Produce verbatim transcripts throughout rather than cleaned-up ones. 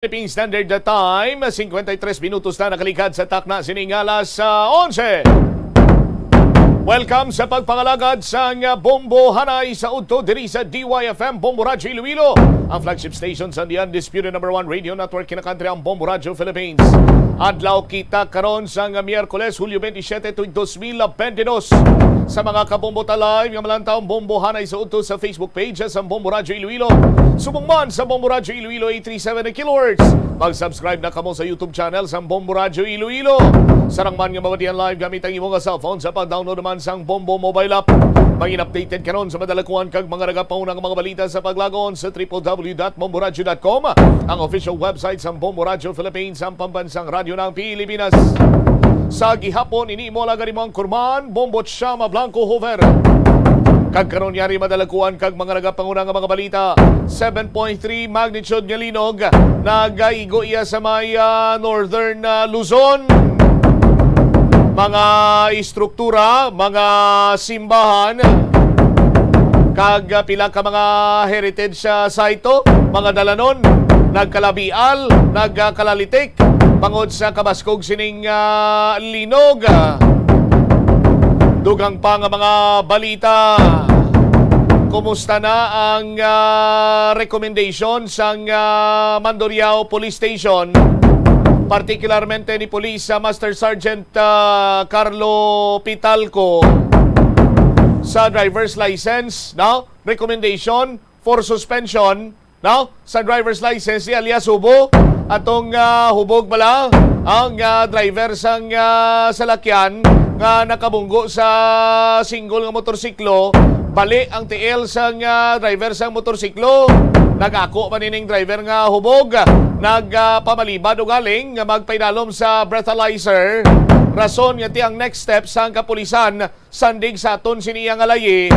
Philippine Standard Time, singkwenta y tres minutos na nakaligad sa takna sining alas, ah, onse. Welcome sa pagpangalagad sang Bombo Hanay sa Udto diri sa D Y F M, Bombo Radyo Iloilo, ang flagship station sa The Undisputed Number One Radio Network kinakantri ang Bombo Radyo Philippines. Adlaw kita karon sang Miyerkules, Hulyo twenty-seven, tuig dos mil twenty-two. Sa mga kabombo ta live nga malantaw ang Bombo Hanay sa Udto sa Facebook page sang Bombo Radyo Iloilo, subong man sa Bombo Radyo Iloilo eight three seven kilohertz. Mag-subscribe na kamo sa YouTube channel sang Bombo Radyo Iloilo. Sarang man nga mabatian live gamit ang imo nga cellphone sa pag-download naman sang Bombo mobile app. Maging updated karon sa madalakuan kag mga nagapahuna nga mga balita sa paglagon sa triple W dot bomboradyo dot com, ang official website sang Bombo Radyo Philippines, ang pambansang radyo ng Pilipinas. Sa gihapon, ini imo lagad, imo ang kurman, Bombo Chama Blanco Hoover. Kag karon yari madalakuan kag mga nagapanguna nga mga balita. Seven point three magnitude nga linog nagaigo iya sa may, ah, northern, ah, Luzon. Mga istruktura, mga simbahan, kag, ah, pila ka mga heritage, ah, site, mga dalanon, nagkalabial, nagkalalitik bangod sa kabaskog sining, ah, linog. Dugang pa nga mga balita. Kumusta na ang, ah, recommendation sang, ah, Mandurriao Police Station, particularmente ni Police, ah, Master Sergeant, ah, Carlo Pitalco sa driver's license, no? Recommendation for suspension, no? Sa driver's license ni alias Hubo, atong, ah, hubog bala ang, ah, driver sang, ah, salakyan nga nakabunggo sa single nga motorsiklo. Bali ang tiil sang, ah, driver sang motorsiklo. Nag-ako man ining driver nga hubog. Nagpamalibad ugaling nga magpaidalom sa breathalyzer. Rason nga ti ang next step sang kapulisan, sandig sa aton sini nga layi,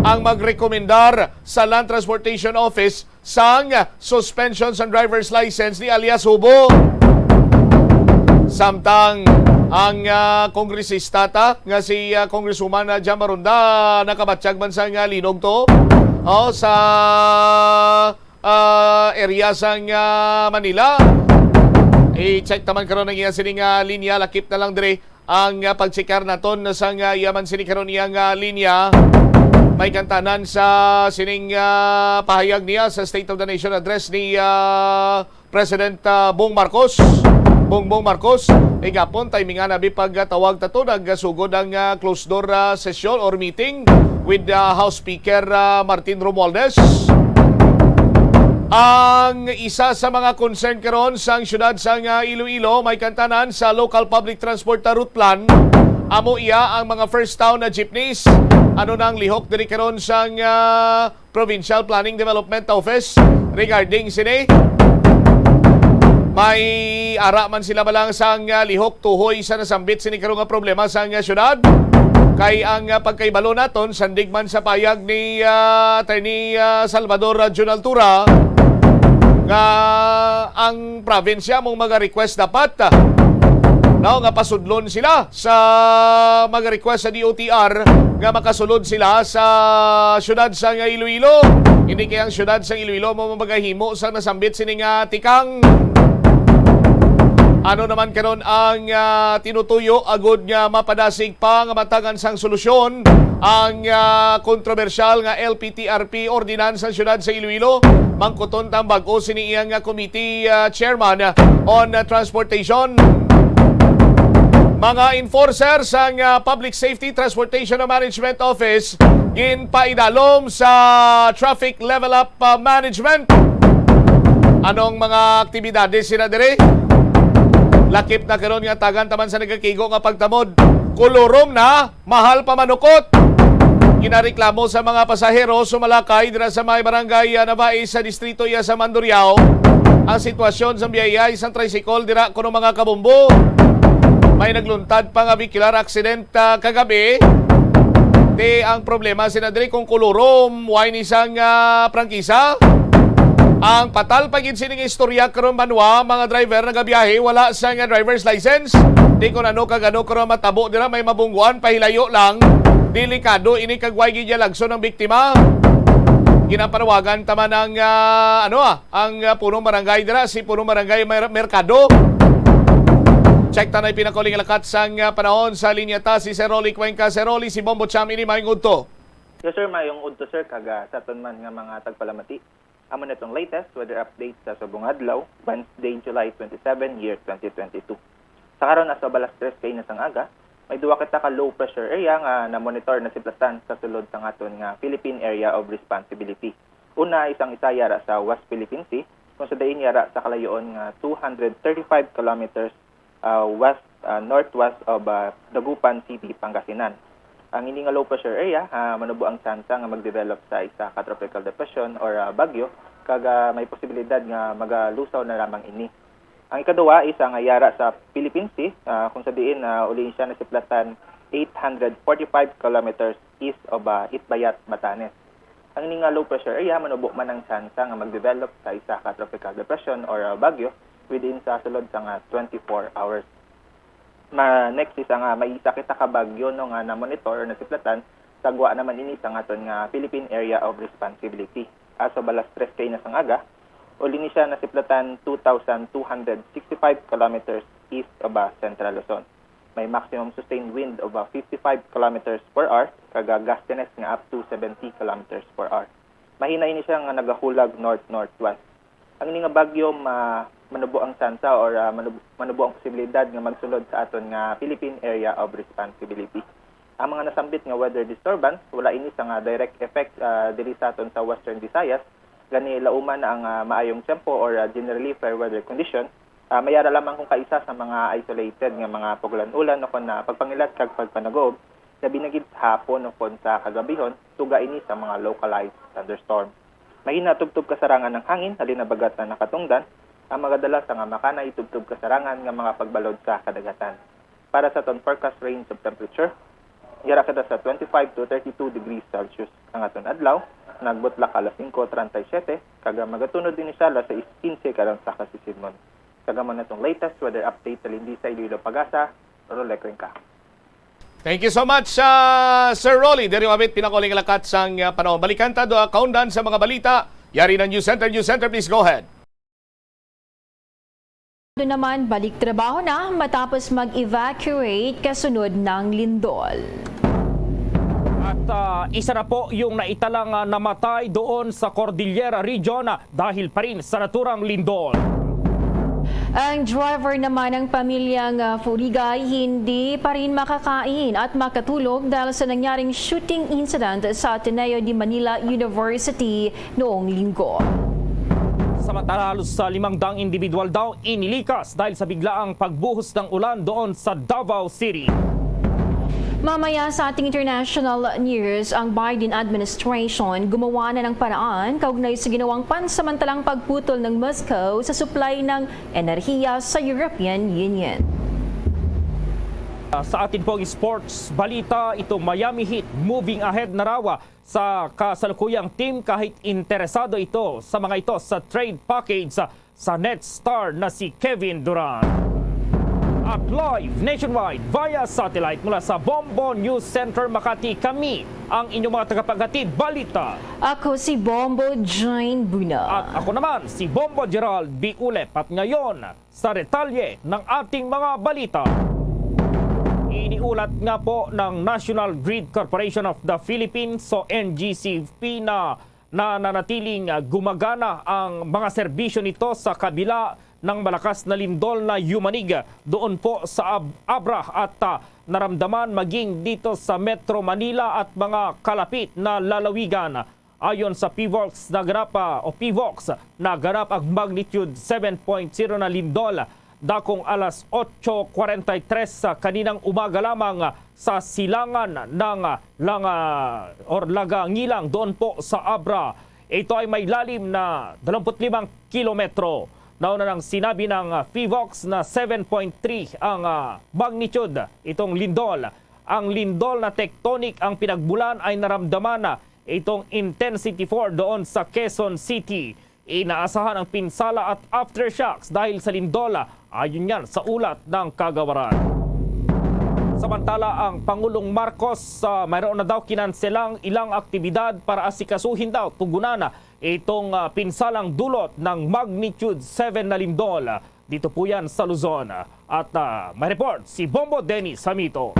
ang magrekomendar sa Land Transportation Office sang suspension sang driver's license ni alias Hubo. Samtang ang, ah, kongresista ta nga si, ah, Congresswoman, ah, Jam Maronda, nakabatyag man sang, ah, linog to, oh, sa, ah, area sang, ah, Manila. I-check naman karon ang iya sining, ah, linya, lakip na lang diri ang, ah, pag-checkar naton sang, ah, iya man sini karon iyang, ah, linya. May kantanan sa sining, ah, pahayag niya sa State of the Nation Address ni, ah, President, ah, Bong Marcos. Bongbong Marcos, igapon, timingan abi pagtawag ta to, nagsugod ang, ah, closed door, ah, session or meeting with, ah, House Speaker, ah, Martin Romualdez. Ang isa sa mga concern karon sang siyudad sang, ah, Iloilo, may kantanan sa local public transport, ah, route plan. Amo iya ang mga first town na jeepneys. Ano nang lihok diri karon sang, ah, Provincial Planning Development Office regarding sini? May ara man sila balang sang, ah, lihok tuhoy sa nasambit sini karon nga problema sang, ah, siyudad? Kay ang, ah, pagkahibalo naton, sandig man sa payag ni, ah, Attorney, ah, Salvador, ah, Jun Altura, nga ang probinsya mong maga-request dapat, ah, no, nga pasudlon sila sa mag-request sa D O T R nga makasulod sila sa siyudad sang Iloilo. Hindi kay ang siyudad sang Iloilo mo magahimo sang nasambit sini nga tikang. Ano naman karon ang, ah, tinutuyo agud nga mapadasig pa nga matagan sang solusyon ang, ah, kontrobersyal nga L P T R P ordinance sa siyudad sa Iloilo? Mangkuton ta ang bag-o sini iyang, ah, committee, ah, chairman, ah, on, ah, transportation. Mga enforcer sang, ah, Public Safety Transportation Management Office ginpaidalom sa traffic level up, ah, management. Anong mga aktibidades sila diri? Lakip na karon nga tagan taman sa nagakigo nga pagtamod. Kulurom na, mahal pa manukot. Ginareklamo sa mga pasahero sumalakay dira sa may barangay, ah, Navais sa distrito iya sa Mandurriao ang sitwasyon sa biyayay sang tricycle dira kuno mga kabombo. May nagluntad pa nga vehicular accident, ah, kagabi. Ti ang problema sina diri kung kulurom, way ni sang, ah, prangkisa. Ang patal pa gid sining istorya karon, banwa, mga driver nagabiyahe wala sang, ah, driver's license. Di ko ano kag ano karon matabo dira, may mabungguan, pahilayo lang. Delikado ini kag way gid lagson ang biktima. Ginapanawagan ta man ang, ah, ano, ah, ang, ah, punong barangay dira, si punong barangay Mer-, Mercado. Check ta na yung pinakauling lakat sang, ah, panahon sa linya ta, si Sir Rolly Cuenca. Sir Rolly, si Bombo Cham, ini, maayong udto. Yes, sir. Maayong udto, sir. Kag, ah, sa aton man nga mga tagpalamati, amo na itong latest weather update sa subong adlaw, Wednesday, July twenty-seven, year twenty twenty-two. Sa karon, aso balas tres kaina sang aga, may duwa kita ka low pressure area nga na-monitor, nasiplatan sa sulod sang aton nga Philippine Area of Responsibility. Una, isang isa yara sa West Philippine Sea, kung sa diin yara sa kalayoon nga two hundred thirty-five kilometers, ah, west, ah, northwest of, ah, Dagupan City, Pangasinan. Ang ini nga low pressure area, ah, manubo ang tsansa nga mag-develop sa isa ka tropical depression or, ah, bagyo, kag, ah, may posibilidad nga magalusaw na lamang ini. Ang ikaduha, isa nga yara sa Philippine Sea, ah, kung sa diin, ah, uli siya nasiplatan eight hundred forty-five kilometers east of, ah, Itbayat, Batanes. Ang ini nga low pressure area, manubo man ang tsansa nga mag-develop sa isa ka tropical depression or, ah, bagyo within sa sulod sa nga twenty-four hours. Ma, next, isa nga may isa kita ka bagyo, no, nga na-monitor or nasiplatan, sa gwa naman ini sa aton nga Philippine Area of Responsibility. Aso balas tres kaina sang aga, uli ni siya nasiplatan two thousand two hundred sixty-five kilometers east of, ah, Central Luzon. May maximum sustained wind of, ah, fifty-five kilometers per hour, kag, ah, gustiness nga up to seventy kilometers per hour. Mahina ini siya nga nagahulag north-northwest. Ang ini nga bagyo ma-, manubo ang tsansa or, ah, manub-, manubo ang posibilidad nga magsulod sa aton nga Philippine Area of Responsibility. Ang mga nasambit nga weather disturbance, wala ini sa nga direct effect, ah, diri sa aton sa Western Visayas, gani lauman na ang, ah, maayong tiyempo or, ah, generally fair weather condition, ah, mayara lamang kung kaisa sa mga isolated nga mga pagulan-ulan o kon, ah, pagpangilat kag pagpanagob, labi na gid sa hapon o kon sa kagabihon, tuga ini sa mga localized thunderstorm. Mahina tubtob kasarangan ang hangin, halin habagat na nakatungdan, ang magadala sa nga makanay tubtob kasarangan nga mga pagbalod sa kadagatan. Para sa aton forecast range of temperature, yara kita sa twenty-five to thirty-two degrees Celsius. Ang aton adlaw, nagbutlak alas singko treinta y siete, kag magatunod ini sa alas sais quince karon sa kasisidmon. Kag amo na tong latest weather update sa Lindisa, Iloilo, Pagasa, Rolly Cuenca. Thank you so much, ah, Sir Rolly. Diri mabit pinakauling lakat sang, ah, panahon. Balikan ta do, ah, kaundan sa mga balita. Yari ng News Center. News Center, please go ahead. Naman, balik trabaho na matapos mag-evacuate kasunod ng lindol. At, ah, isa na po yung naitalang, ah, namatay doon sa Cordillera Region, ah, dahil pa rin sa naturang lindol. Ang driver naman ng pamilyang, ah, Furigay hindi pa rin makakain at makatulog dahil sa nangyaring shooting incident sa Ateneo de Manila University noong linggo. Samantala, halos sa limang daang individual daw inilikas dahil sa biglaang pagbuhos ng ulan doon sa Davao City. Mamaya sa ating international news, ang Biden administration gumawa na ng paraan kaugnay sa ginawang pansamantalang pagputol ng Moscow sa supply ng enerhiya sa European Union. Sa atin pong sports balita, itong Miami Heat moving ahead na raw sa kasalukuyang team kahit interesado ito sa mga ito sa trade package sa, sa Nets star na si Kevin Durant. At live nationwide via satellite mula sa Bombo News Center Makati, kami ang inyong mga tagapaghatid balita. Ako si Bombo Jane Buna. At ako naman si Bombo Gerald Biulep. At ngayon, sa detalye ng ating mga balita. Iniulat nga po ng National Grid Corporation of the Philippines o N G C P na nananatiling, ah, gumagana ang mga serbisyo nito sa kabila ng malakas na lindol na yumanig doon po sa Ab-, Abra at, ah, naramdaman maging dito sa Metro Manila at mga kalapit na lalawigan. Ayon sa PHIVOLCS, naganap, ah, o PHIVOLCS, naganap ang magnitude seven point zero na lindol dakong alas otso kwarenta y tres sa kaninang umaga lamang sa silangan ng, ah, Langa, or Laga Ngilang doon po sa Abra. Ito ay may lalim na dalawampu't limang kilometro. Nauna nang sinabi ng, ah, PHIVOLCS na seven point three ang, ah, magnitude itong lindol. Ang lindol na tectonic ang pinagmulan ay naramdaman na itong intensity four doon sa Quezon City. Inaasahan ang pinsala at aftershocks dahil sa lindol, ayon yan sa ulat ng kagawaran. Samantala, ang Pangulong Marcos, ah, mayroon na daw kinanselang ilang aktibidad para asikasuhin daw tugunan itong, ah, pinsalang dulot ng magnitude seven na lindol. Dito po yan sa Luzon. At, ah, may report si Bombo Dennis Hamito.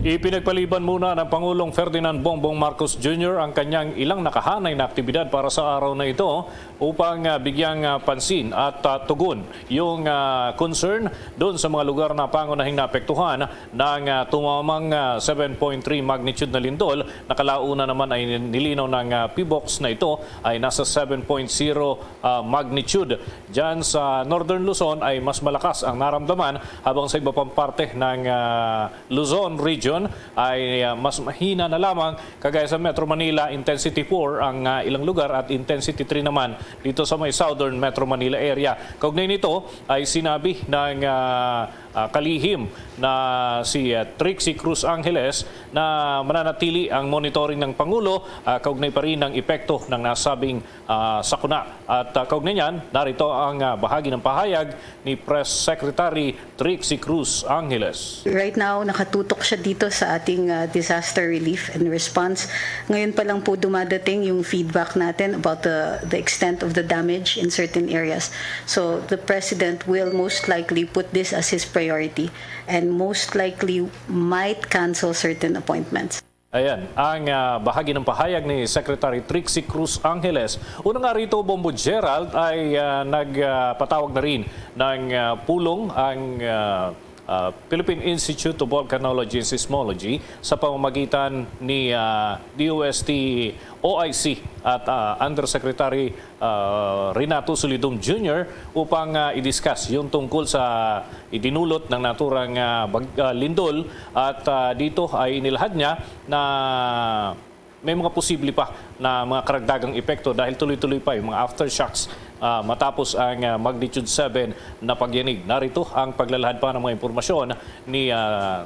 Ipinagpaliban muna ng Pangulong Ferdinand Bongbong Marcos Junior ang kanyang ilang nakahanay na aktibidad para sa araw na ito upang, ah, bigyang, ah, pansin at, ah, tugon yung, ah, concern doon sa mga lugar na pangunahing naapektuhan ng, ah, tumamang, ah, seven point three magnitude na lindol. Nakalauna naman ay nilinaw ng, ah, PHIVOLCS na ito ay nasa seven point zero, ah, magnitude dyan sa Northern Luzon ay mas malakas ang naramdaman, habang sa iba pang parte ng, ah, Luzon region ay, ah, mas mahina na lamang, kagaya sa Metro Manila, intensity four ang, ah, ilang lugar at intensity three naman dito sa may Southern Metro Manila area. Kaugnay nito ay sinabi ng, ah, ah, kalihim na si, ah, Trixie Cruz Angeles na mananatili ang monitoring ng Pangulo, ah, kaugnay pa rin ng epekto ng nasabing, ah, sakuna. At, ah, kaugnay niyan, narito ang, ah, bahagi ng pahayag ni Press Secretary Trixie Cruz Angeles. Right now, nakatutok siya dito sa ating, ah, disaster relief and response. Ngayon pa lang po dumadating yung feedback natin about the, the extent of the damage in certain areas. So, the President will most likely put this as his priority and most likely might cancel certain appointments. Ayan, ang, ah, bahagi ng pahayag ni Secretary Trixie Cruz Angeles. Una nga rito, Bombo Gerald, ay, ah, nagpatawag na rin ng, ah, pulong ang, ah, ah, Philippine Institute of Volcanology and Seismology sa pamamagitan ni, ah, D O S T O I C at, ah, Undersecretary, ah, Renato Solidum Junior upang, ah, i-discuss yung tungkol sa idinulot ng naturang, ah, bag-, ah, lindol. At, ah, dito ay inilahad niya na may mga posible pa na mga karagdagang epekto dahil tuloy-tuloy pa yung mga aftershocks, ah, matapos ang, ah, magnitude seven na pagyanig. Narito ang paglalahad pa ng mga impormasyon ni, ah,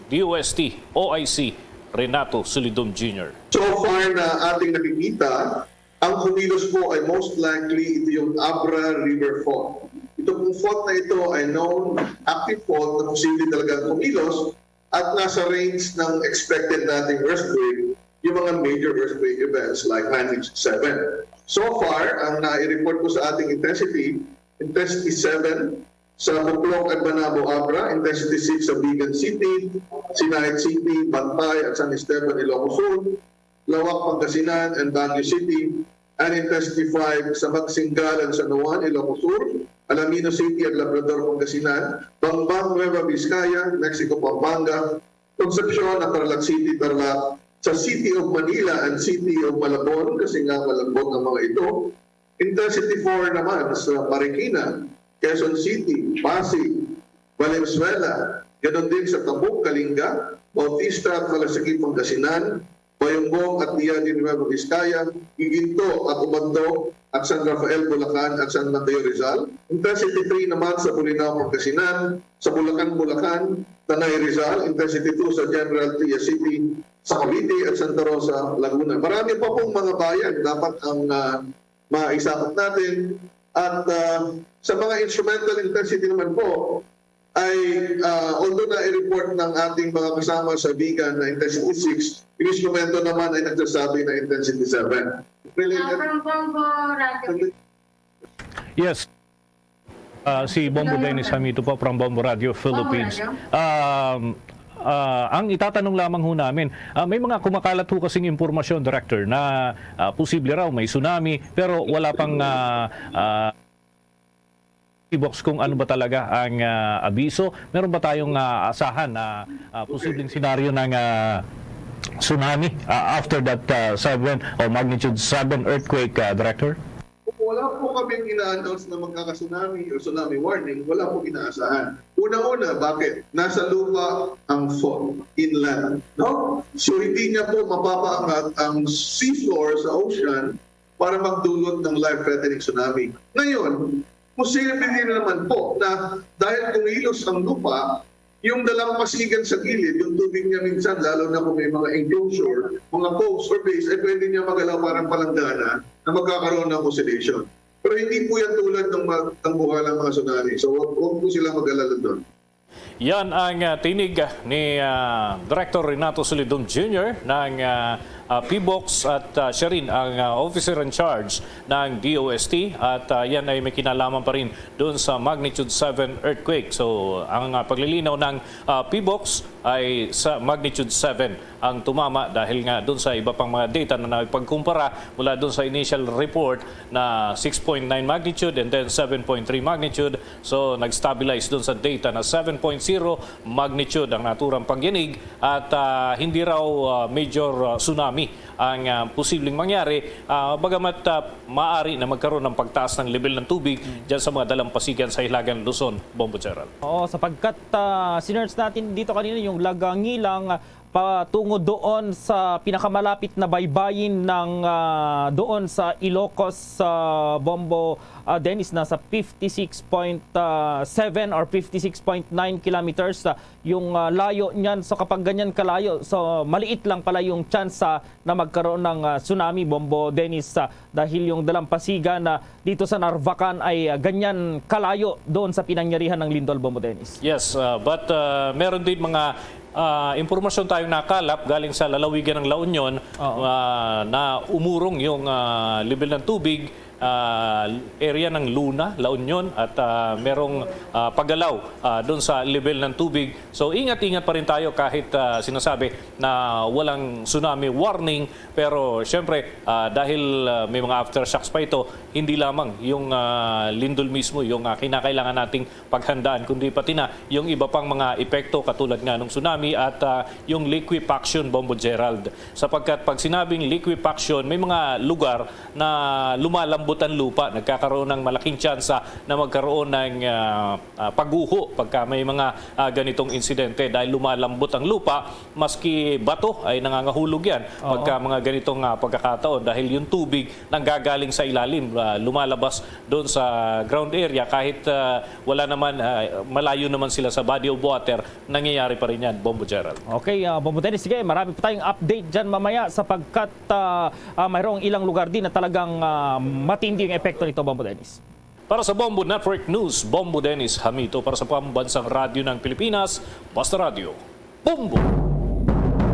D O S T O I C Renato Solidum Junior. So far na ating nakikita, ang kumilos po ay most likely ito yung Abra River Fault. Ito pong fault na ito ay known active fault na posible talagang kumilos at nasa range ng expected nating earthquake, yung mga major earthquake events like magnitude seven. So far, ang nai-report po sa ating intensity, intensity seven sa Buklok and Banabo, Abra, intensity six sa Vigan City, Sinaid City, Bantay, at San Esteban, Ilocos Sur, Laoac, Pangasinan, and Baguio City, and intensity five sa Magsinggalan, San Juan, Ilocos Sur, Alaminos City, and Labrador, Pangasinan, Bambang, Nueva Vizcaya, Mexico, Pampanga, Concepcion, at Tarlac City, Tarlac, sa City of Manila and City of Malabon, kasi nga malambot ang mga ito. Intensity four naman sa Marikina, Quezon City, Pasig, Valenzuela, ganon din sa Tabuk, Kalinga, Bautista at Malasiqui, Pangasinan, Bayongbong at Lian de Nueva Vizcaya, Guiguinto at Obando, at San Rafael, Bulacan, at San Mateo, Rizal. Intensity three naman sa Bolinao, Pangasinan, sa Bulacan, Bulacan, Tanay, Rizal. Intensity two sa General Trias City, sa Cavite, at Santa Rosa, Laguna. Marami pa pong mga bayan dapat ang, ah, maisakop natin. At, ah, sa mga instrumental intensity naman po, ay, ah, although na-report ng ating mga kasama sa Vigan na intensity six, yung instrumento naman ay nagsasabi na intensity seven. Related. Ah, from Bombo Radio. Yes. Ah, si Bombo Dennis Hamito po from Bombo Radio Philippines. Bombo Radio. Um, ah, ang itatanong lamang ho namin, ah, may mga kumakalat ho kasing impormasyon, Director, na, ah, posible raw may tsunami, pero wala pang, ah, ah, box kung ano ba talaga ang, ah, abiso. Meron ba tayong, ah, asahan na, ah, posibleng senaryo ng, ah, tsunami, ah, after that, ah, seven or magnitude seven earthquake, ah, Director? Wala po kaming ina-announce na magkaka-tsunami or tsunami warning. Wala po inaasahan. Una-una, bakit? Nasa lupa ang fault, inland, no? So, hindi niya po mapapaangat ang seafloor sa ocean para magdulot ng life-threatening tsunami. Ngayon, posible din naman po na dahil kumilos ang lupa, yung dalampasigan sa gilid, yung tubig niya minsan, lalo na kung may mga enclosure, mga coves or bays, ay pwede niya magalaw parang palanggana na magkakaroon ng oscillation. Pero hindi po yan tulad ng ma-, ng buhalang mga tsunami. So, wag, wag po sila mag-alala doon. Yan ang, ah, tinig ni, ah, Director Renato Solidum Junior ng, ah, ah, PHIVOLCS at, ah, siya rin ang, ah, officer in charge ng D O S T at, ah, yan ay may kinalaman pa rin doon sa magnitude seven earthquake. So, ang, ah, paglilinaw ng, ah, PHIVOLCS ay sa magnitude seven ang tumama dahil nga doon sa iba pang mga data na napagkumpara mula doon sa initial report na six point nine magnitude and then seven point three magnitude. So, nag-stabilize doon sa data na seven point zero magnitude ang naturang pangyanig at, ah, hindi raw, ah, major, ah, tsunami ang, ah, posibleng mangyari, ah, bagamat, ah, maaari na magkaroon ng pagtaas ng level ng tubig dyan sa mga dalampasigan sa Hilagang Luzon, Bombo Gerald. Oo, sapagkat, ah, sinearch natin dito kanina yung Lagangilang patungo doon sa pinakamalapit na baybayin ng, ah, doon sa Ilocos, ah, Bombo, ah, Dennis, nasa fifty-six point seven or fifty-six point nine kilometers, ah, yung, ah, layo niyan. So, kapag ganyan kalayo, so, maliit lang pala yung tsansa na magkaroon ng, ah, tsunami, Bombo Dennis, ah, dahil yung dalampasigan na dito sa Narvacan ay, ah, ganyan kalayo doon sa pinangyarihan ng lindol, Bombo Dennis. Yes, ah, but, ah, meron din mga, ah, impormasyon tayong nakalap galing sa lalawigan ng La Union, Oo. ah, na umurong yung, ah, level ng tubig, ah, area ng Luna, La Union, at, ah, merong, ah, paggalaw, ah, doon sa level ng tubig. So, ingat-ingat pa rin tayo kahit, ah, sinasabi na walang tsunami warning. Pero, siyempre, ah, dahil, ah, may mga aftershocks pa ito, hindi lamang yung, ah, lindol mismo yung, ah, kinakailangan nating paghandaan, kundi pati na yung iba pang mga epekto katulad nga ng tsunami at, ah, yung liquefaction, Bombo Gerald. Sapagkat pag sinabing liquefaction, may mga lugar na lumalambot ang lupa, nagkakaroon ng malaking tsansa na magkaroon ng, ah, ah, pagguho pagka may mga, ah, ganitong insidente dahil lumalambot ang lupa, maski bato ay nangangahulog yan Oo. pagka mga ganitong, ah, pagkakataon dahil yung tubig nanggagaling sa ilalim, ah, lumalabas doon sa ground area kahit, ah, wala naman, ah, malayo naman sila sa body of water, nangyayari pa rin yan, Bombo Gerald. Okay, ah, Bombo Dennis, sige, marami pa tayong update dyan mamaya sapagkat, ah, ah, mayroong ilang lugar din na talagang, ah, matindi yung epekto nito, Bombo Dennis. Para sa Bombo Network News, Bombo Dennis Hamito para sa Pambansang Radyo ng Pilipinas, Basta Radyo, Bombo!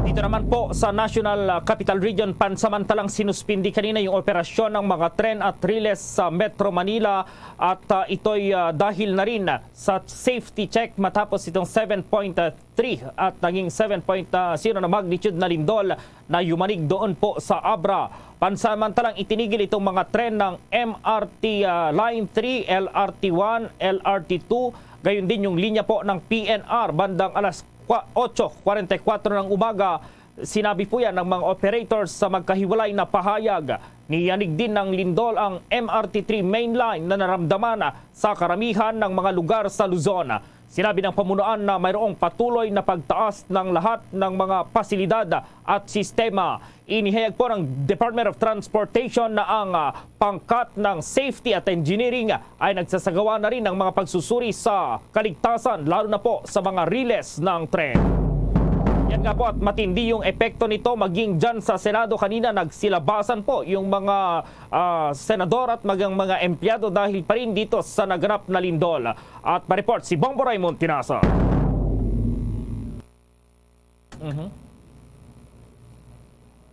Dito naman po sa National, ah, Capital Region, pansamantalang sinuspindi kanina yung operasyon ng mga tren at riles sa Metro Manila at, ah, ito'y, ah, dahil na rin sa safety check matapos itong seven point three at naging seven point zero na magnitude na lindol na yumanig doon po sa Abra. Pansamantalang itinigil itong mga tren ng M R T, ah, Line three, L R T one, L R T two, gayon din yung linya po ng P N R bandang alas kwa-, otso kwarenta y kuwatro ng umaga. Sinabi po yan ng mga operators sa magkahiwalay na pahayag. Niyanig din ng lindol ang M R T three main line na naramdaman sa karamihan ng mga lugar sa Luzon. Sinabi ng pamunuan na mayroong patuloy na pagtaas ng lahat ng mga pasilidad at sistema. Inihayag po ng Department of Transportation na ang, ah, pangkat ng safety at engineering ay nagsasagawa na rin ng mga pagsusuri sa kaligtasan, lalo na po sa mga riles ng tren. Yan nga po, at matindi yung epekto nito maging dyan sa Senado. Kanina nagsilabasan po yung mga, ah, senador at magang mga empleyado dahil pa rin dito sa naganap na lindol. At pa-report si Bombo Raymond Tinasa. Mhm.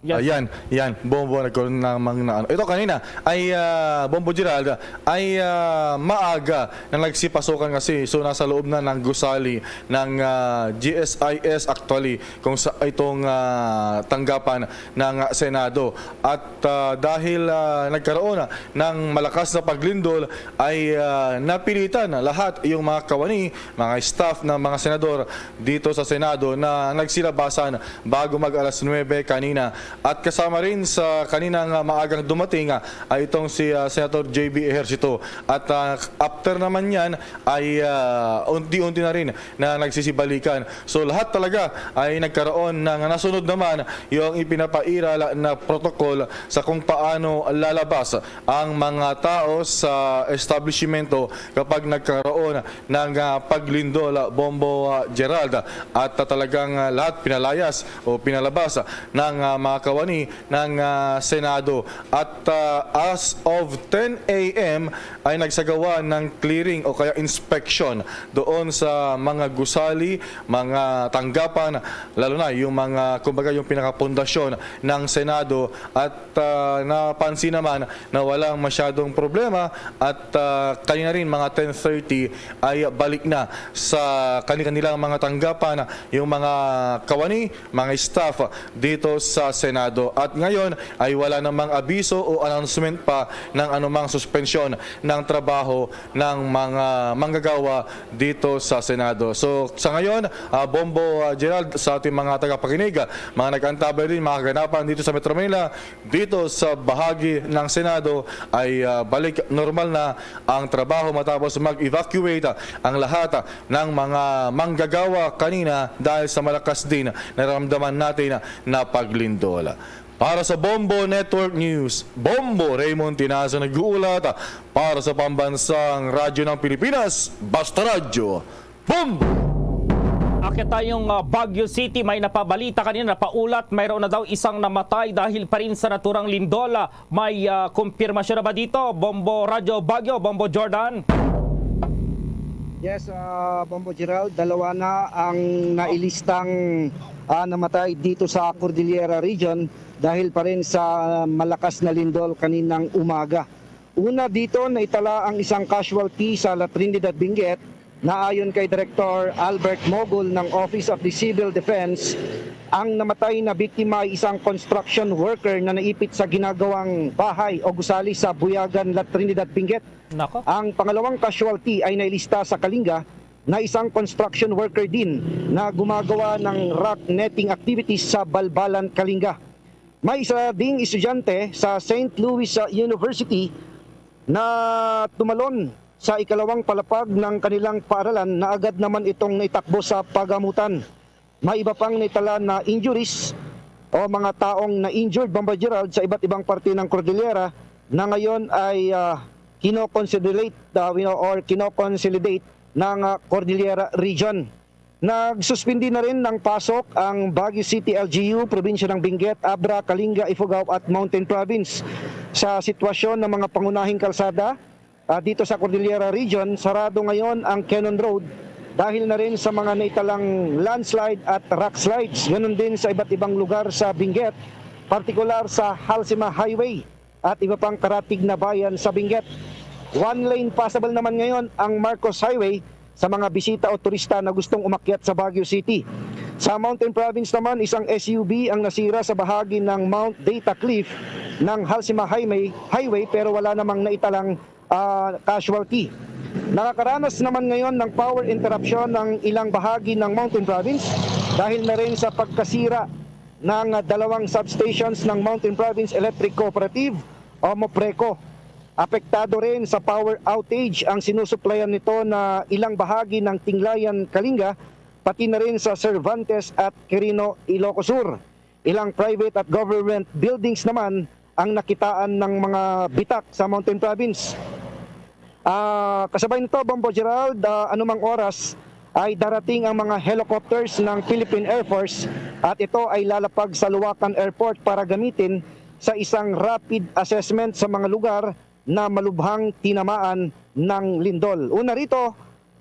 Yes. Ayan, yan. Bombo, nagkaroon namang na ano. Ito kanina ay, ah, Bombo Gerald, ay, ah, maaga na nagsipasukan kasi. So, nasa loob na ng gusali ng, ah, G S I S actually, kung sa itong, ah, tanggapan ng, ah, Senado. At, ah, dahil, ah, nagkaroon ng malakas na paglindol, ay, ah, napilitan lahat yung mga kawani, mga staff ng mga senador dito sa Senado na nagsilabasan bago mag alas nuwebe kanina. At kasama rin sa kaninang, ah, maagang dumating, ah, ay itong si, ah, Senator J B Ejercito. At, ah, after naman yan ay, ah, unti-unti na rin na nagsisibalikan. So, lahat talaga ay nagkaroon ng nasunod naman yung ipinapairal na protocol sa kung paano lalabas ang mga tao sa establishmento kapag nagkaroon ng, ah, paglindol, ah, Bombo, ah, Gerald. At, ah, talagang, ah, lahat pinalayas o pinalabas ng, ah, mga kawani ng, ah, Senado. At, ah, as of ten A M, ay nagsagawa ng clearing o kaya inspection doon sa mga gusali, mga tanggapan, lalo na yung mga, kumbaga, yung pinakapundasyon ng Senado. At, ah, napansin naman na walang masyadong problema at, ah, kanina rin, mga ten thirty, ay balik na sa kani-kanilang mga tanggapan yung mga kawani, mga staff dito sa Senado. At ngayon ay wala namang abiso o announcement pa ng anumang suspensyon ng trabaho ng mga manggagawa dito sa Senado. So, sa ngayon, ah, Bombo, ah, Gerald, sa ating mga tagapakinig, ah, mga nag-antabay rin, mga kaganapan dito sa Metro Manila, dito sa bahagi ng Senado ay, ah, balik normal na ang trabaho matapos mag-evacuate, ah, ang lahat, ah, ng mga manggagawa kanina dahil sa malakas din naramdaman natin na paglindol. Para sa Bombo Network News, Bombo Raymond Tinazo nag-uulat. Para sa Pambansang Radyo ng Pilipinas, Basta Radyo, Bombo! Akyat tayong, ah, Baguio City, may napabalita kanina, napaulat, mayroon na daw isang namatay dahil pa rin sa naturang lindol. Ah, may, ah, kumpirmasyon na ba dito? Bombo Radyo Baguio, Bombo Jordan. Yes, ah, Bombo Gerald, dalawa na ang nailistang, ah, namatay dito sa Cordillera Region dahil pa rin sa malakas na lindol kaninang umaga. Una dito, naitala ang isang casualty sa La Trinidad, Benguet, na ayon kay Director Albert Mogul ng Office of the Civil Defense, ang namatay na biktima ay isang construction worker na naipit sa ginagawang bahay o gusali sa Buyagan, La Trinidad, Benguet. Nako. Ang pangalawang casualty ay nailista sa Kalinga na isang construction worker din na gumagawa ng rock netting activities sa Balbalan, Kalinga. May isa ding estudyante sa Saint Louis, uh, University na tumalon sa ikalawang palapag ng kanilang paaralan na agad naman itong naitakbo sa pagamutan. May iba pang naitala na injuries o mga taong na-injured, Bombo Gerald, sa iba't ibang parte ng Cordillera na ngayon ay, ah, kinoconsolidate, ah, you know, or kinoconsolidate ng, ah, Cordillera Region. Nagsuspindi na rin ng pasok ang Baguio City L G U, Probinsya ng Benguet, Abra, Kalinga, Ifugao at Mountain Province. Sa sitwasyon ng mga pangunahing kalsada, ah, dito sa Cordillera Region, sarado ngayon ang Cannon Road dahil na rin sa mga naitalang landslide at rock slides. Ganun din sa iba't ibang lugar sa Benguet, partikular sa Halsema Highway at iba pang karatig na bayan sa Benguet. One lane passable naman ngayon ang Marcos Highway sa mga bisita o turista na gustong umakyat sa Baguio City. Sa Mountain Province naman, isang S U V ang nasira sa bahagi ng Mount Data Cliff ng Halsema Highway, Highway, pero wala namang naitalang, ah, casualty. Nakakaranas naman ngayon ng power interruption ng ilang bahagi ng Mountain Province dahil na rin sa pagkasira ng, ah, dalawang substations ng Mountain Province Electric Cooperative o MOPRECO. Apektado rin sa power outage ang sinusuplayan nito na ilang bahagi ng Tinglayan, Kalinga, pati na rin sa Cervantes at Quirino, Ilocos Sur. Ilang private at government buildings naman ang nakitaan ng mga bitak sa Mountain Province. Ah, kasabay nito, Bombo Gerald, ah, anumang oras ay darating ang mga helicopters ng Philippine Air Force at ito ay lalapag sa Luwakan Airport para gamitin sa isang rapid assessment sa mga lugar na malubhang tinamaan ng lindol. Una rito,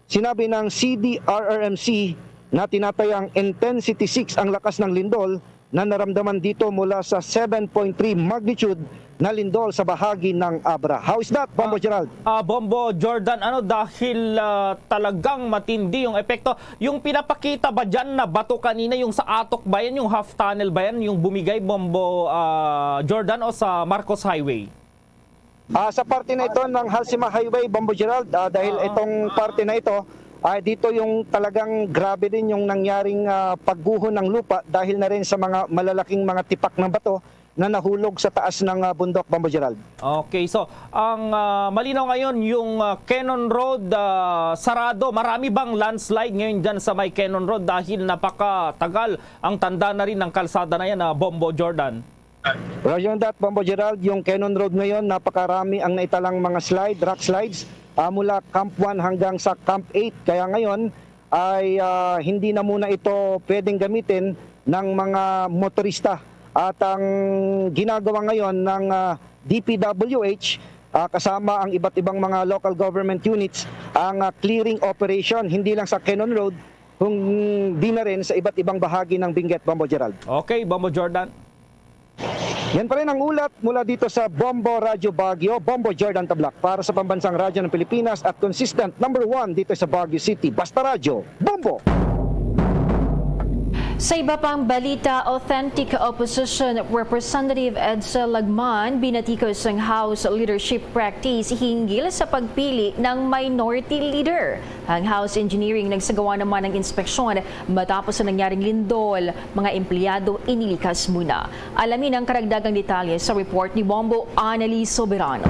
sinabi ng C D R R M C na tinatayang intensity six ang lakas ng lindol na naramdaman dito mula sa seven point three magnitude na lindol sa bahagi ng Abra. How is that, Bombo Ah, Gerald? Ah, Bombo Jordan, ano, dahil, ah, talagang matindi yung epekto. Yung pinapakita ba dyan na bato kanina, yung sa Atok ba yan, yung half tunnel ba yan, yung bumigay, Bombo, ah, Jordan, o sa Marcos Highway? Ah, sa parte na ito ng Halsema Highway, Bombo Gerald, ah, dahil Oo. itong parte na ito, ah, dito yung talagang grabe din yung nangyaring, ah, pagguho ng lupa dahil na rin sa mga malalaking mga tipak ng bato na nahulog sa taas ng, ah, bundok, Bombo Gerald. Okay, so ang, ah, malinaw ngayon yung, ah, Cannon Road, ah, sarado. Marami bang landslide ngayon dyan sa may Cannon Road dahil napakatagal ang tanda na rin ng kalsada na yan, ah, Bombo Jordan? Roger that, Bombo Gerald, yung Cannon Road ngayon, napakarami ang naitalang mga slide, rock slides, ah, mula Camp one hanggang sa Camp eight. Kaya ngayon ay, ah, hindi na muna ito pwedeng gamitin ng mga motorista. At ang ginagawa ngayon ng, ah, D P W H ah, kasama ang iba't ibang mga local government units ang, ah, clearing operation, hindi lang sa Cannon Road, kundi na rin sa iba't ibang bahagi ng Benguet, Bombo Gerald. Okay, Bombo Jordan. Yan pa rin ang ulat mula dito sa Bombo Radyo Baguio, Bombo Jordan Tablak para sa Pambansang Radyo ng Pilipinas at consistent number one dito sa Baguio City. Basta Radyo, Bombo! Sa iba pang balita, Authentic Opposition Representative Edsel Lagman binatikos ang House leadership practice hinggil sa pagpili ng minority leader. Ang House Engineering nagsagawa naman ng inspeksyon matapos sa nangyaring lindol, mga empleyado inilikas muna. Alamin ang karagdagang detalye sa report ni Bombo Annalie Soberano.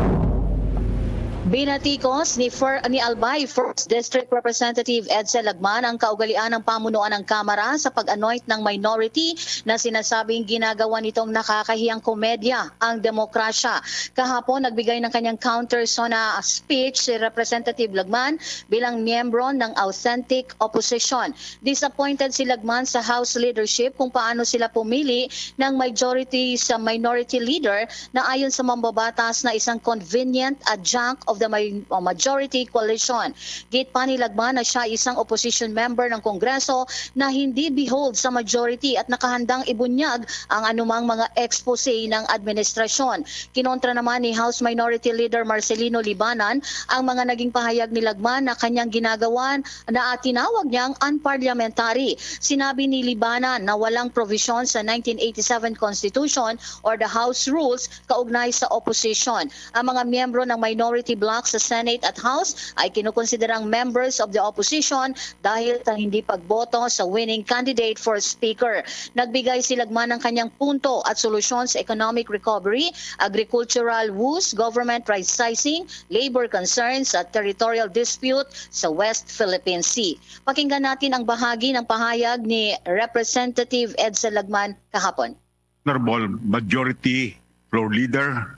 Binatikos ni Fir-, ni Albay First District Representative Edsel Lagman ang kaugalian ng pamunuan ng Kamara sa pag-anoint ng minority na sinasabing ginagawa nitong nakakahiyang komedya ang demokrasya. Kahapon, nagbigay ng kanyang counter SONA speech si Representative Lagman bilang miyembro ng Authentic Opposition. Disappointed si Lagman sa House leadership kung paano sila pumili ng majority sa minority leader na ayon sa mambabatas na isang convenient adjunct of the mi-, o majority coalition. Git pa ni Lagman na siya isang opposition member ng Kongreso na hindi behold sa majority at nakahandang ibunyag ang anumang mga expose ng administrasyon. Kinontra naman ni House Minority Leader Marcelino Libanan ang mga naging pahayag ni Lagman na kanyang ginagawan na tinawag niyang unparliamentary. Sinabi ni Libanan na walang provision sa nineteen eighty-seven Constitution or the House Rules kaugnay sa opposition. Ang mga miyembro ng minority bloc sa Senate at House ay kinukonsiderang members of the opposition dahil sa hindi pagboto sa winning candidate for speaker. Nagbigay si Lagman ng kanyang punto at solusyon sa economic recovery, agricultural woes, government right sizing, labor concerns at territorial dispute sa West Philippine Sea. Pakinggan natin ang bahagi ng pahayag ni Representative Edsel Lagman kahapon. Honorable Majority Floor Leader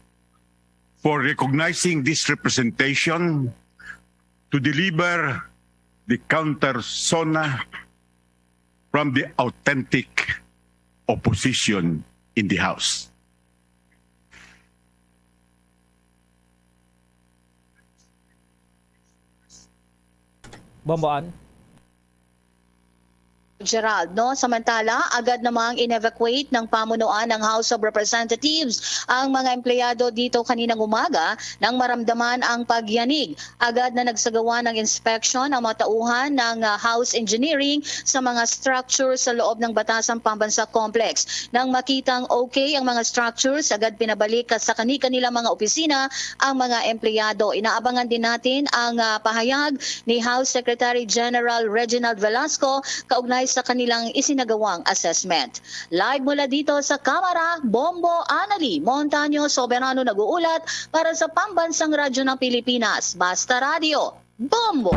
for recognizing this representation to deliver the counter SONA from the authentic opposition in the House. Bombo Ann. Gerald, no? Samantala, agad namang in-evacuate ng pamunuan ng House of Representatives ang mga empleyado dito kaninang umaga nang maramdaman ang pagyanig. Agad na nagsagawa ng inspection ang mga tauhan ng, ah, House Engineering sa mga structure sa loob ng Batasan Pambansa Complex. Nang makitang okay ang mga structures, agad pinabalik sa kani-kanilang mga opisina ang mga empleyado. Inaabangan din natin ang, ah, pahayag ni House Secretary General Reginald Velasco kaugnay sa kanilang isinagawang assessment. Live mula dito sa Kamara, Bombo Anali Montaño Soberano nag-uulat para sa Pambansang Radyo ng Pilipinas, Basta Radyo, Bombo!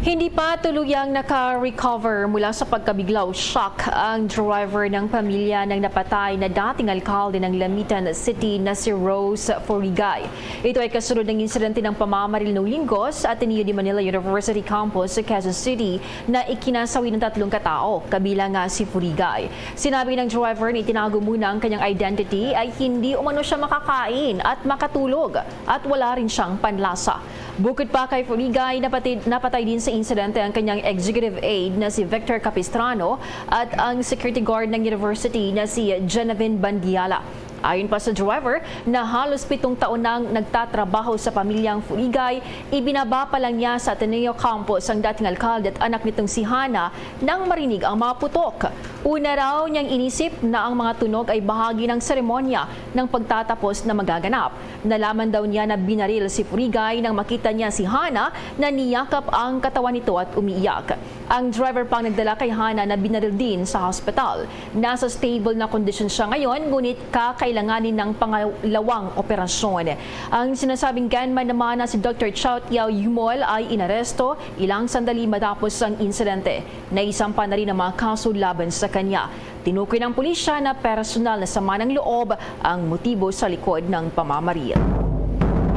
Hindi pa tuluyang naka-recover mula sa pagkabiglaw shock ang driver ng pamilya ng napatay na dating alkalde ng Lamitan City na si Rose Furigay. Ito ay kasunod ng insidente ng pamamaril nung Linggo sa Ateneo de Manila University Campus sa Quezon City na ikinasawi ng tatlong katao, kabilang nga si Furigay. Sinabi ng driver na itinago muna ang kanyang identity ay hindi umano siya makakain at makatulog at wala rin siyang panlasa. Bukod pa kay Furigay, napatid-, napatay din sa insidente ang kanyang executive aide na si Victor Capistrano at ang security guard ng university na si Genevin Bandiala. Ayon pa sa driver, na halos pitong taon nang nagtatrabaho sa pamilyang Furigay, ibinaba pa lang niya sa Ateneo Campus ang dating alkalde at anak nitong si Hana nang marinig ang mga putok. Una raw niyang inisip na ang mga tunog ay bahagi ng seremonya ng pagtatapos na magaganap. Nalaman daw niya na binaril si Furigay nang makita niya si Hana na niyakap ang katawan nito at umiiyak. Ang driver pa ang nagdala kay Hana na binaril din sa hospital. Nasa stable na kondisyon siya ngayon, ngunit kakailanganin ng pangalawang operasyon. Ang sinasabing gunman naman na si Doktor Chow Tiao Yumol ay inaresto ilang sandali matapos ang insidente. Naisampa na rin ang mga kaso laban sa kanya. Tinukoy ng pulisya na personal na sama ng loob ang motibo sa likod ng pamamaril.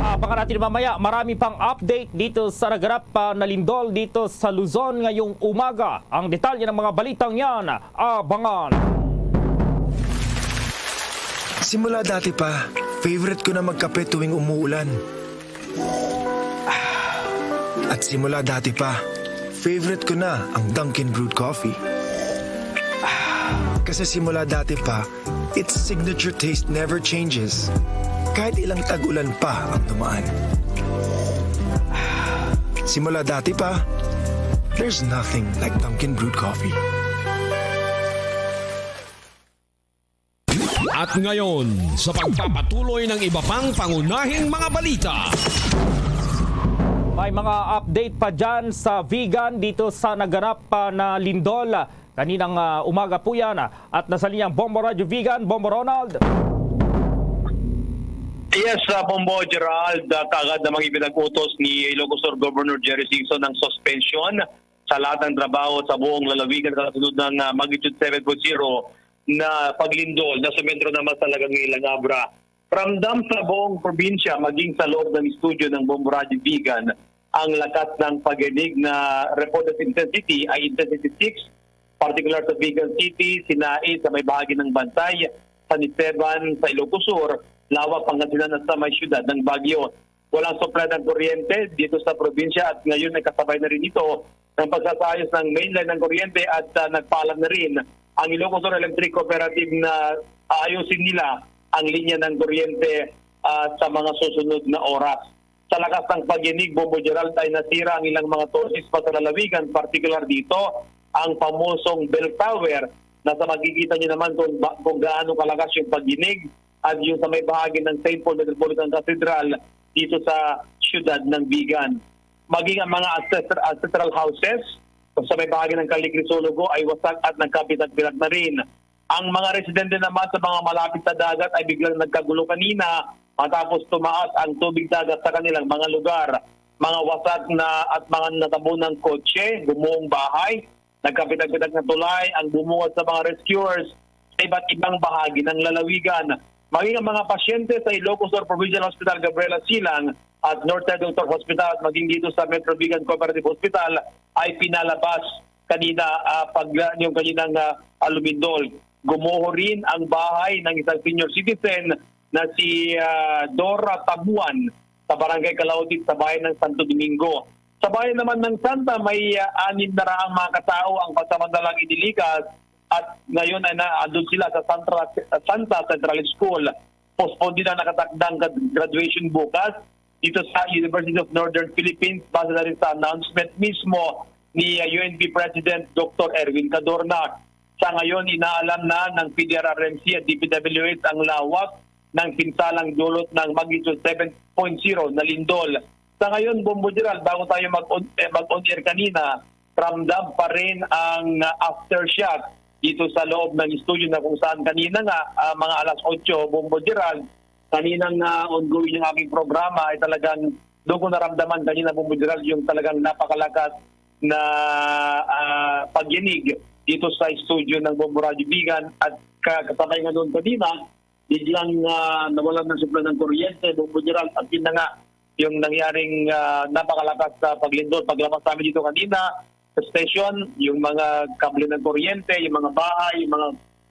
Abangan natin mamaya, marami pang update dito sa naganap pa na lindol dito sa Luzon ngayong umaga. Ang detalye ng mga balitang yan, abangan. Simula dati pa, favorite ko na magkape tuwing umuulan. At simula dati pa, favorite ko na ang Dunkin' Brewed Coffee. Kasi simula dati pa, its signature taste never changes. Kahit ilang tag-ulan pa ang dumaan. Simula dati pa, there's nothing like Dunkin' Brewed Coffee. At ngayon, sa pagpapatuloy ng iba pang pangunahing mga balita. May mga update pa dyan sa Vigan dito sa naganap pa na lindol. Kaninang ah, umaga po yan. At nasa linyang Bombo Radyo Vigan, Bombo Ronald. Yes, uh, Bombo Gerald, uh, kagad namang ipinag-utos ni Ilocos Sur Governor Jerry Singson ang suspension sa lahat ng trabaho sa buong lalawigan sa kasunod ng uh, magnitude seven point zero na paglindol na sumentro naman sa Lagang Ilang Abra. Ramdam sa buong probinsya, maging sa loob ng studio ng Bombo Radyo Vigan, ang lakas ng paginig na reported intensity ay intensity six, particular sa Vigan City, Sinai, sa may bahagi ng Bantay, San Esteban, sa Ilocos Sur, Laoa, Pangasinan at sa may siyudad ng Baguio. Walang supply ng kuryente dito sa probinsya at ngayon ay kasabay na rin ito ng pagsasaayos ng mainline ng kuryente at uh, nagpaalam na rin ang Ilocos Sur Electric Cooperative na aayusin nila ang linya ng kuryente uh, sa mga susunod na oras. Sa lakas ng paginig, Bombo Gerald, ay nasira ang ilang mga torches pa sa lalawigan, partikular dito ang pamusong bell tower na sa makikita niyo naman kung, kung gaano kalakas yung paginig at yung sa may bahagi ng Saint Paul Metropolitan Cathedral dito sa siyudad ng Vigan. Maging ang mga ancestral houses sa may bahagi ng Kali Crisologo ay wasak at nagkapitagpilag na rin. Ang mga residente naman sa mga malapit sa dagat ay biglang nagkagulo kanina matapos tumaas ang tubig dagat sa kanilang mga lugar. Mga wasak na at mga natabo ng kotse, gumuong bahay, nagkapitagpitag na tulay ang bumuhat sa mga rescuers sa iba't ibang bahagi ng lalawigan. Maging ang mga pasyente sa Ilocos Sur Provincial Hospital Gabriela Silang at Northside Doctor Hospital at maging dito sa Metro Vigan Cooperative Hospital ay pinalabas kanina uh, pag yung kaninang uh, alumindol. Gumuho rin ang bahay ng isang senior citizen na si uh, Dora Tabuan sa Barangay Calautit sa bayan ng Santo Domingo. Sa bayan naman ng Santa, may uh, anim na raang mga katao ang pasamantalang inilikas at ngayon ay naandun sila sa Santa, Santa Central School. Postpone din ang nakatakdang graduation bukas dito sa University of Northern Philippines base na rin sa announcement mismo ni uh, U N P President Doctor Erwin Cadorna. Sa ngayon, inaalam na ng P D R R M C at D P W H ang lawak ng pinsalang dulot ng magnitude seven point zero na lindol. Sa ngayon, Bombo Gerald, bago tayo mag-on, eh, mag-on air kanina, ramdam pa rin ang uh, aftershock dito sa loob ng studio na kung saan kanina nga uh, mga alas otso, Bombo Gerald, kaninang uh, ongoing yung aking programa ay talagang doon ko naramdaman kanina, Bombo Gerald, yung talagang napakalakas na uh, pagyanig dito sa studio ng Bombo Radyo Bigan at kasabay nga doon kanina, biglang uh, nawalan ng supply ng kuryente, Bombo Gerald, at yun na nga yung nangyaring uh, napakalakas na paglindol. Paglabas namin dito kanina sa station, yung mga kable ng kuryente, yung mga bahay, yung mga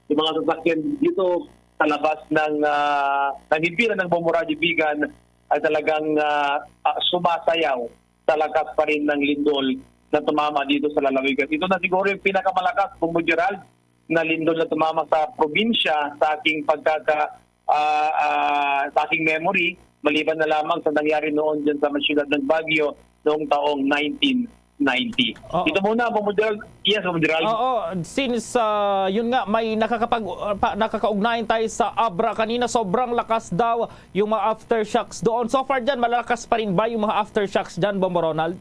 yung mga sasakyan dito sa labas ng uh, ng himpilan ng Bombo Radyo Bigan ay talagang uh, uh, sumasayaw sa lakas pa rin ng lindol na tumama dito sa lalawigan. Ito na siguro yung pinakamalakas, Bombo Gerald, na lindol na tumama sa probinsya sa aking pagkaka uh, uh, sa aking memory, maliban na lamang sa nangyari noon dyan sa siyudad ng Baguio noong taong nineteen ninety. Oo. Ito muna, Bombo Gerald. Yes, Bombo Gerald. Oo, since uh, yun nga, may nakakapag, uh, pa, nakakaugnayan tayo sa Abra kanina, sobrang lakas daw yung mga aftershocks doon. So far dyan, malakas pa rin ba yung mga aftershocks dyan, Bombo Ronald?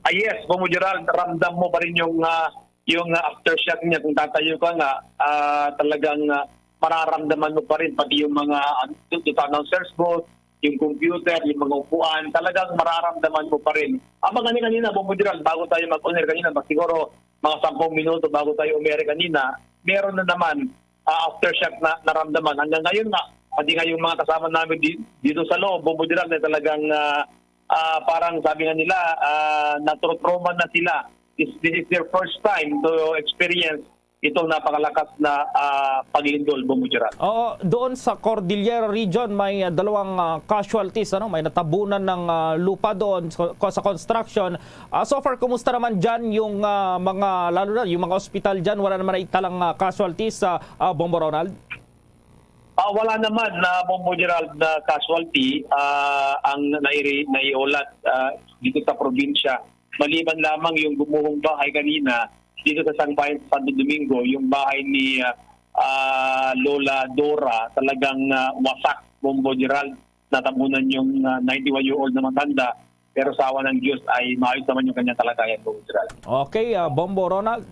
Ah, yes, Bombo Gerald, ramdam mo pa rin yung uh, yung uh, aftershock niya kung tatayo ka nga uh, talagang uh, mararamdaman mo pa rin pati yung mga uh, tutanaw search boat, yung computer, yung mga upuan, talagang mararamdaman mo pa rin. Ang mga kanina, Bombo Gerald, bago tayo mag-on air kanina, mas siguro mga sampung minuto bago tayo umere kanina, meron na naman uh, aftershock na naramdaman. Hanggang ngayon nga, pati nga yung mga kasama namin di, dito sa loob, Bombo Gerald, na talagang uh, uh, parang sabi nga nila, uh, natrotroman na sila. This, this is their first time to experience itong napakalakas na, ah, paglindol, Bombo Gerald. Oo, doon sa Cordillera Region, may, ah, dalawang, ah, casualties, ano, may natabunan ng, ah, lupa doon sa, sa construction. Ah, so far, kumusta naman dyan yung, ah, mga, lalo na yung mga ospital dyan? Wala naman naitalang, ah, casualties, ah, ah, Bombo Ronald? Ah, wala naman na, Bombo Gerald, na casualty, ah, ang nairi-, naiulat, ah, dito sa probinsya. Maliban lamang yung gumuhong bahay kanina dito sa Sangbayan sa Santo Domingo, yung bahay ni, ah, ah, Lola Dora, talagang, ah, wasak, Bombo Gerald. Natabunan yung, ah, ninety-one-year-old na matanda, pero sa awa ng Diyos ay maayos naman yung kanyang kalagayan, Bombo Gerald. Okay, ah, Bombo Ronald.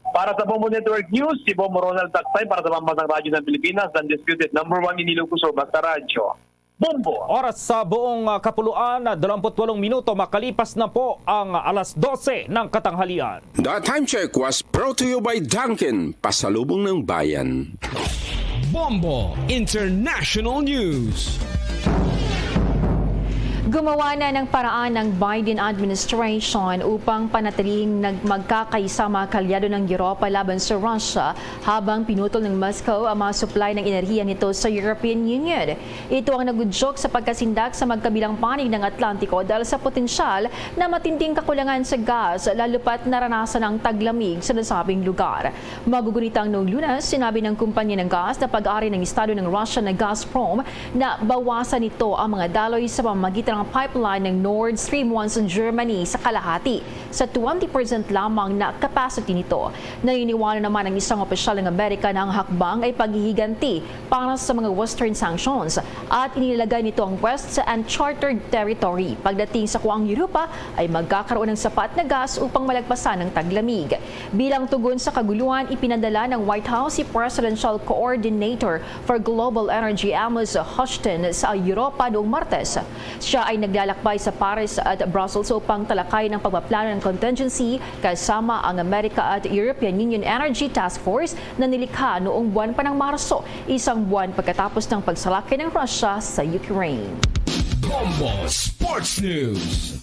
Para sa Bombo Network News, si Bombo Ronald Taksay para sa Pambansang Radyo ng Pilipinas, the undisputed number one in Ilocos Sur, basta radyo. Bombo! Oras sa buong, ah, kapuluan, ah, dalawampu't walong minuto makalipas na po ang alas dose ng katanghalian. The time check was brought to you by Dunkin, pasalubong ng bayan. Bombo International News. Gumawa na ng paraan ang Biden administration upang panatilihing nag-, magkakaisa mga kaalyado ng Europa laban sa Russia, habang pinutol ng Moscow ang mga supply ng enerhiya nito sa European Union. Ito ang nagudyok sa pagkasindak sa magkabilang panig ng Atlantiko dahil sa potensyal na matinding kakulangan sa gas, lalo pa't naranasan ang taglamig sa nasabing lugar. Magugunit ang noong Lunes, sinabi ng kumpanya ng gas na pag-ari ng estado ng Russia na Gazprom na bawasan nito ang mga daloy sa pamamagitan ng pipeline ng Nord Stream one sa Germany sa kalahati sa twenty percent lamang na capacity nito. Naniniwala naman ang isang opisyal ng Amerika na ang hakbang ay paghihiganti para sa mga Western sanctions at inilalagay nito ang West sa uncharted territory pagdating sa kung ang Europa ay magkakaroon ng sapat na gas upang malagpasan ang taglamig. Bilang tugon sa kaguluhan, ipinadala ng White House si Presidential Coordinator for Global Energy Amos Hochstein sa Europa noong Martes. Siya ay naglalakbay sa Paris at Brussels upang talakayin ang pagpaplano ng contingency kasama ang America at European Union Energy Task Force na nilikha noong buwan pa ng Marso, isang buwan pagkatapos ng pagsalakay ng Russia sa Ukraine. Bombo Sports News.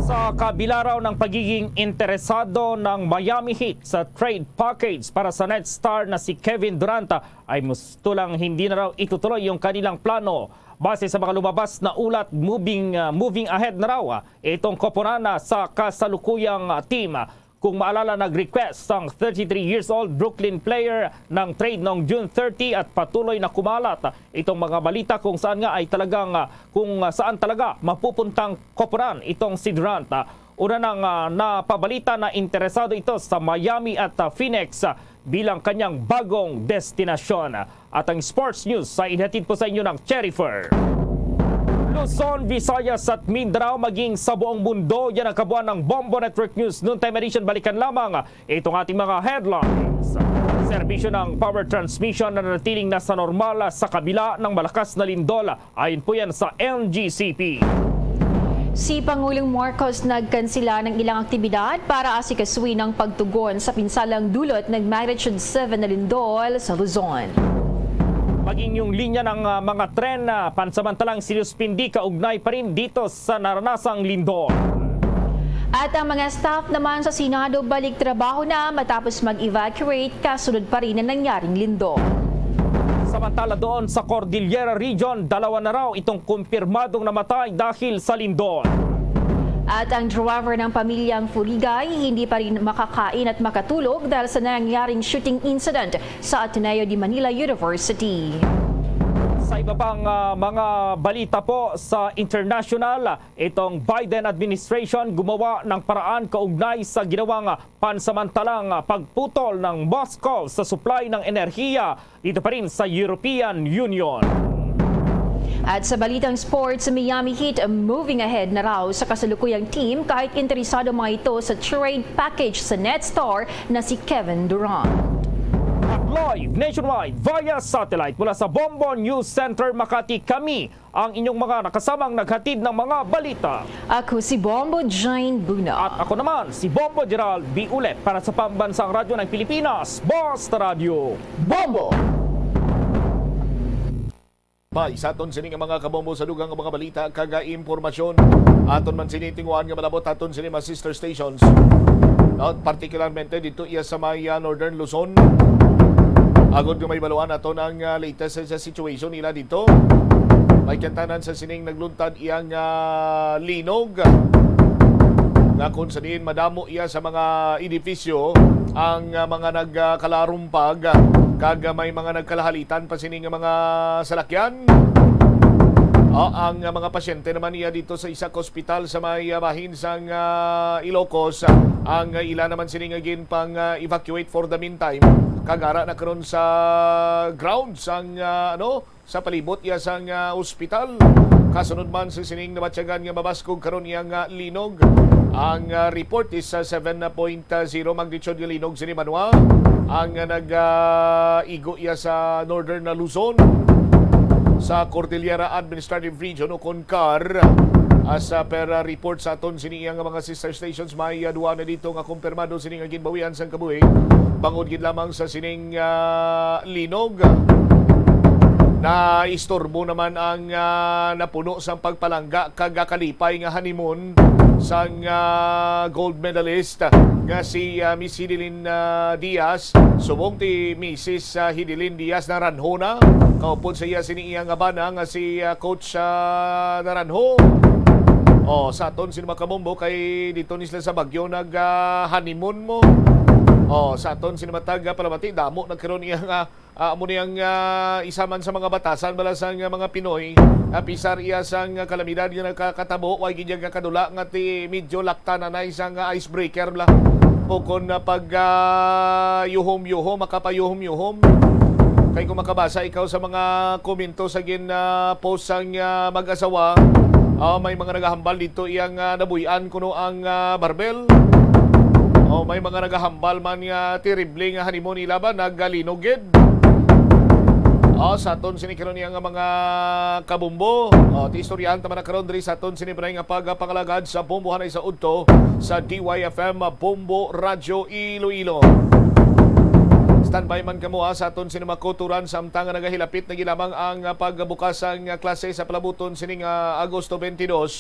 Sa kabila raw ng pagiging interesado ng Miami Heat sa trade package para sa Nets star na si Kevin Durant, ay musto lang hindi na raw itutuloy yung kanilang plano. Base sa mga lumabas na ulat, moving, ah, moving ahead na raw, ah, itong koponan, ah, sa kasalukuyang, ah, team. Kung maalala, nag-request ang thirty-three years old Brooklyn player ng trade noong June thirty at patuloy na kumalat itong mga balita kung saan nga ay talagang, ah, kung, ah, saan talaga mapupuntang koponan itong si Durant. Ah, una nang, ah, napabalita na interesado ito sa Miami at, ah, Phoenix, ah, bilang kanyang bagong destinasyon. At ang sports news ay ihatid po sa inyo ng Cherry Fair. Luzon, Visayas at Mindanao, maging sa buong mundo, yan ang kabuuan ng Bombo Network News Noontime Edition. Balikan lamang itong ating mga headlines. Serbisyo ng power transmission na nanatiling nasa normal sa kabila ng malakas na lindol. Ayon po yan sa N G C P. Si Pangulong Marcos nagkansila ng ilang aktibidad para asikasuhin ang pagtugon sa pinsalang dulot ng magnitude seven na lindol sa Luzon. Maging yung linya ng, ah, mga tren na pansamantalang sinuspindi kaugnay pa rin dito sa naranasang lindol. At ang mga staff naman sa Senado balik trabaho na matapos mag-evacuate kasunod pa rin ng nangyaring lindol. Samantala doon sa Cordillera Region, dalawa na raw itong kumpirmadong namatay dahil sa lindol. At ang driver ng pamilyang Furigay hindi pa rin makakain at makatulog dahil sa nangyaring shooting incident sa Ateneo de Manila University. Sa iba pang, ah, mga balita po sa international, itong Biden administration gumawa ng paraan kaugnay sa ginawang pansamantalang pagputol ng Moscow sa supply ng enerhiya dito pa rin sa European Union. At sa balitang sports, Miami Heat moving ahead na raw sa kasalukuyang team kahit interesado mga ito sa trade package sa Nets star na si Kevin Durant. At live nationwide via satellite mula sa Bombo News Center Makati, kami ang inyong mga nakasamang naghatid ng mga balita. Ako si Bombo Jane Buna. At ako naman, si Bombo Gerald B. Ulet para sa Pambansang Radyo ng Pilipinas, Basta Radyo. Bombo! May sa aton sini nga mga kabombo sa dugang nga mga balita kag impormasyon. Aton man sini tinguhaan nga malabot aton sini mga sister stations. No, particularmente dito iya sa may, ah, Northern Luzon. Agod nga may baluan nato ang, ah, latest sa situation nila dito. May kantanan sa sining nagluntad iyang, ah, linog, nga kung sa diin madamo iya sa mga edipisyo ang, ah, mga nagkalarumpag, kag may mga nagkalahalitan pa sini nga mga salakyan. O, ang, ah, mga pasyente naman niya dito sa isa ka ospital sa may, ah, bahin sang, ah, Ilocos, ang, ah, ila naman sini nga ginpang, ah, evacuate for the meantime. Kag ara na karon sa ground sang, ah, ano, sa palibot iya sang, ah, ospital. Kasunod man sa sining nabatyagan nga mabaskog karon iyang, ah, linog. Ang, ah, report is sa seven point zero magnitude nga linog sini banwa. Ang, ah, nag, ah, igo iya sa Northern Luzon, sa Cordillera Administrative Region o kon CAR. As, ah, per, ah, report sa aton sini iyang mga sister stations, may, ah, duwa na dito nga kumpirmado sini nga ginbawian sang kabuhi bangod gid lamang sa sining, ah, linog. Naistorbo naman ang, ah, napuno sang pagpalangga kag kalipay nga honeymoon sang, ah, gold medalist nga si, ah, Miss Hidilyn, ah, Diaz, subong ti Missus, ah, Hidilyn Diaz Naranjo na. Kaupod sa iya sini iya nga bana nga si, ah, Coach, ah, Naranjo. O, sa aton sini mga kabombo, kay dito ni sila sa Baguio nag, ah, honeymoon mo. O, sa aton sini matag, ah, palamati, damo na karon iya nga, ah, amo ni ang, ah, isa man sa mga batasan bala sang, ah, mga Pinoy, ah, pisar iya sang, ah, kalamidad nga nakakatabo, way gid iya kadula nga ti medyo laktan na na isang, ah, icebreaker bala. O kon, ah, pag, ah, yuhom-yuhom, makapayuhom-yuhom. Kay kung makabasa ikaw sa mga komento sa gin, ah, post sang, ah, mag-asawa, ah, may mga nagahambal dito iyang, ah, nabuy-an kuno ang, ah, barbel. O may mga nagahambal man nga terrible nga honeymoon nila ba, nagalinog gid. O, sa aton sini karon iya nga mga kabumbo. O, ti istoryahan ta man na karon diri sa aton sini, Bray, nga pagpangalagad sa Bombohanay sa Udto sa D Y F M Bombo Radyo Iloilo. Standby man kamo, ha, sa aton sini makuturan samtang nga nagahilapit na gid lamang ang, ah, pagbukas sang, ah, klase sa palabuton sining, ah, Agosto twenty-two.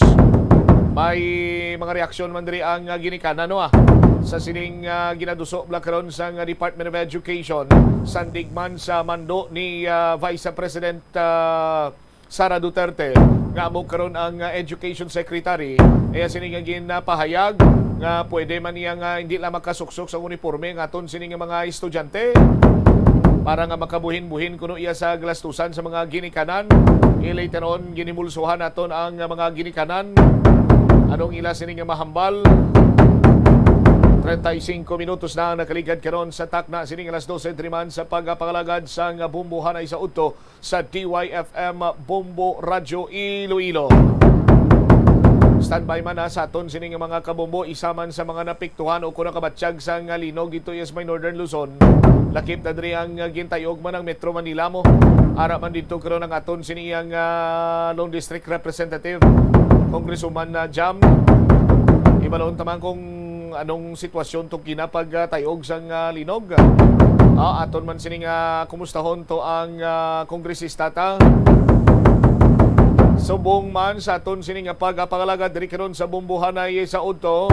May mga reaksyon man diri ang, ah, ginikanan, no, ah, sa sining, ah, ginaduso bala karon sang, ah, Department of Education, sandig man sa mando ni, ah, Vice President, ah, Sara Duterte, nga amo karon ang, ah, Education Secretary. Iya sini nga ginapahayag nga pwede man niya nga hindi lang makasuksok sa uniforme ang aton sini nga mga estudyante para nga makabuhin-buhin kuno iya sa galastusan sa mga ginikanan. E, later on, ginhimulsohan naton ang, ah, mga ginikanan. Anong ila sini nga mahambal? Treinta y cinco minutos na ang nakaligad karon sa takna sining alas dose, diri man sa pagpangalagad sang Bombohanay sa Udto sa D Y F M Bombo Radyo Iloilo. Standby man na sa aton sining mga kabombo, isa man sa mga napiktuhan o kung nakabatyag sang linog dito sa may Northern Luzon. Lakip na diri ang gintayog man ang Metro Manila mo. Ara man dito karon ang aton sini ang, ah, Lone District Representative, Congresswoman, ah, Jam. Ibalon ta man kung anong sitwasyon to kinapagtayog sang, ah, linog. Ah, aton man sini nga kumustahon to ang, ah, kongresista ta. Subong man sa aton sini nga pagpangalagad diri karon sa Bombohanay sa Udto.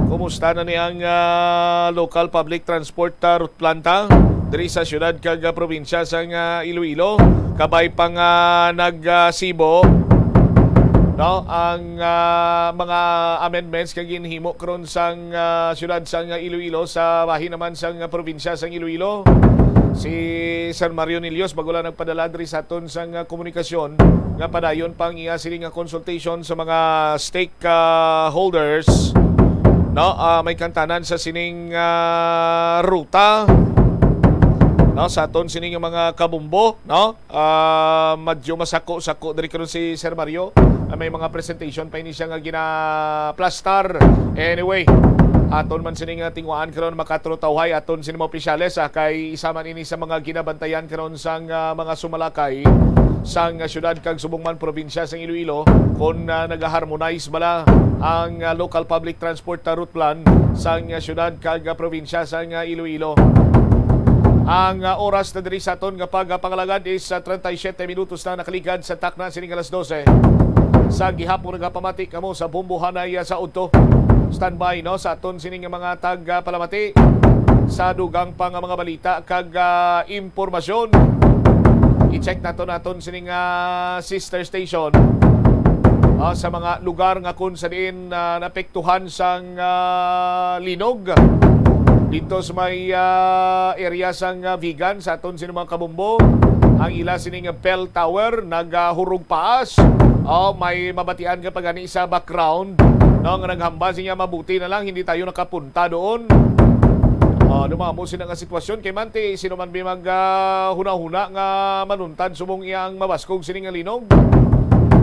Kumusta na ni ang, ah, local public transport, ah, route planta diri sa siyudad kag, ah, probinsya sang, ah, Iloilo? Kabay pa nga nag, ah, sibo, no, ang, ah, mga amendments nga ginhimo karon sang, ah, siyudad sang, ah, Iloilo sa bahin naman sang, ah, probinsya sang Iloilo. Si Sir Mario Nillos bago lang nagpadala diri sa aton sang, ah, komunikasyon nga padayon pang iya sini nga consultation sa mga stakeholders, no, ah, may kantanan sa sining, ah, ruta, no, sa aton sini nga mga kabumbo, no. Ah, medyo masako-sako diri karon si Sir Mario. Ah, may mga presentation pa ini siya nga ginaplastar. Anyway, aton man sini nga tingwaan karon, makatrutawhay aton sini mga opisyales, ah, kay isa man ini sa mga ginabantayan karon sang, ah, mga sumalakay sang, ah, siyudad kag subong man probinsya sang Iloilo, kung, ah, nagaharmonize bala ang, ah, local public transport, ah, route plan sang, ah, siyudad kag, ah, probinsya sang, ah, Iloilo. Ang, ah, oras na diri sa aton nga pagpangalagad is, ah, treinta y siete minutos na nakaligad sa takna sining alas dose. Sa gihapon nagapamati kamo sa Bombohanay, ah, sa Udto. Standby, no, sa aton sini nga mga tag-, ah, palamati sa dugang pa nga mga balita kag, ah, impormasyon. I-check nato naton sini nga sister station, ah, sa mga lugar nga kung sa diin, ah, napektuhan sang, ah, linog. Dito sa may, ah, area sang, ah, Vigan, sa aton sini mga kabombo, ang ila sini nga bell tower nagahurog paas. Oh, may mabatian ka pa gani sa background, no, nga naghambal siya, mabuti na lang hindi tayo nakapunta doon. Oh, dumamo sila nga sitwasyon kay manti sino man bi mag, ah, hunahuna nga manuntad subong iyang mabaskog sini nga linog.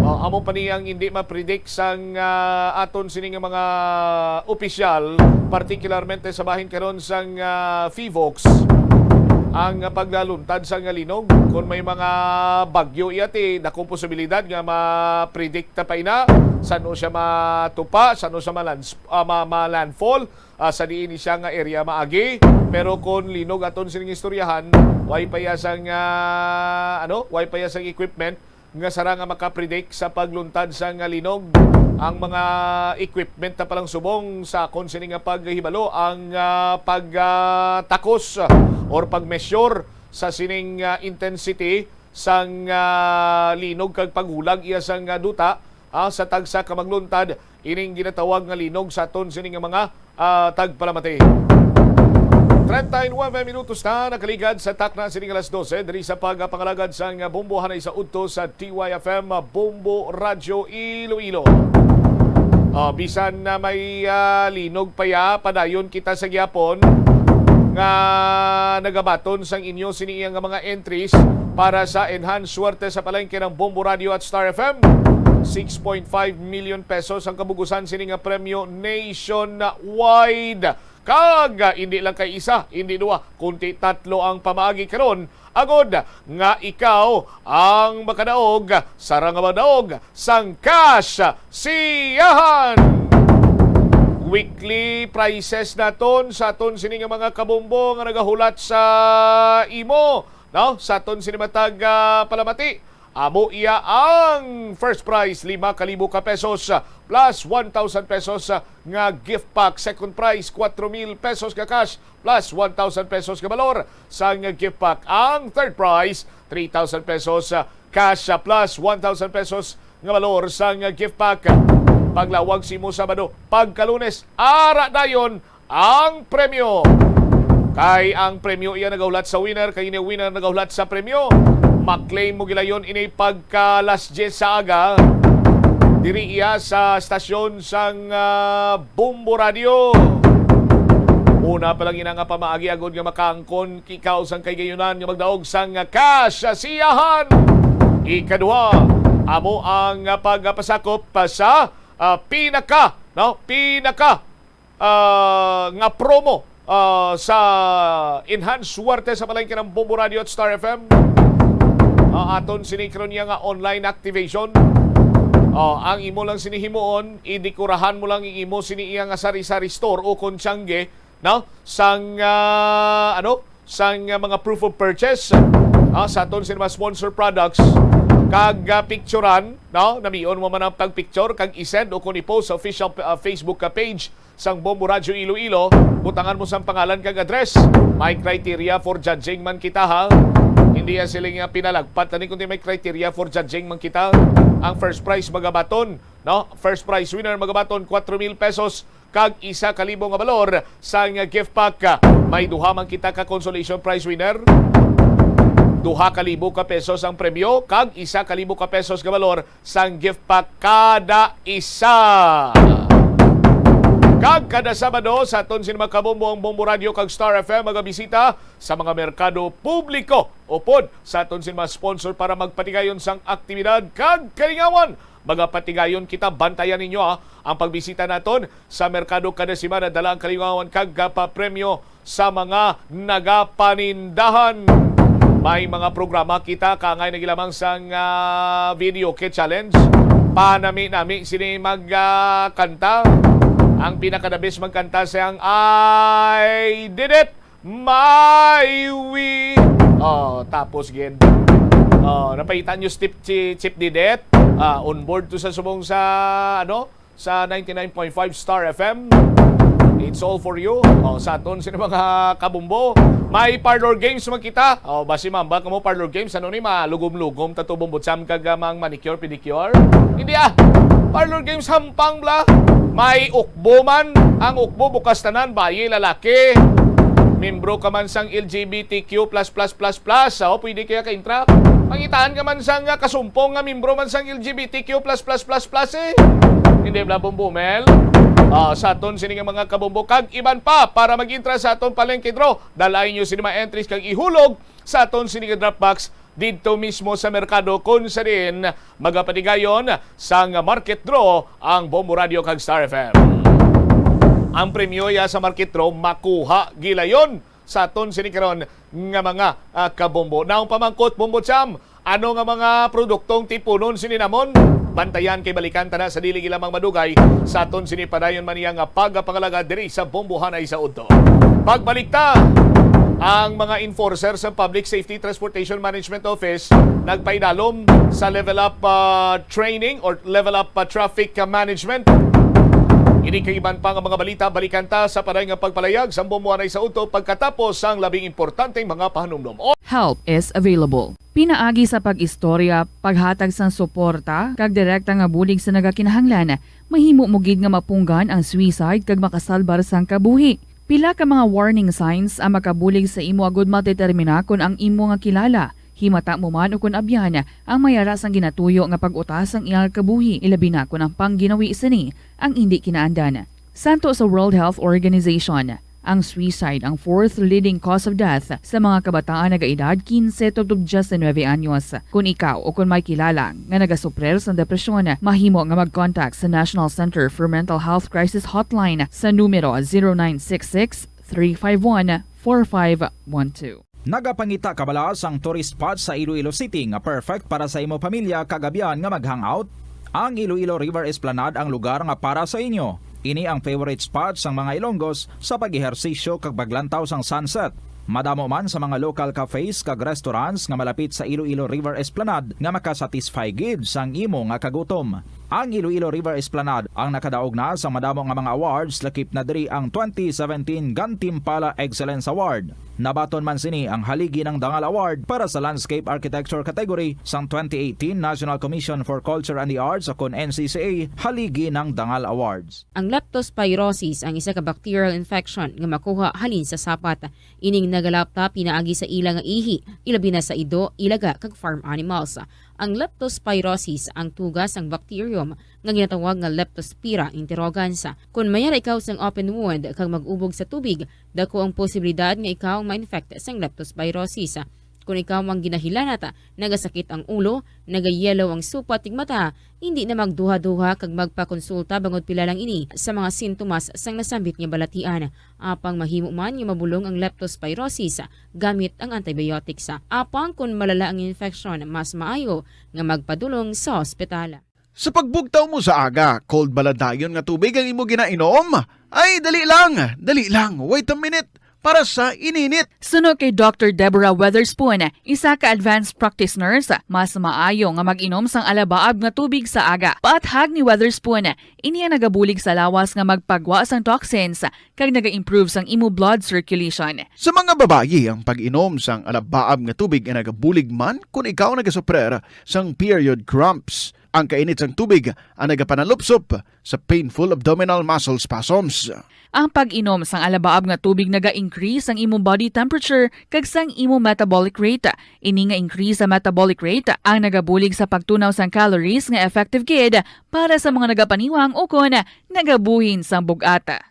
Oh, amo pa ni ang hindi ma-predict sang, ah, aton sini nga mga opisyal, particularmente sa bahin karon sang, ah, PHIVOLCS, ang paglaluntad sang linog. Kung may mga bagyo iya, ti dakong posibilidad nga ma-predict ta pa ina, sano siya matupa, sano siya malans-, ah, ma-, ma-landfall, ah, sa diin ni siya nga area maagi. Pero kung linog aton sining istoryahan, way pa iya sang, ah, ano, way pa iya sang equipment nga sara nga makapredict sa pagluntad sang linog. Ang mga equipment na palang subong sa akon sini nga paghibalo, ang, ah, pag, ah, takos or pag-measure sa sining, ah, intensity sang, ah, linog kag paghulag iya sang, ah, duta, ah, sa tagsa ka magluntad ining ginatawag nga linog sa aton sini nga mga, ah, tagpalamati. Treinta y nueve minutos na nakaligad sa takna sini nga alas dose diri sa pagpangalagad sang bombohanay sa udto sa D Y F M Bombo Radyo Iloilo. Ah, bisan na may, ah, linog pa ya, padayon kita sa gihapon nga nagabaton sang inyo sini iya nga mga entries para sa Enhanced Swerte sa Palengke ng Bombo Radio at Star F M. Six point five million pesos ang kabugusan sini nga premyo nationwide. Kag, ah, hindi lang kay isa, hindi duwa, kundi tatlo ang pamaagi karon, agod nga ikaw ang makadaog sa rangabadaog sang cash siyahan. Weekly prizes naton sa aton sini nga mga kabombo nga nagahulat sa imo, no? Sa aton sini matag, ah, palamati. Amo iya ang first prize, lima ka libo ka pesos, plus one thousand pesos nga gift pack. Second prize, kwatro mil pesos nga cash, plus one thousand pesos nga balor sang gift pack. Ang third prize, three thousand pesos, ah, cash, ah, plus one thousand pesos nga balor sang gift pack. Paglawag sa imo Sabado, pagka Lunes, ara dayon ang premyo. Kay ang premyo iya nagahulat sa winner, kay ini winner nagahulat sa premyo. Ma-claim mo gilayon ini pagka alas diyes sa aga. Diri iya sa stasyon sang, ah, Bombo Radio. Una pa lang ina nga pamaagi agod nga makaangkon ikaw sang kahigayonan nga magdaog sang cash siyahan. Ikaduha, amo ang pagpasakop pa sa, ah, pinaka, no, pinaka, ah, nga promo, ah, sa Enhanced Swerte sa Palengke ng Bombo Radio at Star F M. Ah, aton sini karon niya nga online activation. Ah, ang imo lang sini himuon, idikurahan mo lang ang imo sini iya nga sari-sari store o kon tiyangge, no? Sang, ah, ano? Sang, ah, mga proof of purchase, ah, sa aton sini mga sponsor products. Kag, ah, picturan, no? Namion mo man ang pag-picture kag i-send o kon i-post sa official, ah, Facebook ka page sang Bombo Radyo Iloilo. Butangan mo sang pangalan kag address. May criteria for judging man kita, ha. Hindi yan sila nga pinalagpat ani, kundi may criteria for judging man kita. Ang first prize magabaton, no? First prize winner magabaton, kwatro mil pesos kag isa ka libo nga balor sang gift pack. May duha man kita ka consolation prize winner. Duha ka libo ka pesos ang premyo kag isa ka libo ka pesos nga balor sang gift pack kada isa. Kag kada Sabado sa aton sini mga kabombo ang Bombo Radio kag Star F M magabisita sa mga merkado publiko upod sa aton sini mga sponsor para magpatigayon sang aktibidad kag kalingawan. Magapatigayon kita, bantayan ninyo, ah, ang pagbisita naton sa merkado kada semana. Dala ang kalingawan kag papremyo sa mga nagapanindahan. May mga programa kita kaangay nagilamang sang, ah, video kit challenge. Panami-nami sini mag, ah, kanta. Ang pinaka-the best magkanta siyang I Did It My Way. Oh, tapos gid. Oh, napahita nyo si Chief, si Chief Didet. Ah, on board to sa subong sa, ano, sa ninety-nine point five Star F M. It's all for you. O, sa aton sini mga kabumbo, may parlor games man kita. O, basi mambal kamo parlor games, ano ni, malugom-lugom ta to, Bumbot Sam, kag, ah, mang manicure, pedicure? Hindi, ah. Parlor games, hampang bala. May ukbo man. Ang ukbo, bukas tanan, bayi, lalaki. Membro ka man sang L G B T Q plus plus plus plus, o, pwede kaya ka-intra. Pangitaan ka man sang, ah, kasumpong nga membro man sang L G B T Q plus plus plus plus, eh. Hindi bala, Bumbumel? Ah, sa aton sini nga mga kabumbo kag iban pa, para mag-intra sa aton palengke draw, dal-a ninyo sini mga entries kag ihulog sa aton sini nga drop box didto mismo sa merkado, kun sa diin magapatigayon sang market draw ang Bombo Radio kag Star F M. Ang premyo ya sa market draw makuha gilayon sa aton sini karon nga mga, ah, kabombo. Naong pamangkot, Bombo Cham, ano nga mga produktong tipunon sini namon? Bantayan kay balikan ta na sa dili lamang madugay sa aton sini padayon man niya nga pagpangalagad diri sa Bombohanay sa Udto. Pagbalik ta, ang mga enforcer sa Public Safety Transportation Management Office nagpaidalom sa Level Up, ah, Training or Level Up, ah, Traffic, ah, Management. Ini kag iban pa nga mga balita, balikan ta sa padayon nga pagpalayag sa Bombohanay sa Udto pagkatapos sang labing importanteng mga pahanumdom. Help is available. Pinaagi sa pag-istorya, paghatag sang suporta, kag direkta nga bulig sa nagakinahanglan, mahimo mo gid nga mapunggan ang suicide kag makasalbar sang kabuhi. Pila ka mga warning signs ang makabulig sa imo agud madetermina kon ang imo nga kilala, himata mo man ukon abyan, ang may ara sang ginatuyo nga pag-utas sang iyang kabuhi, ilabi na kon ang pangginawi sini ang indi kinaandan. Santo sa World Health Organization, ang suicide ang fourth leading cause of death sa mga kabataan nagaedad quince tubtob diecinuebe anyos. Kon ikaw o kon may kilala nga nagasuprir sang depresyon, mahimo nga mag-contact sa National Center for Mental Health Crisis Hotline sa numero zero nine six six, three five one, four five one two. Nagapangita ka bala sang tourist spot sa Iloilo City nga perfect para sa imo pamilya kag abyan nga mag-hangout? Ang Iloilo River Esplanade ang lugar nga para sa inyo. Ini ang favorite spot sang mga Ilonggos sa pag-ehersisyo kag paglantaw sang sunset. Madamo man sa mga local cafes kag restaurants nga malapit sa Iloilo River Esplanade nga makasatisfy gid sang imo nga kagutom. Ang Iloilo River Esplanade ang nakadaog na sa madamo nga mga awards, lakip na diri ang twenty seventeen Gantimpala Excellence Award. Nabaton man sini ang Haligi ng Dangal Award para sa Landscape Architecture category sang twenty eighteen National Commission for Culture and the Arts, o kon N C C A, Haligi ng Dangal Awards. Ang leptospirosis ang isa ka bacterial infection nga makuha halin sa sapat. Ining nagalapta pinaagi sa ila nga ihi, ilabi na sa ido, ilaga, kag farm animals. Ang leptospirosis ang tuga sang bacterium nga ginatawag nga Leptospira interrogans. Kon may ara ikaw sang open wound kag mag-ubog sa tubig, dako ang posibilidad nga ikaw ma-infect sang leptospirosis. Kon ikaw ang ginahilanat, nagasakit ang ulo, nagayelo ang supat kag mata, hindi na magduha-duha kag magpakonsulta bangod pila lang ini sa mga sintomas sang nasambit nga balatian. Apang mahimo man nga mabulong ang leptospirosis gamit ang antibiotics. Apang kon malala ang infeksyon, mas maayo nga magpadulong sa ospital. Sa pagbugtaw mo sa aga, cold bala dayon nga tubig ang imo ginainom? Ay, dali lang, dali lang, wait a minute, para sa ininit. Suno kay Doctor Deborah Weatherspoon, isa ka advanced practice nurse, mas maayo nga mag-inom sang alabaab nga tubig sa aga. Paathag ni Weatherspoon, ini ang nagabulig sa lawas nga magpagwa sang toxins kag naga-improve sang imo blood circulation. Sa mga babayi, ang pag-inom sang alabaab nga tubig ay nagabulig man kon ikaw nagasuprer sang period cramps. Ang kainit sang tubig ang nagapanalupsop sa painful abdominal muscle spasms. Ang pag-inom sang alabaab nga tubig naga-increase sang imong body temperature kag sang imong metabolic rate. Ini nga increase sa metabolic rate ang nagabulig sa pagtunaw sang calories nga effective gid para sa mga nagapaniwang ukon nagabuhin sang bug-at.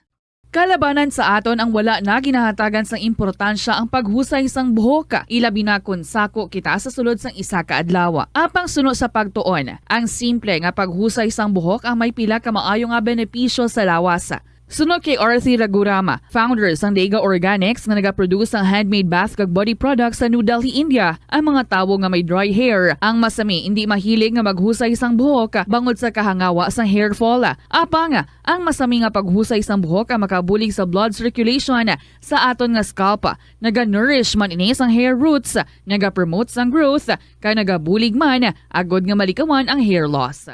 Kalabanan sa aton ang wala na ginahatagan sang importansya ang paghusay sang buhok, ilabi na kon sako kita sa sulod sang isa ka adlaw. Apang suno sa pagtuon, ang simple nga paghusay sang buhok ang may pila ka maayo nga benepisyo sa lawas. Suno kay Arthi Ragurama, founder sang Dega Organics nga nagaproduce sang handmade bath kag body products sa New Delhi, India, ang mga tawo nga may dry hair ang masami indi mahilig nga maghusay sang buhok bangod sa kahangawa sang hair fall. Apang ang masami nga paghusay sang buhok ang makabulig sa blood circulation sa aton nga scalp. Naga-nourish man ini sang hair roots, nagapromote sang growth, kag nagabulig man agod nga malikawan ang hair loss.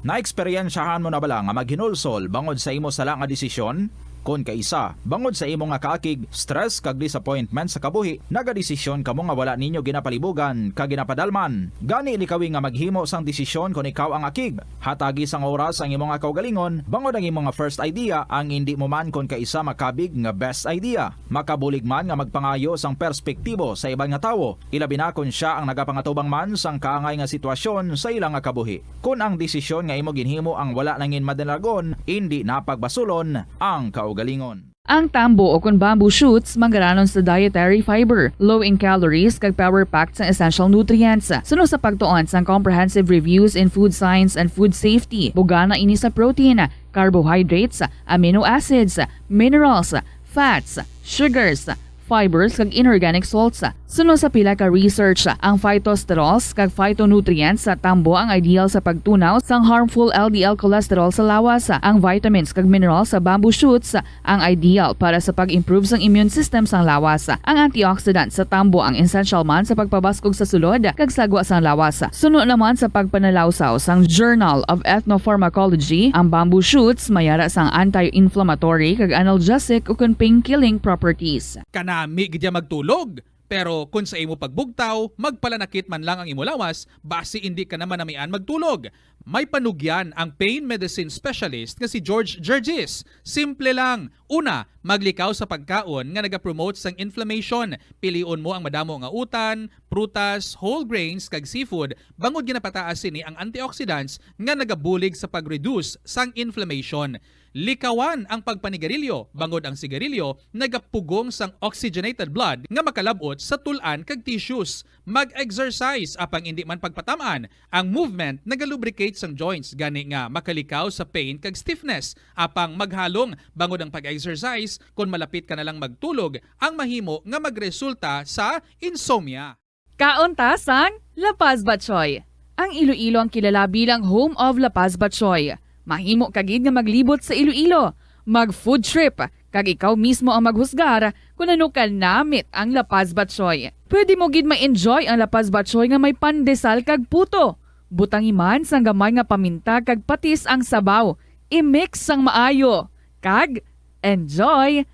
Naeksperyensyahan mo na bala nga maghinulsol bangod sa imo sala nga desisyon? Kon kaisa, bangod sa imo nga kaakig, stress kag disappointment sa kabuhi, nagadesisyon kamo nga wala ninyo ginapalibugan kag ginapadalman. Gani, likawi nga maghimo sang desisyon kon ikaw ang akig. Hatagi sang oras ang imo nga kaugalingon, bangod ang imo nga first idea ang indi mo man kon kaisa makabig nga best idea. Makabulig man nga magpangayo sang perspektibo sa iban nga tawo, ilabi na kon sia ang nagapangatubang man sang kaangay nga sitwasyon sa ila nga kabuhi. Kon ang desisyon nga imo ginhimo ang wala nangin madalagon, indi na pagbasulon ang kaugalingon. Ang tambo o kon bamboo shoots manggaranon sa dietary fiber, low in calories, kag power-packed sang essential nutrients. Suno sa pagtuon sang Comprehensive Reviews in Food Science and Food Safety, bugana ini sa protein, carbohydrates, amino acids, minerals, fats, sugars, fibers, kag inorganic salts. Suno sa pila ka research, ang phytosterols kag phytonutrients sa tambo ang ideal sa pagtunaw sang harmful L D L cholesterol sa lawas. Ang vitamins kag minerals sa bamboo shoots ang ideal para sa pag-improve sang immune system sang lawas. Ang antioxidant sa tambo ang essential man sa pagpabaskog sa sulod kag sagwa sang lawas. Suno naman sa pagpanalawsaw sang Journal of Ethnopharmacology, ang bamboo shoots may ara sang anti-inflammatory kag analgesic ukon pain-killing properties. Kanami gid ya magtulog, pero kon sa imo pagbugtaw, magpalanakit man lang ang imo lawas, basi indi ka na manamian magtulog. May panugyan ang pain medicine specialist nga si George Gergis. Simple lang. Una, maglikaw sa pagkaon nga nagapromote sang inflammation. Pilion mo ang madamo nga utan, prutas, whole grains, kag seafood, bangod ginapataas sini ang antioxidants nga nagabulig sa pag-reduce sang inflammation. Likawan ang pagpanigarilyo, bangod ang sigarilyo nagapugong sang oxygenated blood nga makalab-ot sa tul-an kag tissues. Mag-exercise, apang indi man pagpatam-an. Ang movement nagalubricate sang joints, gani nga makalikaw sa pain kag stiffness. Apang maghalong, bangod ang pag-exercise, kon malapit ka na lang magtulog, ang mahimo nga magresulta sa insomnia. Kaon ta sang La Paz Batchoy. Ang Iloilo ang kilala bilang home of La Paz Batchoy. Mahimo ka gid nga maglibot sa Iloilo, mag-food trip, kag ikaw mismo ang maghusgar kon ano kanamit ang La Paz Batchoy. Pwede mo gid ma-enjoy ang La Paz Batchoy nga may pandesal kag puto. Butangi man sang gamay nga paminta kag patis ang sabaw. I-mix sang maayo. Kag enjoy!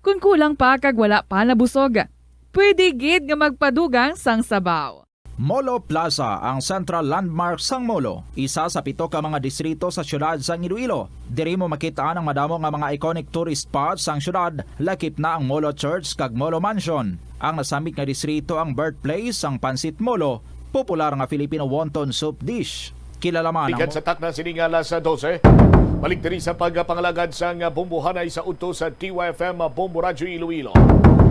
Kon kulang pa kag wala pa nabusog, pwede gid nga magpadugang sang sabaw. Molo Plaza, ang central landmark sang Molo, isa sa pito ka mga distrito sa siyudad sang Iloilo. Diri mo makit-an ang madamo nga mga iconic tourist spots sang siyudad, lakip na ang Molo Church kag Molo Mansion. Ang nasambit nga distrito ang birthplace sang Pancit Molo, popular nga Filipino wonton soup dish. Kilala man ang Pikat sa takna sini nga alas dose. Balik diri sa pagpangalagad sang bombohanay sa udto sa T Y F M Bombo Radyo Iloilo.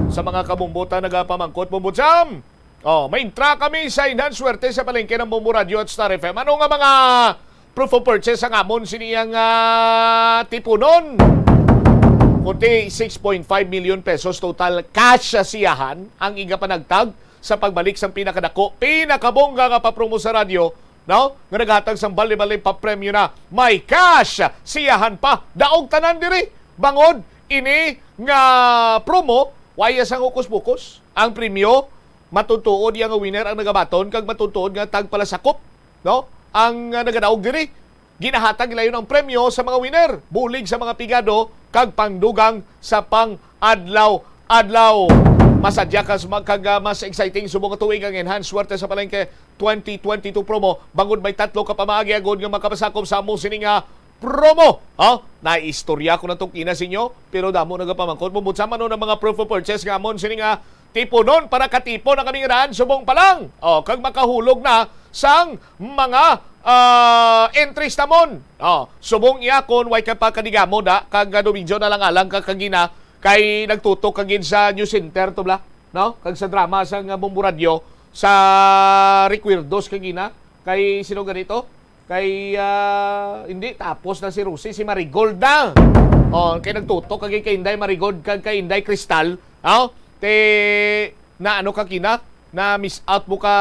Sa mga kabombo ta nagapamangkot, Bombo Jam! Oh, may intra kami sa Inhan Swerte sa palengke ng Bombo Radyo at Star F M. Ano nga mga proof of purchase ang amon sini ang, ah, tipunon? Kundi six point five million pesos total cash sa siyahan ang iga panagtag sa pagbalik sang pinakadako, pinakabongga nga papromo sa radyo, no? Nga naghatag sang bali-bali papremyo na may cash siyahan pa. Daog tanan diri. Bangod ini nga promo, waya sang hokus-pokus. Ang premyo, matutuod iya nga winner ang nagabaton kag matutuod nga tagpalasakop, no? Ang, ah, nagadaog diri. Ginahatag nila yun ang premyo sa mga winner, bulig sa mga pigado, kag pangdugang sa pang-adlaw-adlaw. Masadya ka sa mag-, kag, ah, mas exciting subong nga tuig ang Enhanced Swerte sa Palengke twenty twenty-two promo, bangod may tatlo ka pamaagi agod nga makapasakop sa amo sini nga promo. Ha? Naistorya ko na to kina sa inyo, pero damo nagapamangkot. Bumutsa man ang mga proof of purchase nga amon sini nga tipunon para katipon ang kaming daan subong pa lang. Oh, kag makahulog na sang mga, ah, entries namon. Oh, subong iya kon way ka pa kadigamo da, kag, ah, dumidyo na lang alang ka kagina, kay nagtutok ka gid sa News Center to bla, no? Kag sa drama sa nga Bombo Radyo, sa Recuerdos kagina, kay sino ganito? Kay, ah, hindi, tapos na si Rosie, si Marigold na. Oh, kay nagtutok kag kay Inday Marigold kag kay Inday Cristal. Oh, te, na ano ka kina? Na miss out mo ka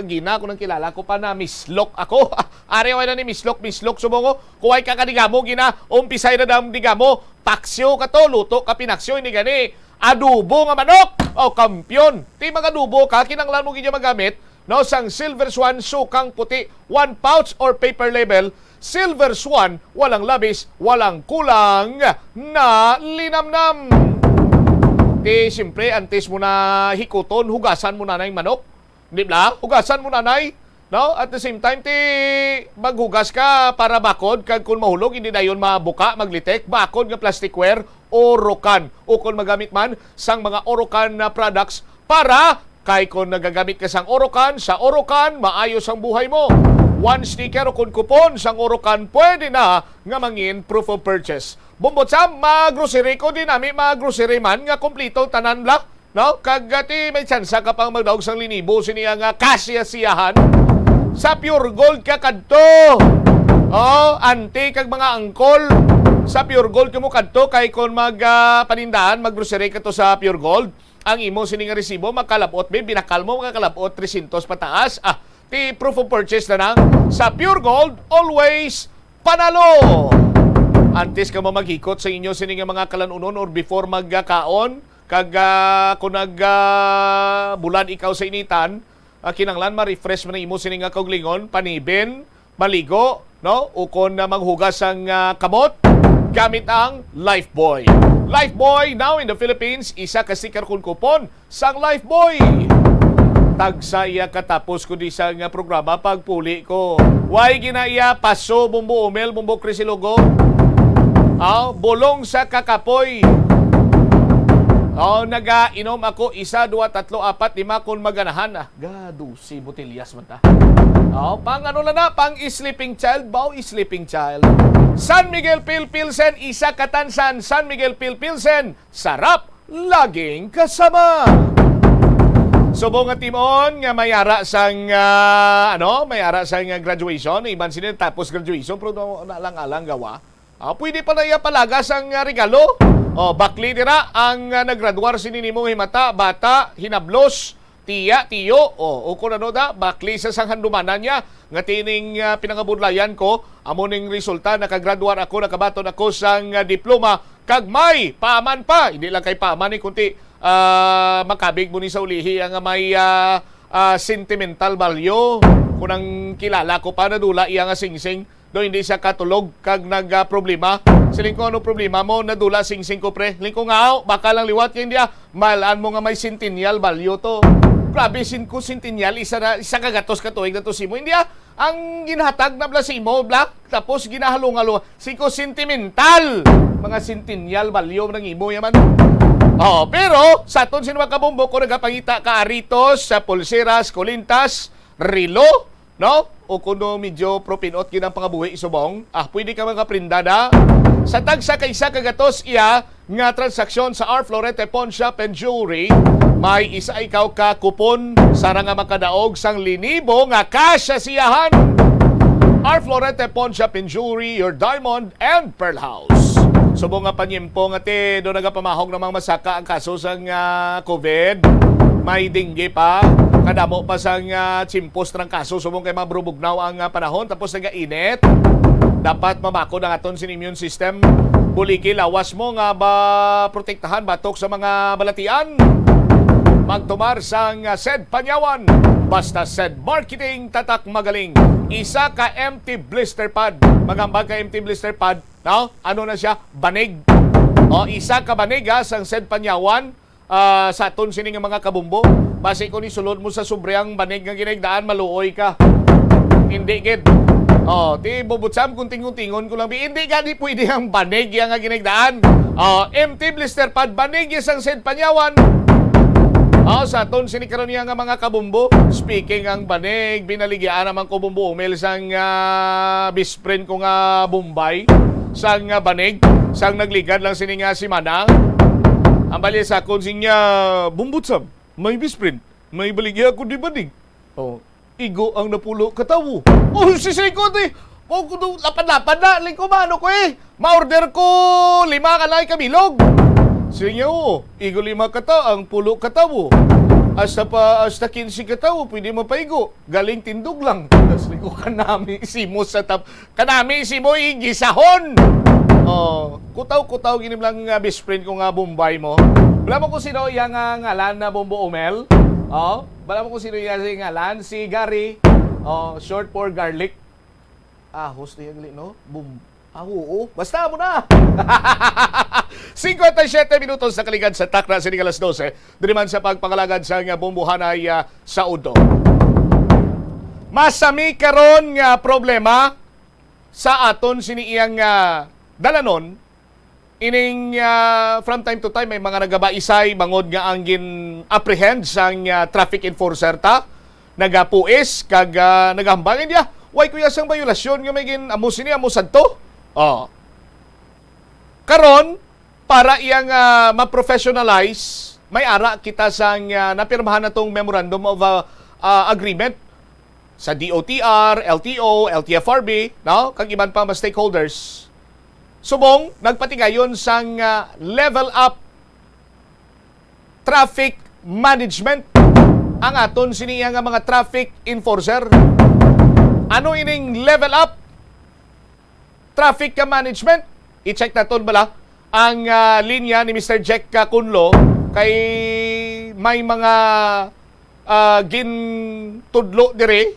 gina, kung nang kilala ko pa na mislok ako. Ari, wala ni mislok, mislok subong ko. Kuway ka kadigamo gina, umpisay na dam digamo. Paksiw ka to, luto ka pinaksiw, hindi gani adobo nga manok. Oh, kampiyon. Ti mag-adobo ka, kinanglan mo gid magamit no, sang Silver Swan sukang puti, one pouch or paper label, Silver Swan, walang labis, walang kulang na linamnam. Ti, siyempre, antes mo na hikuton, hugasan mo na nay manok. Di ba? Hugasan mo na nay. No? At the same time, ti, maghugas ka para bakod, kag kung mahulog, hindi dayon mabuka, maglitik, bakod nga plasticware, Orocan. O kung magamit man sang mga Orocan na products para kay kung nagagamit ka sang Orocan, sa Orocan, maayos ang buhay mo. One sticker o kung kupon sang Orocan, pwede na nga mangin proof of purchase. Bumbot sa mga grocery ko, di nami mga grocery man nga kompleto tanan la. No? Kag, ah, ti may tsansa ka pang magdaog sang linibo sini nga kasiyasiyahan. Sa Pure Gold ka kadto. Oh, auntie kag mga angkol, sa Pure Gold kamo kadto kay kon mag, ah, panindahan, mag-grocery ka to sa Pure Gold, ang imo sini nga resibo makalabot, be, binakal mo, makalabot trescientos pataas. Ah, ti proof of purchase na na sa Pure Gold, always panalo. Antes ka mo maghikot sa inyo sini nga mga kalanunon or before magkaon, kag, ah, kung nag, ah, bulad ikaw sa initan, ah, kinahanglan ma-refresh man ang imo sini nga kaugalingon, panibin, maligo, no? Ukon na manghugas sang, ah, kamot gamit ang Lifebuoy. Lifebuoy, now in the Philippines, isa ka sticker kun kupon sang Lifebuoy. Tagsa iya katapos ko di sa nga programa, pagpuli ko. Way gina iya paso, Bumbo Umel, Bumbo Chris Ilogo. Aw, bulong sa kakapoy. Aw, nagainom ako, isa, dua, tatlo, apat, lima, kun maganahan. Ah, ga, dose botelya man ta. Oh, pang ano na na, pang sleeping child, bao sleeping child. San Miguel Pil Pilsen, isa ka tansan, San Miguel Pil Pilsen, sarap, laging kasama. Subong nga timon nga may ara sang, ah, ano, may ara sang, ah, graduation, iban sila tapos graduation, pero na, na lang alang gawa. Ah, pwede pa na iya palagas ang, ah, regalo. Oh, bakli dira ang, ah, naggraduar sini nimo himata, bata, hinablos, tiya, tiyo. Oh, o kung ano da, bakli sa sang handumanan niya nga tining, ah, pinangabudlayan ko, amo ning resulta, nakagraduar ako, nakabaton ako sang, ah, diploma, kag may paaman pa. Hindi lang kay paaman ni, kunti, ah, makabig mo ni sa ulihi ang may, ah, ah, sentimental value. Kung ang kilala ko pa, nadula iya nga singsing. Do hindi siya katulog kag nag, ah, problema. Siling ko, "Ano problema mo? Nadula singsing ko, pre." Siling ko nga, "Aw, baka lang liwat kay hindi, ah. Malan mo nga may centennial value to." Grabe, sin ko centennial, isa na, isa ka gatos ka tuig na to simo. Hindi, ah. Ang ginhatag na bla simo, bla. Tapos ginahalong-halong. Siling ko sentimental. Mga centennial value nang imo yaman. Oh, pero sa aton sin mga kabombo, kung nagapangita ka aritos, sa pulseras, kulintas, relo, no? O kuno medyo propinot gid ang pangabuhi subong, ah, pwede ka makaprenda na. Sa tagsa ka isa ka gatos iya nga transaksyon sa R Florete Pawn Shop and Jewelry, may isa ikaw ka kupon sa nga makadaog sang linibo nga kasasiyahan. R Florete Pawn Shop and Jewelry, your diamond and Pearl House. Subong nga panyempo nga ti do nagapamahog namang masaka ang kaso sang, ah, COVID. May dengue pa. Kadamo pa sang, ah, chimpos trangkaso subong kay mabrubugnaw ang, ah, panahon tapos nagainit. Dapat mabakod ang aton sin immune system. Buliki lawas mo nga ba protektahan batok sa mga balatian. Magtumar sang, ah, Sed Panyawan. Basta Sed Marketing, tatak magaling. Isa ka empty blister pad. Magambag ka empty blister pad. No? Ano na siya? Banig. O, isa ka banig, ha, sang Sed Panyawan, ah, sa aton sini nga mga kabumbo. Basi kung isulod mo sa sobre ang banig nga ginagdaan, maluoy ka. Hindi gid. O, ti bubutsam kung tingon-tingon ko lang, bi, hindi gani pwede ang banig yang nga ginagdaan. O, empty blister pad, banig ya sang Sed Panyawan. O, sa aton sini karon niya nga mga kabumbo. Speaking ang banig, binaligyan naman ko bumbo umil sang, ah, best friend ko nga Bombay, sang, ah, banig, sang nagligad lang sini nga semana. Ang bali sa akon sinya, "Bumbutsam, may best friend, may baligya ko di banig." Oh, igo ang napulo ka tawo. Oh, si Siko, di. Oh, kuno lapad-lapad na, ling ko, mano ko eh. Ma-order ko lima ka lang kabilog. Sige, oo. Igo lima ka ta, ang pulo ka tawo. Hasta pa, hasta quince ka tawo, pwede mapaigo. Galing tindog lang. Tas ling ko, kanami, simo sa tap-, kanami, simo, igisahon. Oh, kutaw-kutaw, ginim lang nga best friend ko nga Bombay mo. Wala mo kung sino iya nga ngalan na Bombo Omel. Oh, wala mo kung sino iya nga ngalan. Si Gary. Oh, short for garlic. Ahos niya gali, no? Boom. Ah, oo. Basta mo na. Cincuenta y siete minutos na kaligad sa takna sini nga alas dose. Diri man sa pagpangalagad sa nga bombohanay, ah, sa udto. Masami karon nga problema sa aton sini iyang, ah, dalanon. Ining, ah, from time to time, may mga nagabaisay bangod nga ang gin-apprehend sang, ah, traffic enforcer ta, nagapuis, kag, ah, nagahambal niya, "Way kuya sang bayolasyon nga may gin-, amo sini, amo sadto." Oh. Karon, para iyang, ah, ma-professionalize, may ara kita sang, ah, napirmahan natong Memorandum of, ah, ah, Agreement sa D O T R, L T O, L T F R B, no? Kag iban pa mga stakeholders. Subong nagpatigayon sang, ah, level up traffic management ang aton sini nga mga traffic enforcer. Ano ining level up traffic ka management? I-check naton bala ang, ah, linya ni Mister Jack, ah, Kunlo, kay may mga, ah, gintudlo diri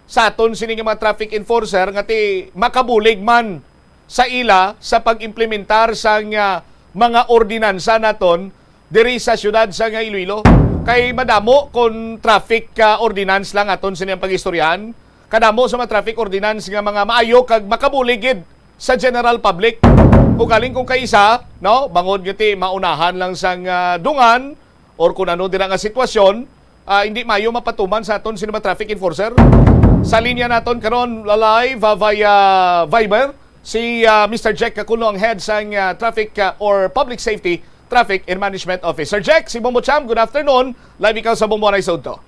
sa aton sini nga mga traffic enforcer nga ti makabulig man sa ila sa pag-implementar sang, ah, mga ordinansa naton diri sa siyudad sa nga Iloilo. Kay madamo kon traffic, ah, ordinance lang aton sini ang pag-istoryahan. Kadamo sa mga traffic ordinance nga mga maayo kag makabulig gid sa general public. Ugaling kung kaisa, no, bangod nga ti maunahan lang sang, ah, dungan or kung ano dira nga sitwasyon, ah, hindi maayo mapatuman sa aton sino ba traffic enforcer. Sa linya naton karon live, ah, via Viber si, ah, Mister Jack Kakulo, ang head sang, ah, traffic, ah, or public safety, traffic and management office. Sir Jack, si Bombo Champ, good afternoon. Live ikaw sa Bombo Anay sa Udto.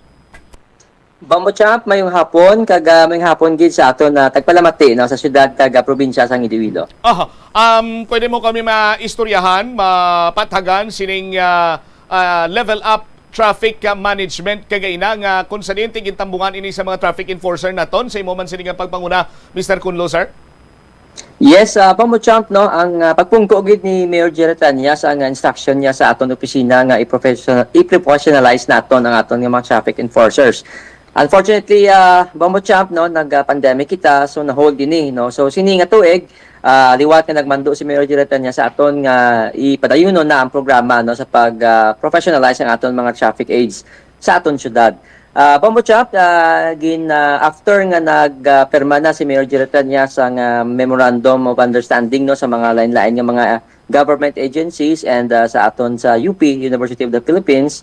Bombo Champ, mayong hapon, kag, ah, mayong hapon gid sa aton na tagpalamati, no, sa siyudad kag, ah, probinsya sang Iloilo. Aha. Um, pwede mo kami maistoryahan, mapathagan sining, ah, ah, level up traffic, ah, management kagaina nga kung sa diin ti gintambungan ini sa mga traffic enforcer naton sa imo man sini nga pagpanguna, Mister Kunlo, sir? Yes, ah, Bombo Champ, no, ang, ah, pagpungko gid ni Mayor Jerry Tañas ang, ah, instruction niya sa aton opisina nga i-professional-, i-professionalize naton ang aton nga mga traffic enforcers. Unfortunately, ah, Bombo Champ, no, nag-, ah, pandemic kita, so na-hold ini, no. So sini nga tuig, ah, liwat nga nagmando si Mayor Jerry Tañas sa aton nga ipadayunon na ang programa, no, sa pag, ah, professionalize ang aton mga traffic aides sa aton syudad. Ah, Bombo Champ, ah, gin, ah, after nga nag, ah, pirma na si Mayor Jerry Tañas sang, ah, Memorandum of Understanding, no, sa mga lain-lain nga mga government agencies and, ah, sa aton sa U P, University of the Philippines,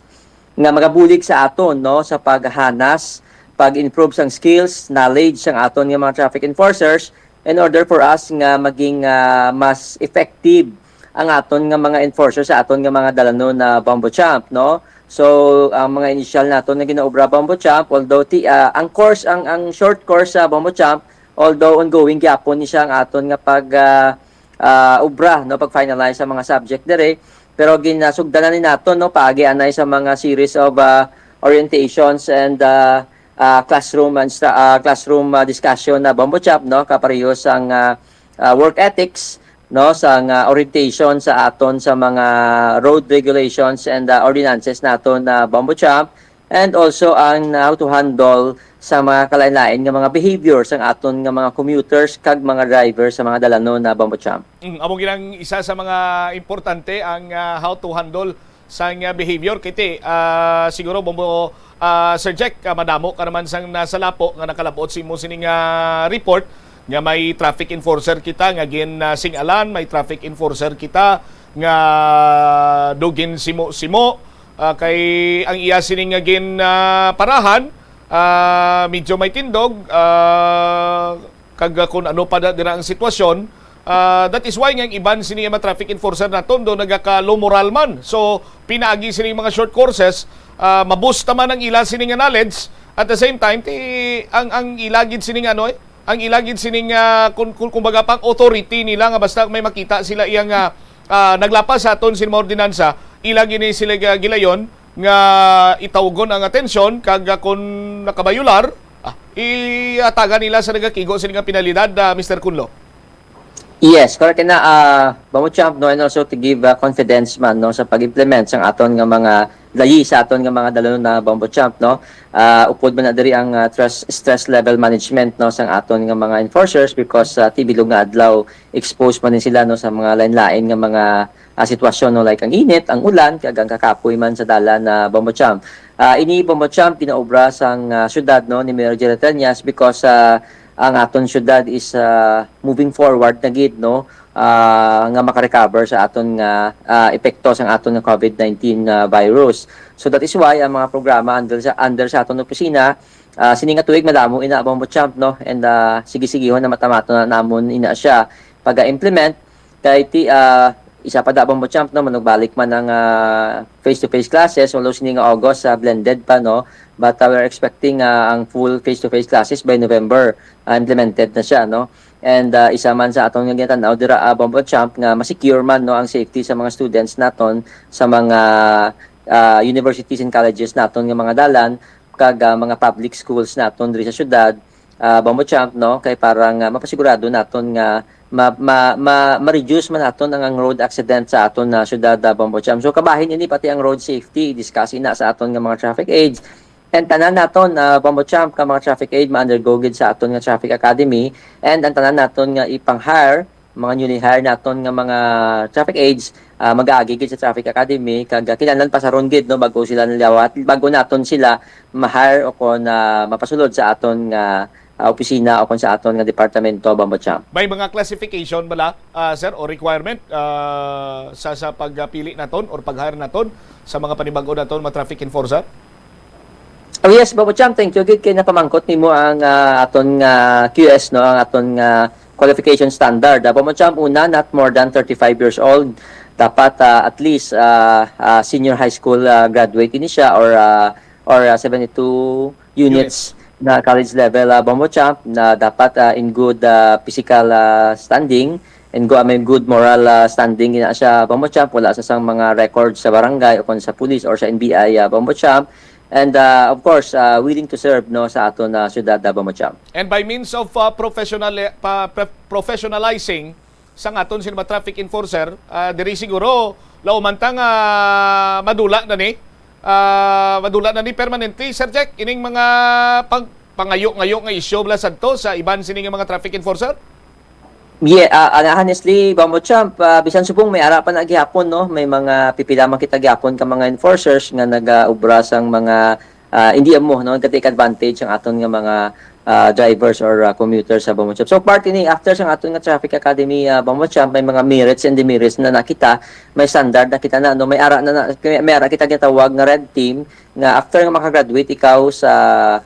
nga magabulig sa aton, no, sa paghanas, pag-improve sang skills, knowledge sang aton nga mga traffic enforcers in order for us nga maging, ah, mas effective ang aton nga mga enforcer sa aton nga mga dalanon na Bombo Champ, no? So, ang mga initial naton nga ginaobra, Bombo Champ, although ti, ah, ang course, ang, ang short course sa Bombo Champ, although ongoing gyapon ni siya ang aton nga pag, ah, ah, obra, no, pag-finalize sa mga subject diri, pero ginasugdan na ni naton, no, paagi anay sa mga series of, ah, orientations and, ah, ah, classroom and stra-, ah, classroom, ah, discussion na, Bombo Champ, no, kapareho sang, ah, ah, work ethics, no, sang, ah, orientation sa aton sa mga road regulations and, ah, ordinances naton na, Bombo Champ, and also ang how to handle sa mga kalain-lain nga mga behavior sang aton nga mga commuters kag mga driver sa mga dalanon na, Bombo Champ. Mm, amo gid ang isa sa mga importante, ang, ah, how to handle sang, ah, behavior. Kay ti, ah, siguro, Bombo, ah, Sir Jack, ah, madamo ka naman sang nasa lapo nga nakalabot sa imo sining, ah, report nga may traffic enforcer kita nga gin, ah, sing-alan, may traffic enforcer kita nga do gin simo-simo, ah, kay ang iya sining nga gin, ah, parahan, ah, medyo may tindog, ah, kag, ah, kung ano pa da-, dira ang sitwasyon. Ah, that is why nga ang iban sini nga mga traffic enforcer naton do nagaka-low moral man. So, pinaagi sini mga short courses, ah, mabusta man ang ila sini nga knowledge. At the same time, ti, ang, ang ila gid sini nga, ano, eh, ang ila gid sini nga, kung, kung, kumbaga, pang authority nila nga basta may makita sila iya nga, ah, naglapas sa aton sini mga ordinansa, ila gini sila ga-, gilayon nga itawgon ang atensyon kag, ah, kung nakabayular, ah, iatagan nila sa nagakigo sini nga penalidad, ah, Mister Kunlo. Yes, correct na, ah, Bombo Champ, no, and also to give, ah, confidence man, no, sa pag-implement sang aton nga mga layi sa aton nga mga dalon na Bombo Champ, no? Ah, upod man na diri ang, ah, stress, stress level management, no, sang aton nga mga enforcers because, ah, ti bilog nga adlaw exposed man ni sila, no, sa mga lain-lain nga mga, ah, sitwasyon, no, like ang init, ang ulan, kag ang kakapoy man sa dalan na Bombo Champ. Ah, ini Bombo Champ ginaobra sang, ah, syudad, no, ni Mayor Jerry Treñas because, ah, ang aton syudad is, ah, moving forward na gid, no, ah, nga makarecover sa aton nga, ah, epekto sang aton nga COVID nineteen, ah, virus. So that is why ang mga programa under sa, under sa aton opisina, ah, sini nga tuig madamo ina, Bombo Champ, no? And, ah, sige-sigihon na matamaton na namon ina siya pag-implement. Kay ti, ah, isa pa da, Bombo Champ, no, manugbalik man ang, ah, face-to-face classes, although sini nga August, ah, blended pa, no? But, ah, we're expecting, ah, ang full face-to-face classes by November, ah, implemented na siya, no? And, ah, isa man sa aton nga ginatanaw dira, ah, Bombo Champ, nga ma-secure man, no, ang safety sa mga students naton sa mga, ah, universities and colleges naton nga mga dalan kag, ah, mga public schools naton diri sa syudad, ah, Bombo Champ, no, kay para nga mapasigurado naton nga ma-, ma-, ma-, ma-reduce man naton ang, ang road accident sa aton nga syudad, ah, Bombo Champ. So kabahin ini pati ang road safety, discuss ina sa aton nga mga traffic aides. And tanan naton, ah, Bombo Champ, ka mga traffic aid ma-undergo gid sa aton nga traffic academy, and ang tanan naton nga ipang-hire, mga newly hire naton nga mga traffic aides, ah, mag-aagi gid sa traffic academy, kag, ah, kinahanglan pasaron gid, no, bago sila naliwat, bago naton sila ma-hire o kon, ah, mapasulod sa aton nga, ah, opisina o kon sa aton nga departamento, Bombo Champ. May mga classification bala, ah, sir, o requirement, ah, sa, sa pagpili naton or pag-hire naton sa mga panibag-o naton mga traffic enforcer? Oh, yes, Bombo Champ, thank you gid kay napamangkot nimo ang, ah, aton nga Q S, no, ang aton nga qualification standard. Ah, Bombo Champ, una, not more than thirty-five years old. Dapat, ah, at least, ah, ah, senior high school, ah, graduate ini siya, or, ah, or, ah, seventy-two units Units. na college level, ah, Bombo Champ, na dapat, ah, in good, ah, physical, ah, standing, and go, may good moral, ah, standing ina siya, Bombo Champ, wala sa sang mga record sa barangay o kon sa police or sa N B I, ah, Bombo Champ. And, ah, of course, ah, willing to serve, no, sa aton, ah, syudad, ah, Bombo Champ. And by means of, ah, professional, pa, pre-, professionalizing sang aton sini mga traffic enforcer, ah, diri siguro lauman ta nga madula na ni, ah, madula na ni permanently, Sir Jack, ining mga pang-, pangayo-ngayo nga isyu bala sadto sa iban sini nga mga traffic enforcer? Yeah, ah, ah, honestly, Bombo Champ, ah, bisan subong may ara pa na gihapon, no? May mga pipila man kita gihapon ka mga enforcers nga nagaobra sang mga, ah, hindi amo, no? Nagka-take advantage ang aton nga mga, ah, drivers or, ah, commuters sa Bombo Champ. So, part ini, after sang aton nga traffic academy, ah, Bombo Champ, may mga merits and demerits na nakita, may standard na kita na, no? May ara na, na, may ara kita ginatawag nga red team, nga after nga makagraduate ikaw sa,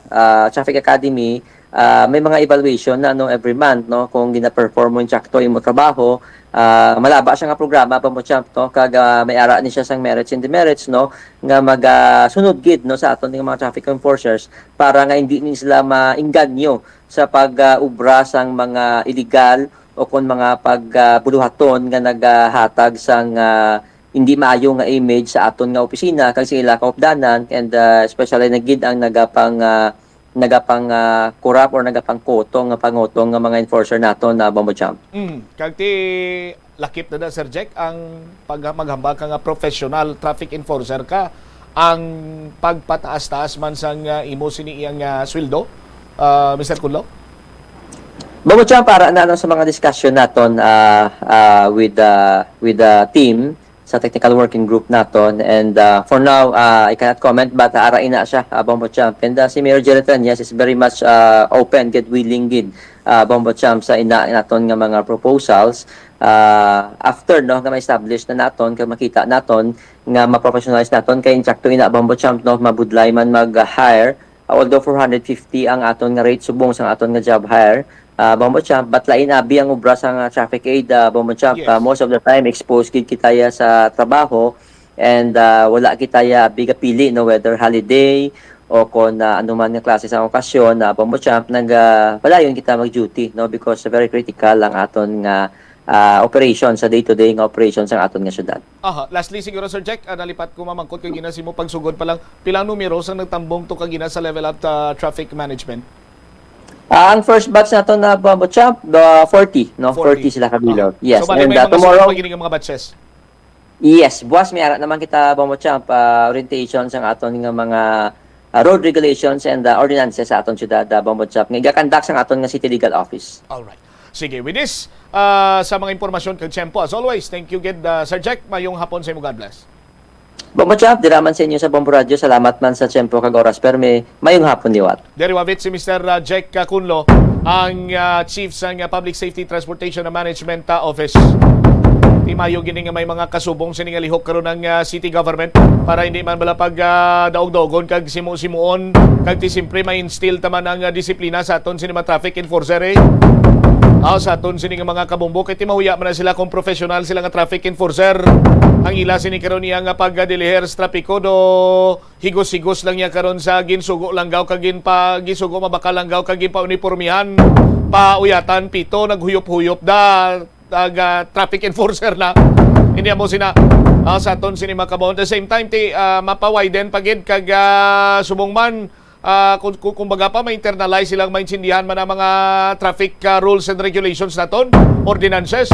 ah, traffic academy, ah, may mga evaluation na, no, every month, no, kung gina-perform mo insakto imo trabaho, ah, malaba siya nga programa, Bombo Champ, no, kag, ah, may ara ni siya sang merits and demerits, no, nga magasunod gid, no, sa aton nga mga traffic enforcers para nga hindi ni sila maengganyo sa pag, ah, obra sang mga illegal o kon mga pag, ah, buluhaton nga nagahatag sang, ah, hindi maayo nga image sa aton nga opisina kag sa ila kaupdanan, and, ah, especially na gid ang nagapang, ah, nagapang, ah, corrupt or nagapangkutong nga pangutong nga mga enforcer naton na, Bombo Champ. Mm, kag ti lakip na na, Sir Jack, ang pag-, maghambal ka nga professional traffic enforcer ka, ang pagpataas-taas man sang, ah, imo sini iyang, ah, sweldo, ah, Mister Kunlo? Bombo Champ, para na, ano, sa mga discussion naton, ah, ah, with, ah, with the team, sa technical working group naton. And, uh, for now, uh, I cannot comment, but, uh, ara ina siya, uh, Bombo Champ. And, uh, si Mayor Jerry Treñas is very much, uh, open, gid willing gid, uh, Bombo Champ, sa ina naton nga mga proposals. Uh, after, no, nga ma-establish na naton, kag makita naton nga ma-professionalize naton, kay insakto ina, Bombo Champ, no, mabudlay man mag-hire, uh, although four hundred fifty ang aton nga rate subong sang aton nga job hire, uh, Bombo Champ, but lain abi ang obra sang, uh, traffic aid, uh, Bombo Champ. Yes. Uh, most of the time, exposed gid kita ya sa trabaho, and, uh, wala kita ya abi gapili, no, whether holiday o kon, uh, anuman nga klase sang okasyon, uh, Bombo Champ, nag, uh, padayon kita mag-duty, no, because very critical ang aton nga, uh, operation, sa day-to-day nga operation sang aton nga syudad. Aha. Lastly, siguro, Sir Jack, ah, nalipat ko mamangkot kagina sa imo pagsugod pa lang. Pila ang numero sang nagtambong to kagina sa Level Up, ah, Traffic Management? Ah, ang first batch nato na, Bombo Champ, the forty, no? Forty. Forty sila kabilog. Ah. Yes. So, bali, and, may, ah, mga tomorrow, sunod pa gini nga mga batches? Yes, buwas may ara naman kita, Bombo Champ, ah, orientation sa aton nga mga, ah, road regulations and, ah, ordinances sa aton syudad, ah, Bombo Champ, nga igakandak sa aton nga City Legal Office. Alright. Sige, with this, ah, sa mga impormasyon kag tiyempo, as always, thank you gid, ah, Sir Jack. Mayong hapon sa imo. God bless. Bombo Champ, dira man sa inyo sa Bombo Radio, salamat man sa tiyempo kag oras, permi. Mayong hapon liwat. Diri wavit si Mister, ah, Jack, ah, Cunlo, ang, ah, chief sang, ah, Public Safety Transportation and Management, ah, Office. Ti mayo gini nga may mga kasubong sini nga lihok karon ang, ah, city government para hindi man bala pag, ah, daog-daogon kag simo-simoon kag ti simpre ma-instill ta man ang, ah, disiplina sa aton sini mga traffic enforcer, eh. Ah, sa aton sini nga mga kabombo kay ti mahuya man na sila kung professional sila nga traffic enforcer. Ang ila sini karon niya nga pag-, ah, diliher sa trapiko do higos-higos lang niya karon sa ginsugo langgaw kag ginpa-, ginsugo mabaka langgaw kag ginpaunipormihan, pauyatan pito, naghuyop-huyop da, taga traffic enforcer na. Hindi mo sina, ah, sa aton sini makabon. At the same time, ti, ah, mapawiden pa gid kag, ah, subong man, ah, kung, kung, kumbaga pa, ma-internalize silang maintindihan man ang mga traffic, ah, rules and regulations naton, ordinances,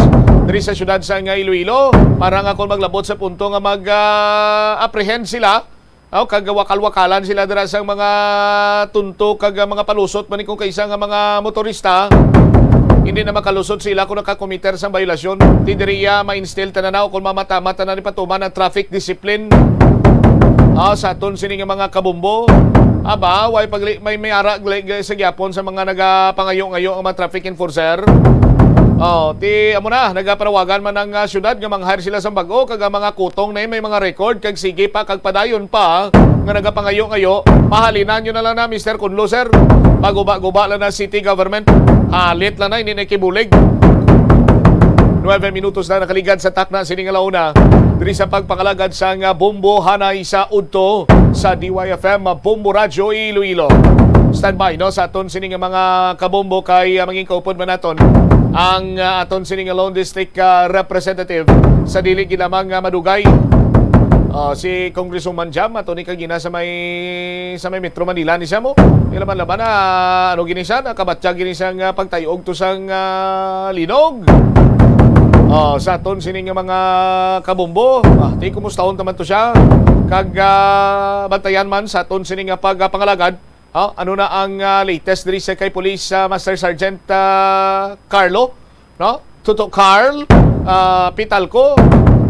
diri sa syudad sa nga Iloilo, para nga kung maglabot sa punto nga mag, ah, apprehend sila, aw, kag wakal-wakalan sila dira sa mga tunto kag, ah, mga palusot man ni kung kaisa nga mga motorista, hindi na makalusot sila kung nakakomiter sang bayolasyon. Ti diri iya ma-instill tanan na o kung mamata-mata na ni patuman ang traffic discipline. Ah, sa aton sini nga mga kabombo. Aba, way pagli-, may, may ara gali, gali sa gyapon sa mga nagapangayo-ngayo ang mga traffic enforcer. Oh, ti amo na, nagapanawagan man ang, ah, syudad nga mang-hire sila sa bag-o kag ang mga kutong na may mga record kag sige pa kag padayon pa nga nagapangayo-ngayo, pahalinan nyo na lang na, Mister Kunlo, sir. Paguba-guba lang na city government. Halit lang na, hindi na kibulig. Nuebe minutos na nakaligad sa takna sini nga launa. Diri sa pagpangalagad sang, ah, Bombo Hanay sa Udto sa D Y F M, ah, Bombo Radyo Iloilo. Standby, no, sa aton sini nga mga kabombo kay, ah, mangin kaupod man naton ang, ah, aton sini nga Lone District, ah, Representative sa dili gid lamang, ah, madugay. Ah, si Congresswoman Jam, ato ni kagina sa may, sa may Metro Manila ni siya mo. Di laban-laban na, ano gini siya, nakabatya gini siya nga pagtayog to sang, ah, linog. Ah, sa aton sini nga mga kabombo, ah, ti kumustahon taman to siya. Kag, ah, bantayan man sa aton sini nga pagpangalagad. Ah, ano na ang, ah, latest diri sa kay Police, ah, Master Sergeant, ah, Carlo, no? Tuto Carl, ah, Pitalco,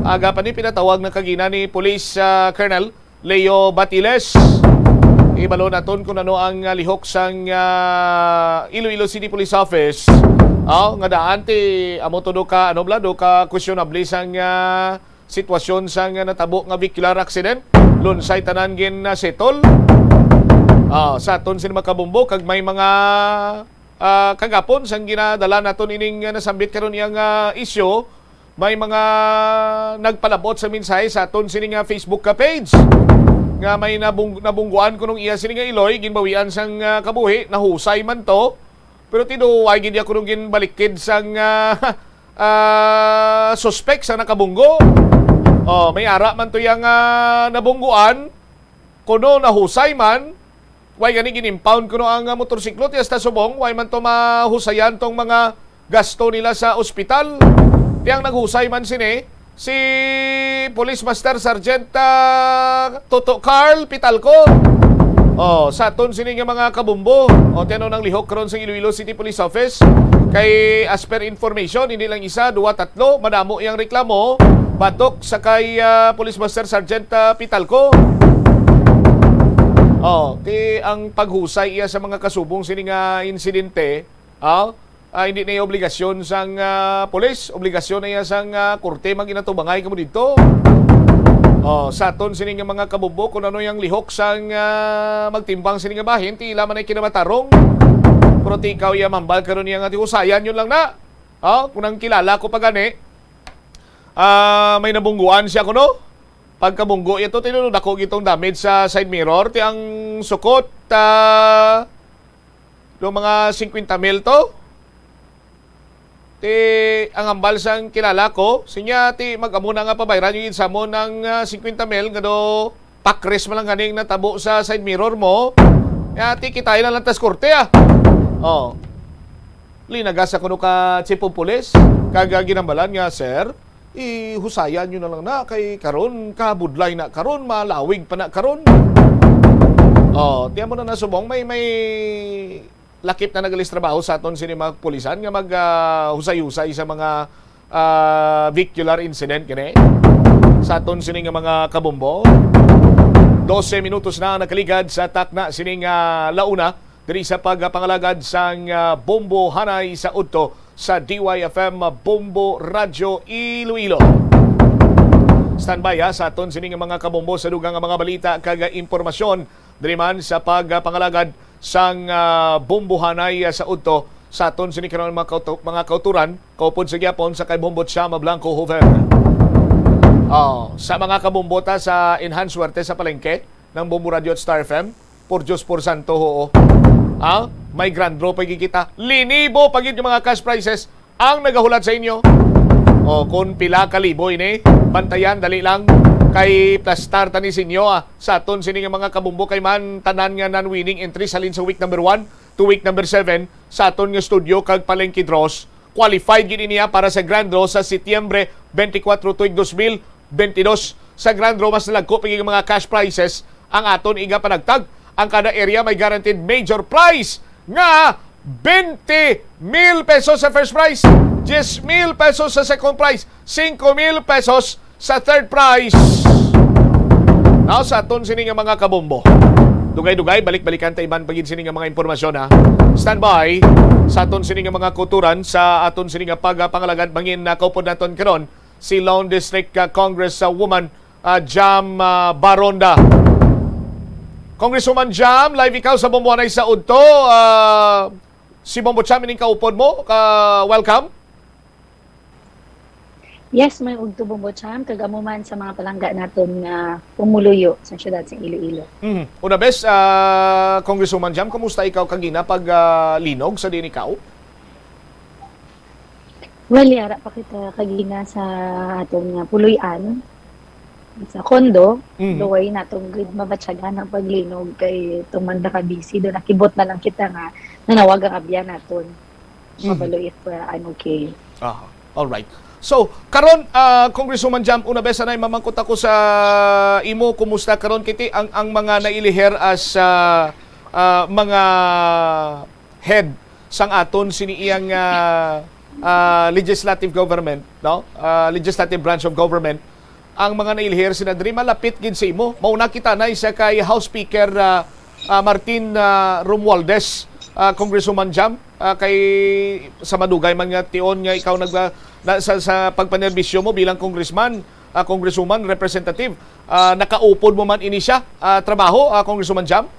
aga pa ni pinatawag na kagina ni Police, ah, Colonel Leo Batiles. Ibalo naton kung ano ang, ah, lihok sang, ah, Iloilo City Police Office. Ah, nga daan ti amo to do ka, ano bla, do ka questionable sang, ah, sitwasyon sang natabo nga vehicular accident. Lunsay tanan gin, ah, settle. Ah, sa aton sini makabumbo kag may mga, ah, kagapon sang ginadala naton ining, ah, nasambit karon iya nga isyu, may mga nagpalabot sa mensahe sa aton sini nga Facebook ka page nga may nabung-, nabungguan kunong iya sini nga iloy, ginbawian sang, ah, kabuhi, nahusay man to. Pero tinuway gid iya kunong ginbalikid sang, ah, ah, suspek sa nakabunggo. Oh, may ara man to yang, ah, nabungguan. Kuno nahusay man, way gani gin-impound kuno ang, ah, motorsiklo, ti hasta subong, way man to mahusayan tong mga gasto nila sa ospital. Ti ang naghusay man sini, si Police Master Sergeant, ah, Toto Carl Pitalco. Oh, sa aton sini nga mga kabumbo. O, ti ano nang lihok karon sa Iloilo City Police Office? Kay as per information, hindi lang isa, duwa, tatlo, madamo yang reklamo batok sa kay, ah, Police Master Sergeant, ah, Pitalco. Oh, ti ang paghusay iya sa mga kasubong sini nga insidente, ah, ah, hindi na iya obligasyon sang, ah, pulis, obligasyon na iya sang, ah, korte mag-inatubangay kamo didto. Oh, sa aton sini nga mga kabubok, kung ano yang lihok sang, ah, magtimbang sini nga bahin, ti ila man ay kinamatarong. Pero ti ikaw iya mambal karon niya nga ti usayan yun lang na. Oh, kung ang kilala ko pa gani, ah, may nabungguan siya kuno. Pagkabunggo ito, tinuod dako gitong damage sa side mirror. Ti ang sukot, ah, do mga singkwenta mil to. Ti ang hambal sang kilala ko, sinya ti mag-amo na nga pabayran yung insamon ng, ah, singkwenta mil nga do pakres man lang ganing natabo sa side mirror mo. Ya, ti kitay na lang tas korte, ah. Oh. Linagas ako no ka chief of police, kag, ah, ginambalan nga, "Sir, ihusaya nyo na lang na, kay karon, kabudlay na karon, malawig pa na karon. Oh, tiyan mo na nasubong, may, may lakip na nagalis trabaho sa aton sini mga pulisan nga mag, ah, husay-husay sa mga, ah, vehicular incident kini. Sa aton sini nga mga kabombo, dose minutos na ang nakaligad sa takna sini nga launa diri sa pagpangalagad sang, ah, Bombo Hanay sa udto sa D Y F M Bombo Radyo Iloilo. Standby, ha, sa aton sini nga mga kabombo sa dugang nga mga balita kag impormasyon diri man sa pagpangalagad sang, ah, Bombo Hanay, ah, sa udto sa aton sini karon mga kauto-, mga kauturan, kaupod sa gyapon sa kay Bombo Chama Blanco Hoover. Oh, sa mga kabombo ta sa Enhance Suerte sa palengke, ng Bombo Radio at Star F M. Por Diyos, por santo, oo. Ha? May grand draw pa gid kita. Linibo pa gid yung mga cash prizes ang nagahulat sa inyo. O, kung pila ka libo ini, bantayan, dali lang. Kay plastar tani sa inyo, ah, sa aton sini nga mga kabumbo, kay man tanan nga non-winning entries halin sa week number one to week number seven sa aton nga studio kag palengke draws. Qualified gid niya para sa grand draw sa Setyembre twenty-four tuig dos mil twenty-dos. Sa grand draw, mas nalagko pa gid ang mga cash prizes ang aton igapanagtag. Ang kada area may guaranteed major prize nga twenty mil pesos sa first prize, diyes mil pesos sa second prize, singko mil pesos sa third prize. Now, sa aton sini nga mga kabombo, dugay-dugay, balik-balikan ta iban pa gid sini nga mga impormasyon, ha. Standby sa aton sini nga mga kuturan, sa aton sini nga pagpangalagad, mangin na kaupod naton karon si Laon District, ah, Congress, ah, Woman, ah, Jam, ah, Baronda. Congresswoman Jam, live ikaw sa Bombo Hanay sa udto. Ah, si Bombo Cham ining kaupod mo. Ka, welcome. Yes, may udto, Bombo Cham, kag amo man sa mga palangga naton nga pumuluyo sa siyudad sa Iloilo. Mhm. Una bes, ah, Congresswoman Jam, kumusta ikaw kagina pag, ah, linog sa diin ikaw? Well, yara pa kita kagina sa aton nga puloy-an, sa condo, Mhm. Luway natong gid mabatyagan ang paglinog kay tuman na ka busy. Do nakibot na lang kita nga nanawag ang abyan naton. Mhm. Mabalo if, uh, I'm okay. Aha. All right. So, karon, ah, Congresswoman Jam, una bes anay mamangkot ako sa imo, kumusta karon kiti ang, ang mga nailiher as, ah, ah, mga head sang aton sini iyang, ah, ah, legislative government, no? Ah, legislative branch of government, ang mga nailhir sina diri malapit gid sa imo. Mauna kita na sa kay House Speaker, ah, ah, Martin, ah, Romualdez, ah, Congresswoman Jam, ah, kay sa madugay man nga tion nga ikaw nag, ah, na, sa, sa pagpanerbisyo mo bilang congressman, ah, congresswoman, representative, ah, nakaupod mo man ini siya, ah, trabaho, ah, Congresswoman Jam?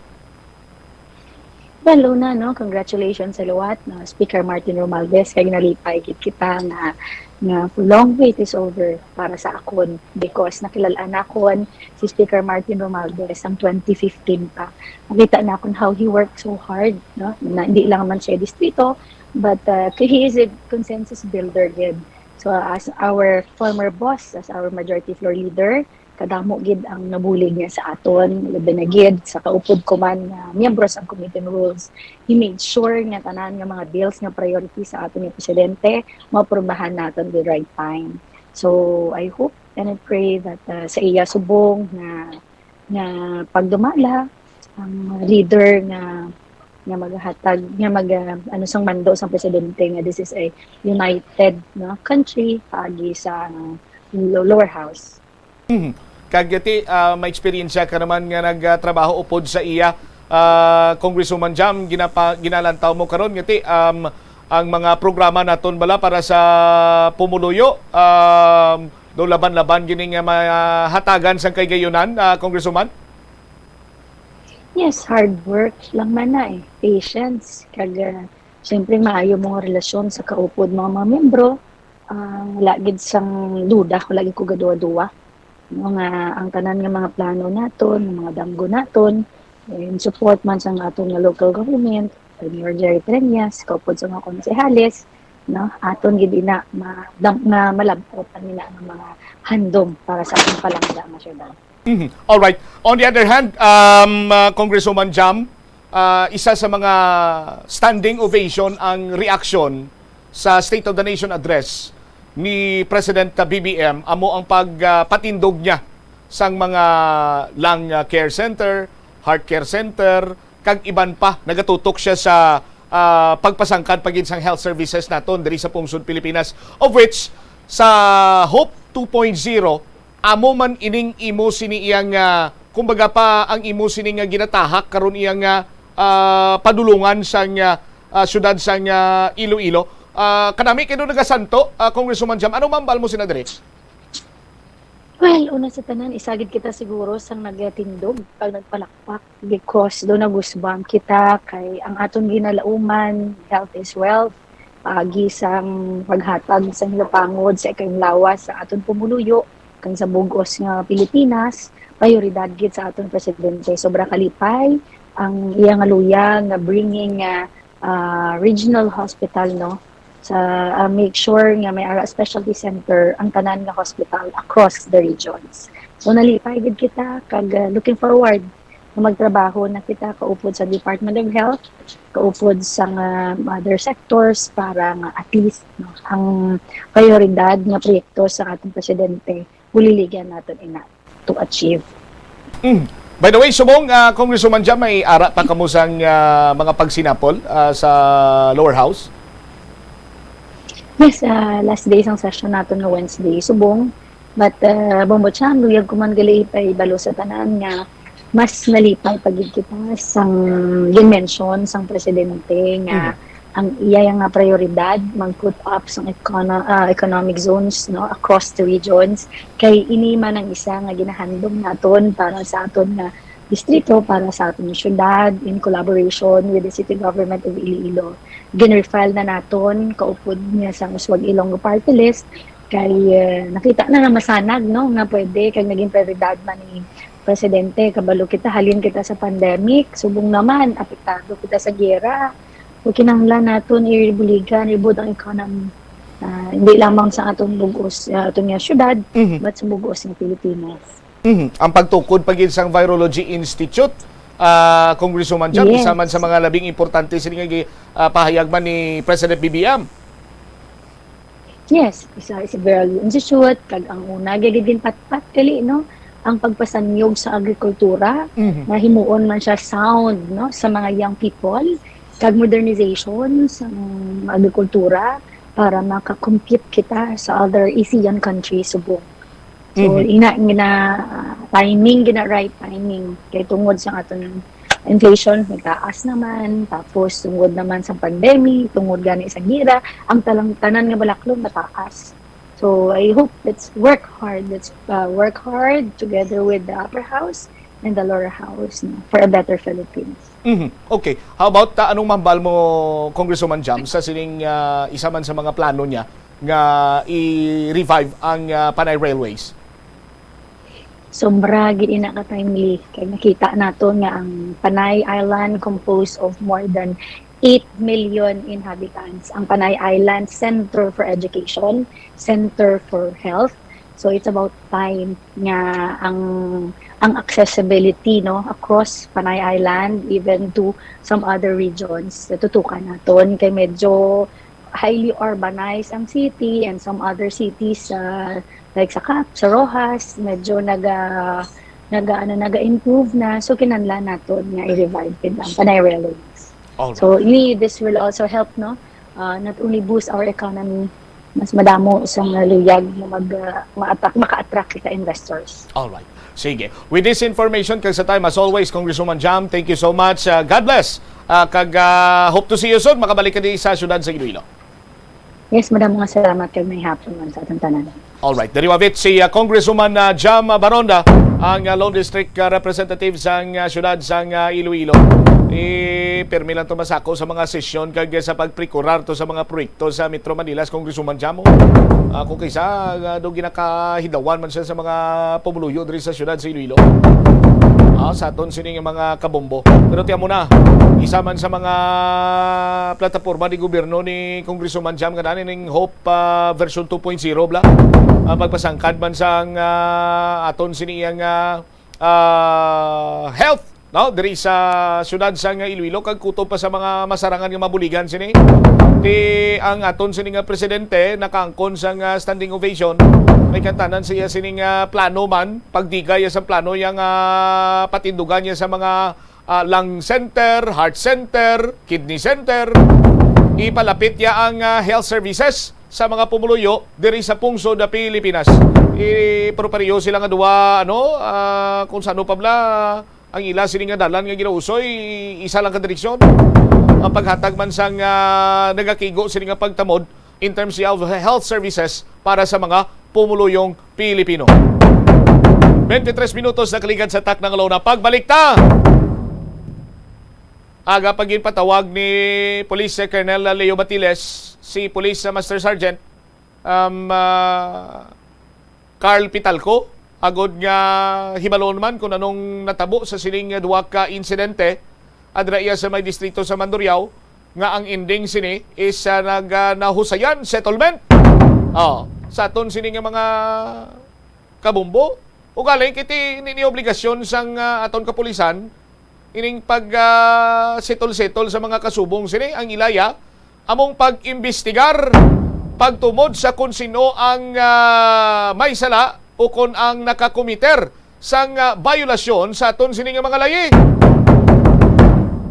Well, una, no, congratulations sa liwat, no, Speaker Martin Romualdez, kay nalipay gid kita nga, nga long wait is over para sa akon, because nakilal-an nakon si Speaker Martin Romualdez ang twenty fifteen pa. Nakita nakon how he worked so hard, no, na hindi lang man siya distrito, but, uh, he is a consensus builder gid. So, as our former boss, as our majority floor leader, kadamo gid ang nabulig niya sa aton, labi na gid sa kaupod ko man nga miyembro sang Committee on Rules. He made sure nga tanan nga mga bills nga priority sa aton nga presidente, maaprubahan naton the right time. So, I hope and I pray that, uh, sa iya subong nga, nga pagdumala, ang leader nga, nga maghatag, nga mag, uh, ano, sang mando sang presidente nga this is a united, no, country, paagi sa, uh, lo-, lower house. Mhm. Kag ti, ah, may eksperyensya ka naman nga nagtrabaho upod sa iya, ah, Congresswoman Jam, ginapa-, ginalantaw mo karon nga ti, um, ang mga programa naton bala para sa pumuluyo, um, do laban-laban gini nga mahatagan sang kahigayonan, ah, Congresswoman? Yes, hard work lang man na eh. Patience. Kag, ah, siyempre, maayo mo nga relasyon sa kaupod mga, mga miyembro. Ah, wala gid sang duda, wala gid ko gaduwa-duwa, no, nga ang tanan nga mga plano naton, nga mga damgo naton, eh, in support man sang aton nga local government, Mayor Jerry Treñas, kaupod sa mga konsehales, no, aton gid ina ma-, dam-, nga malab-ot ang ina nga mga handom para sa atong palangga nga syudad. Mhm. All right. On the other hand, um, uh, Congresswoman Jam, uh, isa sa mga standing ovation ang reaksyon sa State of the Nation Address ni President B B M amo ang pagpatindog niya sang mga lung, ah, care center, heart care center, kag iban pa. Nagatutok siya sa, ah, pagpasangkad pa gid sang health services naton diri sa pungsod Pilipinas, of which sa Hope two point zero, amo man ining imo sini iyang, ah, kumbaga pa, ang imo sini nga ginatahak karon iyang, ah, ah, padulungan sang, ah, ah, siyudad sang, ah, Iloilo. Ah, kanami kay do nagasanto, ah, Congresswoman Jam, ano mambal mo sina diri? Well, una sa tanan, isa gid kita siguro sang nagatindog kag nagpalakpak because do nag-goosebump kita kay ang aton ginalauman, health is wealth, paagi sang paghatag sang hinapangod sa ikalawas sa aton pumuluyo kag sa bug-os nga Pilipinas, prioridad gid sa aton presidente. Sobra kalipay ang iya nga luyag nga bringing, ah, ah, regional hospital, no, sa, ah, make sure nga may ara specialty center ang tanan nga hospital across the regions. So, nalipay gid kita kag, ah, looking forward nga magtrabaho na kita kaupod sa Department of Health, kaupod sa nga other sectors para nga at least, no, ang prioridad nga proyekto sa atong presidente, buliligan naton ina to achieve. Mm. By the way, subong, ah, Congresswoman Jam, may ara pa kamo sang, ah, mga pagsinapol, ah, sa lower house? Yes, ah, last day sang session naton nga Wednesday, subong. But, ah, Bombo Chan, luyag ko man gali ipahibalo sa tanan nga mas nalipay pa gid kita sang gin-mention sang presidente nga Mhm. ang iya nga prioridad mag-put up sang econo-, ah, economic zones, no, across the regions. Kay ini man ang isa nga ginahandom naton para sa aton nga distrito, para sa aton nga syudad, in collaboration with the City Government of Iloilo. Gin-refile na naton kaupod niya sang Uswag Ilonggo Party List, kay, eh, nakita na nga masanag, no, nga pwede, kag naging prioridad man ni Presidente. Kabalo kita, halin kita sa pandemic, subong naman, apektado kita sa giyera. So, kinahanglan naton ibuligan, rebuild ang economy. Ah, hindi lamang sa aton bug-os, ah, aton nga syudad, Mhm. but sa bug-os nga Pilipinas. Mhm. Ang pagtukod pa gid sang Virology Institute, ah, Congresswoman Jam, Yes. isa man sa mga labing importante sini nga gi-, ah, pahayag man ni President B B M. Yes, isa, isa Virology Institute, kag ang una, gagigin patpat gali, no? Ang pagpasanyog sa agrikultura, Mhm. nga himuon man siya sound, no? Sa mga young people, kag modernization sa agrikultura para maka-compete kita sa other ASEAN countries subong. So, Mhm. ina, gina, ah, timing, gina right timing. Kay tungod sa aton inflation, nagtaas naman. Tapos, tungod naman sa pandemic, tungod gani sa gira, ang talang, tanan nga balaklon mataas. So, I hope let's work hard. Let's, uh, work hard together with the upper house and the lower house, no, for a better Philippines. Mhm. Okay. How about, uh, anong mambal mo, Congresswoman Jam, sa sining, uh, isa man sa mga plano niya nga i-revive ang, ah, Panay Railways? Sobra gid ina ka timely kay nakita naton nga ang Panay Island composed of more than eight million inhabitants. Ang Panay Island, center for education, center for health. So it's about time nga ang, ang accessibility, no, across Panay Island, even to some other regions, natutukan naton kay medyo highly urbanized ang city and some other cities, ah, like sa Cap, sa Roxas, medyo naga-, naga-, ano, naga-improve na. So, kinahanglan naton nga i-revive gid ang Panay Railways. Alright. So, ini, this will also help, no? Ah, not only boost our economy, mas madamo sa nga luyag nga mag-, ah, ma-attract, maka-attract kita investors. Alright. Sige. With this information, kag sa time, as always, Congresswoman Jam, thank you so much. Ah, God bless. Ah, kag, ah, hope to see you soon. Makabalik ka di sa siyudad sa Iloilo. Yes, madamo nga salamat kag may hapon man sa atong tanan. Alright. Diri wavit si, ah, Congresswoman, ah, Jam Baronda, ang, ah, lone district, ah, representative sang, ah, siyudad sang, ah, Iloilo. Eh, pirmi lang to masako sa mga sesyon kag sa pagprekurar to sa mga proyekto sa Metro Manila, sa Congresswoman Jam. Ah, kung kaysa, ah, do ginakahidawan man siya sa mga pumuluyo diri sa siyudad sa Iloilo. Ah, sa aton sini nga mga kabombo. Pero tiyan mo na, isa man sa mga plataporma ni gobyerno ni Congresswoman Jam nga nani ning Hope, ah, version two point zero bala. Ah, pagpasangkad man sang, ah, aton sini iyang, ah, ah, health No, diri sa siyudad sang Iloilo, kag kutob pa sa mga masarangan nga mabuligan sini. Ti ang aton sini nga presidente nakaangkon sang, ah, standing ovation. May kantanan siya sini nga plano man, pagdigay sa plano yang, ah, patindugan niya sa mga, ah, lung center, heart center, kidney center. Ipalapit niya ang, ah, health services sa mga pumuluyo diri sa pungsod sa Pilipinas. I-, pero pareho sila nga duwa, ano, ah, kung sano pa bala, ang ila sini nga dalan nga ginausoy, isa lang ka direksyon. Ang paghatag man sang, ah, nagakigo sini nga pagtamod in terms of health services para sa mga pumuluyong Pilipino. Twenty-three minutos na kaligad sa takna nga una. Pagbalik ta! Aga pa ginpatawag ni Police Colonel Leo Batiles si Police Master Sergeant, um, ah, Carl Pitalco, agod nga hibalon man kung anong natabo sa sining duha ka insidente adra iya sa may distrito sa Mandurriao, nga ang ending sini is, ah, nag, ah, nahusayan settlement. Oh, sa aton sini nga mga kabumbo, ugaling kiti nini obligasyon sang, ah, aton kapulisan ining pag, ah, settle-settle sa mga kasubong sini. Ang ilaya among pag-imbestigar pagtumod sa kon sino ang, ah, may sala o kon ang nakakomiter sang, ah, bayolasyon sa aton sini nga mga layi.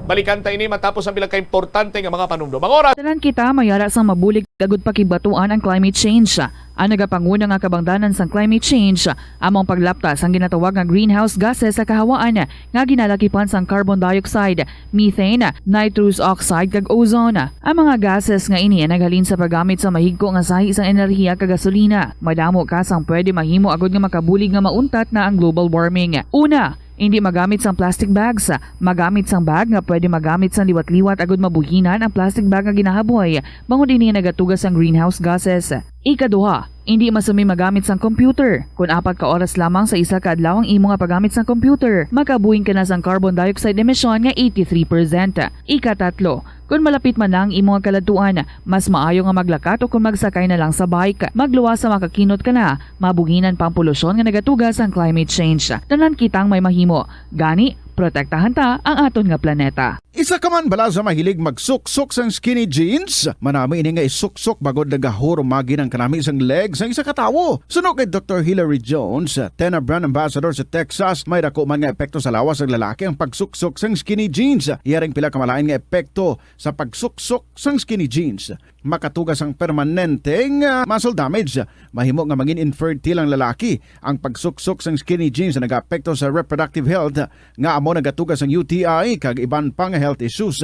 Balikan ta ini matapos ang pila ka importante nga mga panumdom. Ang oras. Tanan kita mayara sang mabulig agud pakigbatuan ang climate change. Ang nagapanguna nga kabangdanan sang climate change amo ang paglapta sang ginatawag nga greenhouse gases sa kahawaan nga ginalakipan sang carbon dioxide, methane, nitrous oxide, kag ozone. Ang mga gases nga ini naghalin sa paggamit sa mahigko nga sahi sang enerhiya kag gasolina. Madamo ka sang pwede mahimo agud nga makabulig nga mauntat na ang global warming. Una, indi magamit sang plastic bags. Magamit sang bag nga pwede magamit sang liwat-liwat agud mabuhinan ang plastic bag nga ginahaboy, bangod ini nagatuga sang greenhouse gases. Ikaduha, indi masumi magamit sang computer. Kon apat ka oras lamang sa isa ka adlaw ang imo nga paggamit sang computer, makabuhing ka na sang carbon dioxide emission nga eighty-three percent. Ikatatlo, kon malapit man na ang imo nga kaladtuan, mas maayo nga maglakat o kon magsakay na lang sa bike. Magluwas sa makakinot ka na, mabuhinan pa ang polusyon nga nagatuga sang climate change. Tanan kitang may mahimo. Gani, protektahan ta ang aton nga planeta. Isa ka man bala sa mahilig magsuksok sang skinny jeans? Manami ini nga isuksok bangod nagahurumagi ang kanami sang leg sang isa ka tawo. Suno kay Doktor Hilary Jones, Tena brand ambassador sa Texas, may dako man nga epekto sa lawas sang lalaki ang pagsuksok sang skinny jeans. Iya ring pila ka malain nga epekto sa pagsuksok sang skinny jeans. Makatuga sang permanente nga muscle damage. Mahimo nga mangin infertile ang lalaki. Ang pagsuksok sang skinny jeans nagaapekto sa reproductive health, nga amo nagatuga sang U T I kag iban pa nga health issues.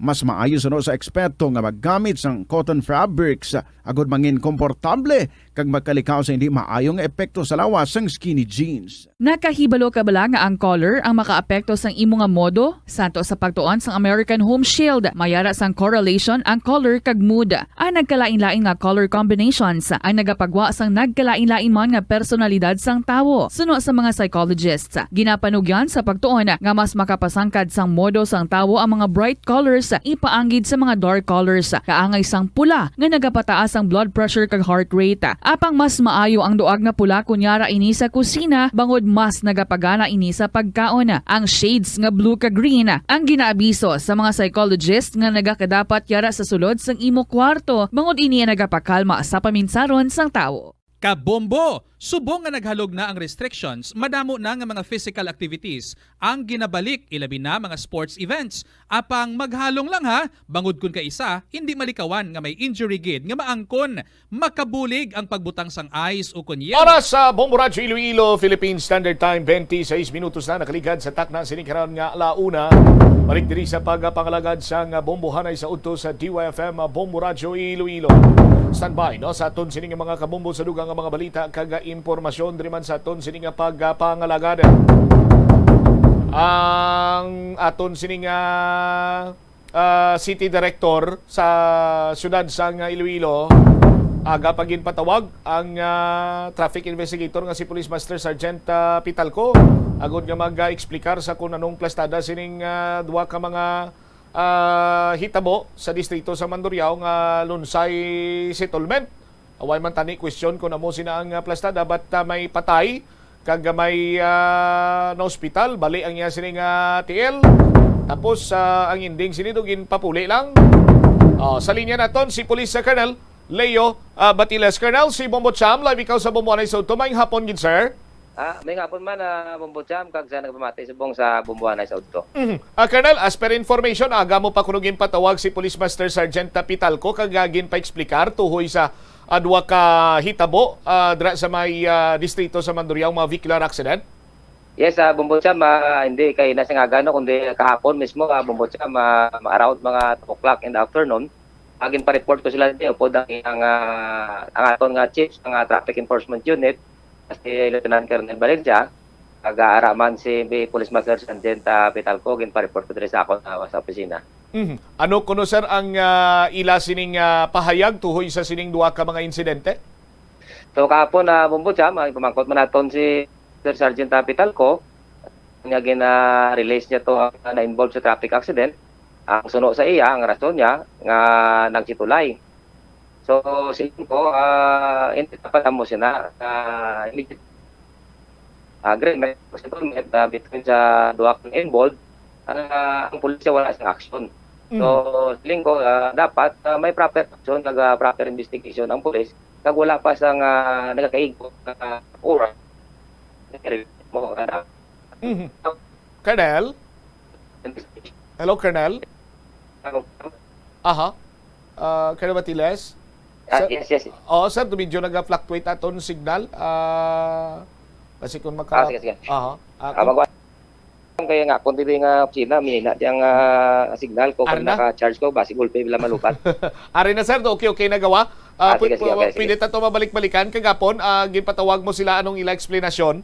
Mas maayo suno sa eksperto nga maggamit sang cotton fabrics agud mangin komportable kag magkalikaw sa hindi maayo nga epekto sa lawas sang skinny jeans. Nakahibalo ka bala nga ang color ang makaapekto sang imo nga modo? Santo sa pagtuon sang American Home Shield, mayara sang correlation ang color kag mood. Ang nagkalain-lain nga color combinations ang nagapagwa sang nagkalain-lain man nga personalidad sang tawo. Suno sa mga psychologists, ginapanugyan sa pagtuon nga mas makapasangkad sang modo sang tawo ang mga bright colors ipaanggid sa mga dark colors, kaangay sang pula nga nagapataas ang blood pressure kag heart rate. Apang mas maayo ang duag nga pula kon yara ini sa kusina, bangod mas nagapagana ini sa pagkaon. Ang shades nga blue kag green ang ginaabiso sa mga psychologist nga nagakadapat yara sa sulod sang imo kwarto, bangod ini ang nagapakalma sa paminsaron sang tawo. Kabombo! Subong nga naghalog na ang restrictions, madamo na nga mga physical activities ang ginabalik, ilabi na mga sports events. Apang maghalong lang ha, bangod kun kaisa, hindi malikawan nga may injury gid nga maangkon. Makabulig ang pagbutang sang ice o kon yelo. Oras sa Bombo Radyo Iloilo, Philippine Standard Time, twenty-six minutos na nakaligad sa takna sini karon nga ala una. Balik diri sa pagpangalagad sang bombohanay sa udto sa D Y F M Bombo Radyo Iloilo. Standby, no, sa aton sini nga mga kabombo sa dugang nga mga balita kag impormasyon diri man sa aton sini nga pagpangalagad. Ang aton sini nga ah, city director sa siyudad sang Iloilo, aga pa ginpatawag ang, ah, traffic investigator nga si Police Master Sergeant, ah, Pitalco, agod nga mag-explicar sa kung anong plastada sining, ah, duha ka mga, ah, hitabo sa distrito sa Mandurriao nga Lunsay Settlement. Away man tani question kung amo sina ang, ah, plastada, but, ah, may patay Kag may, ah, na-hospital, bali ang iya sini nga tiil. Tapos, ah, ang ending sini do, ginpapuli lang. Oh, sa linya naton si Police Colonel Leo, ah, Batiles. Colonel, si Bombo Cham, live ikaw sa Bombo Anay sa Udto. Maayong hapon gid, sir. Ah, may hapon man, ah, Bombo Cham, kag sa nagpamati subong sa Bombo Anay sa Udto. Mhm. Ah, Colonel, as per information, aga mo pa kuno ginpatawag si Police Master Sergeant Tapitalco kag, ah, ginpa-explicar tuhoy sa, ah, duha ka hitabo, ah, dira sa may, ah, distrito sa Mandurriao, mga vehicular accident? Yes, ah, Bombo Cham, ah, hindi kay na sing aga, no, kundi kahapon mismo, ah, Bombo Cham, ah, around mga two o'clock in the afternoon, ah, ginpa-report ko sila diri upod ang, ang, ah, ang aton nga chief sa nga Traffic Enforcement Unit, si Lieutenant Colonel Valencia, kag ara man si Police Master Sergeant, ah, Pitalco, ginpa-report ko diri sa akon, ah, sa opisina. Mhm. Ano kuno, sir, ang, ah, ila sining, ah, pahayag tuhoy sa sining duha ka mga insidente? So, kahapon, ah, Bombo Cham, ang pamangkot man naton si Sir Sergeant, ah, Pitalco, nga gina-release niya to ang na-involved sa traffic accident. Ang suno sa iya, ang rason niya, nga nagsitulay. So, siling ko, ah, hindi dapat amo sina, ah, immediate agreement, settlement, ah, between sa duha ka involved, ah, ang pulisya wala sang action. So, Mm. siling ko, ah, dapat, ah, may proper action, nag, ah, proper investigation ang pulis, kag wala pa sang, ah, nagakaigo nga oras. Mo, ah, Mhm. Colonel? Hello, Colonel? Aha. Ah, Colonel Batiles? Ah, Sir, yes, yes. Oo, sir, medyo naga-fluctuate aton signal. Ah, basi kung maka- Ah, sige, sige. Aha. Ah, Ah, kung magwa-, kaya nga, kung dili nga opisina, mahina diyang, ah, signal ko. Kung Arna? naka-charge ko, basi gulpi bila malupat. Ari na, sir, okay, okay na gawa. Ah, Ah, pwede, sige, sige, okay, sige. pwede ta to mabalik-balikan kagapon. Ah, ginpatawag mo sila, anong ila eksplanasyon?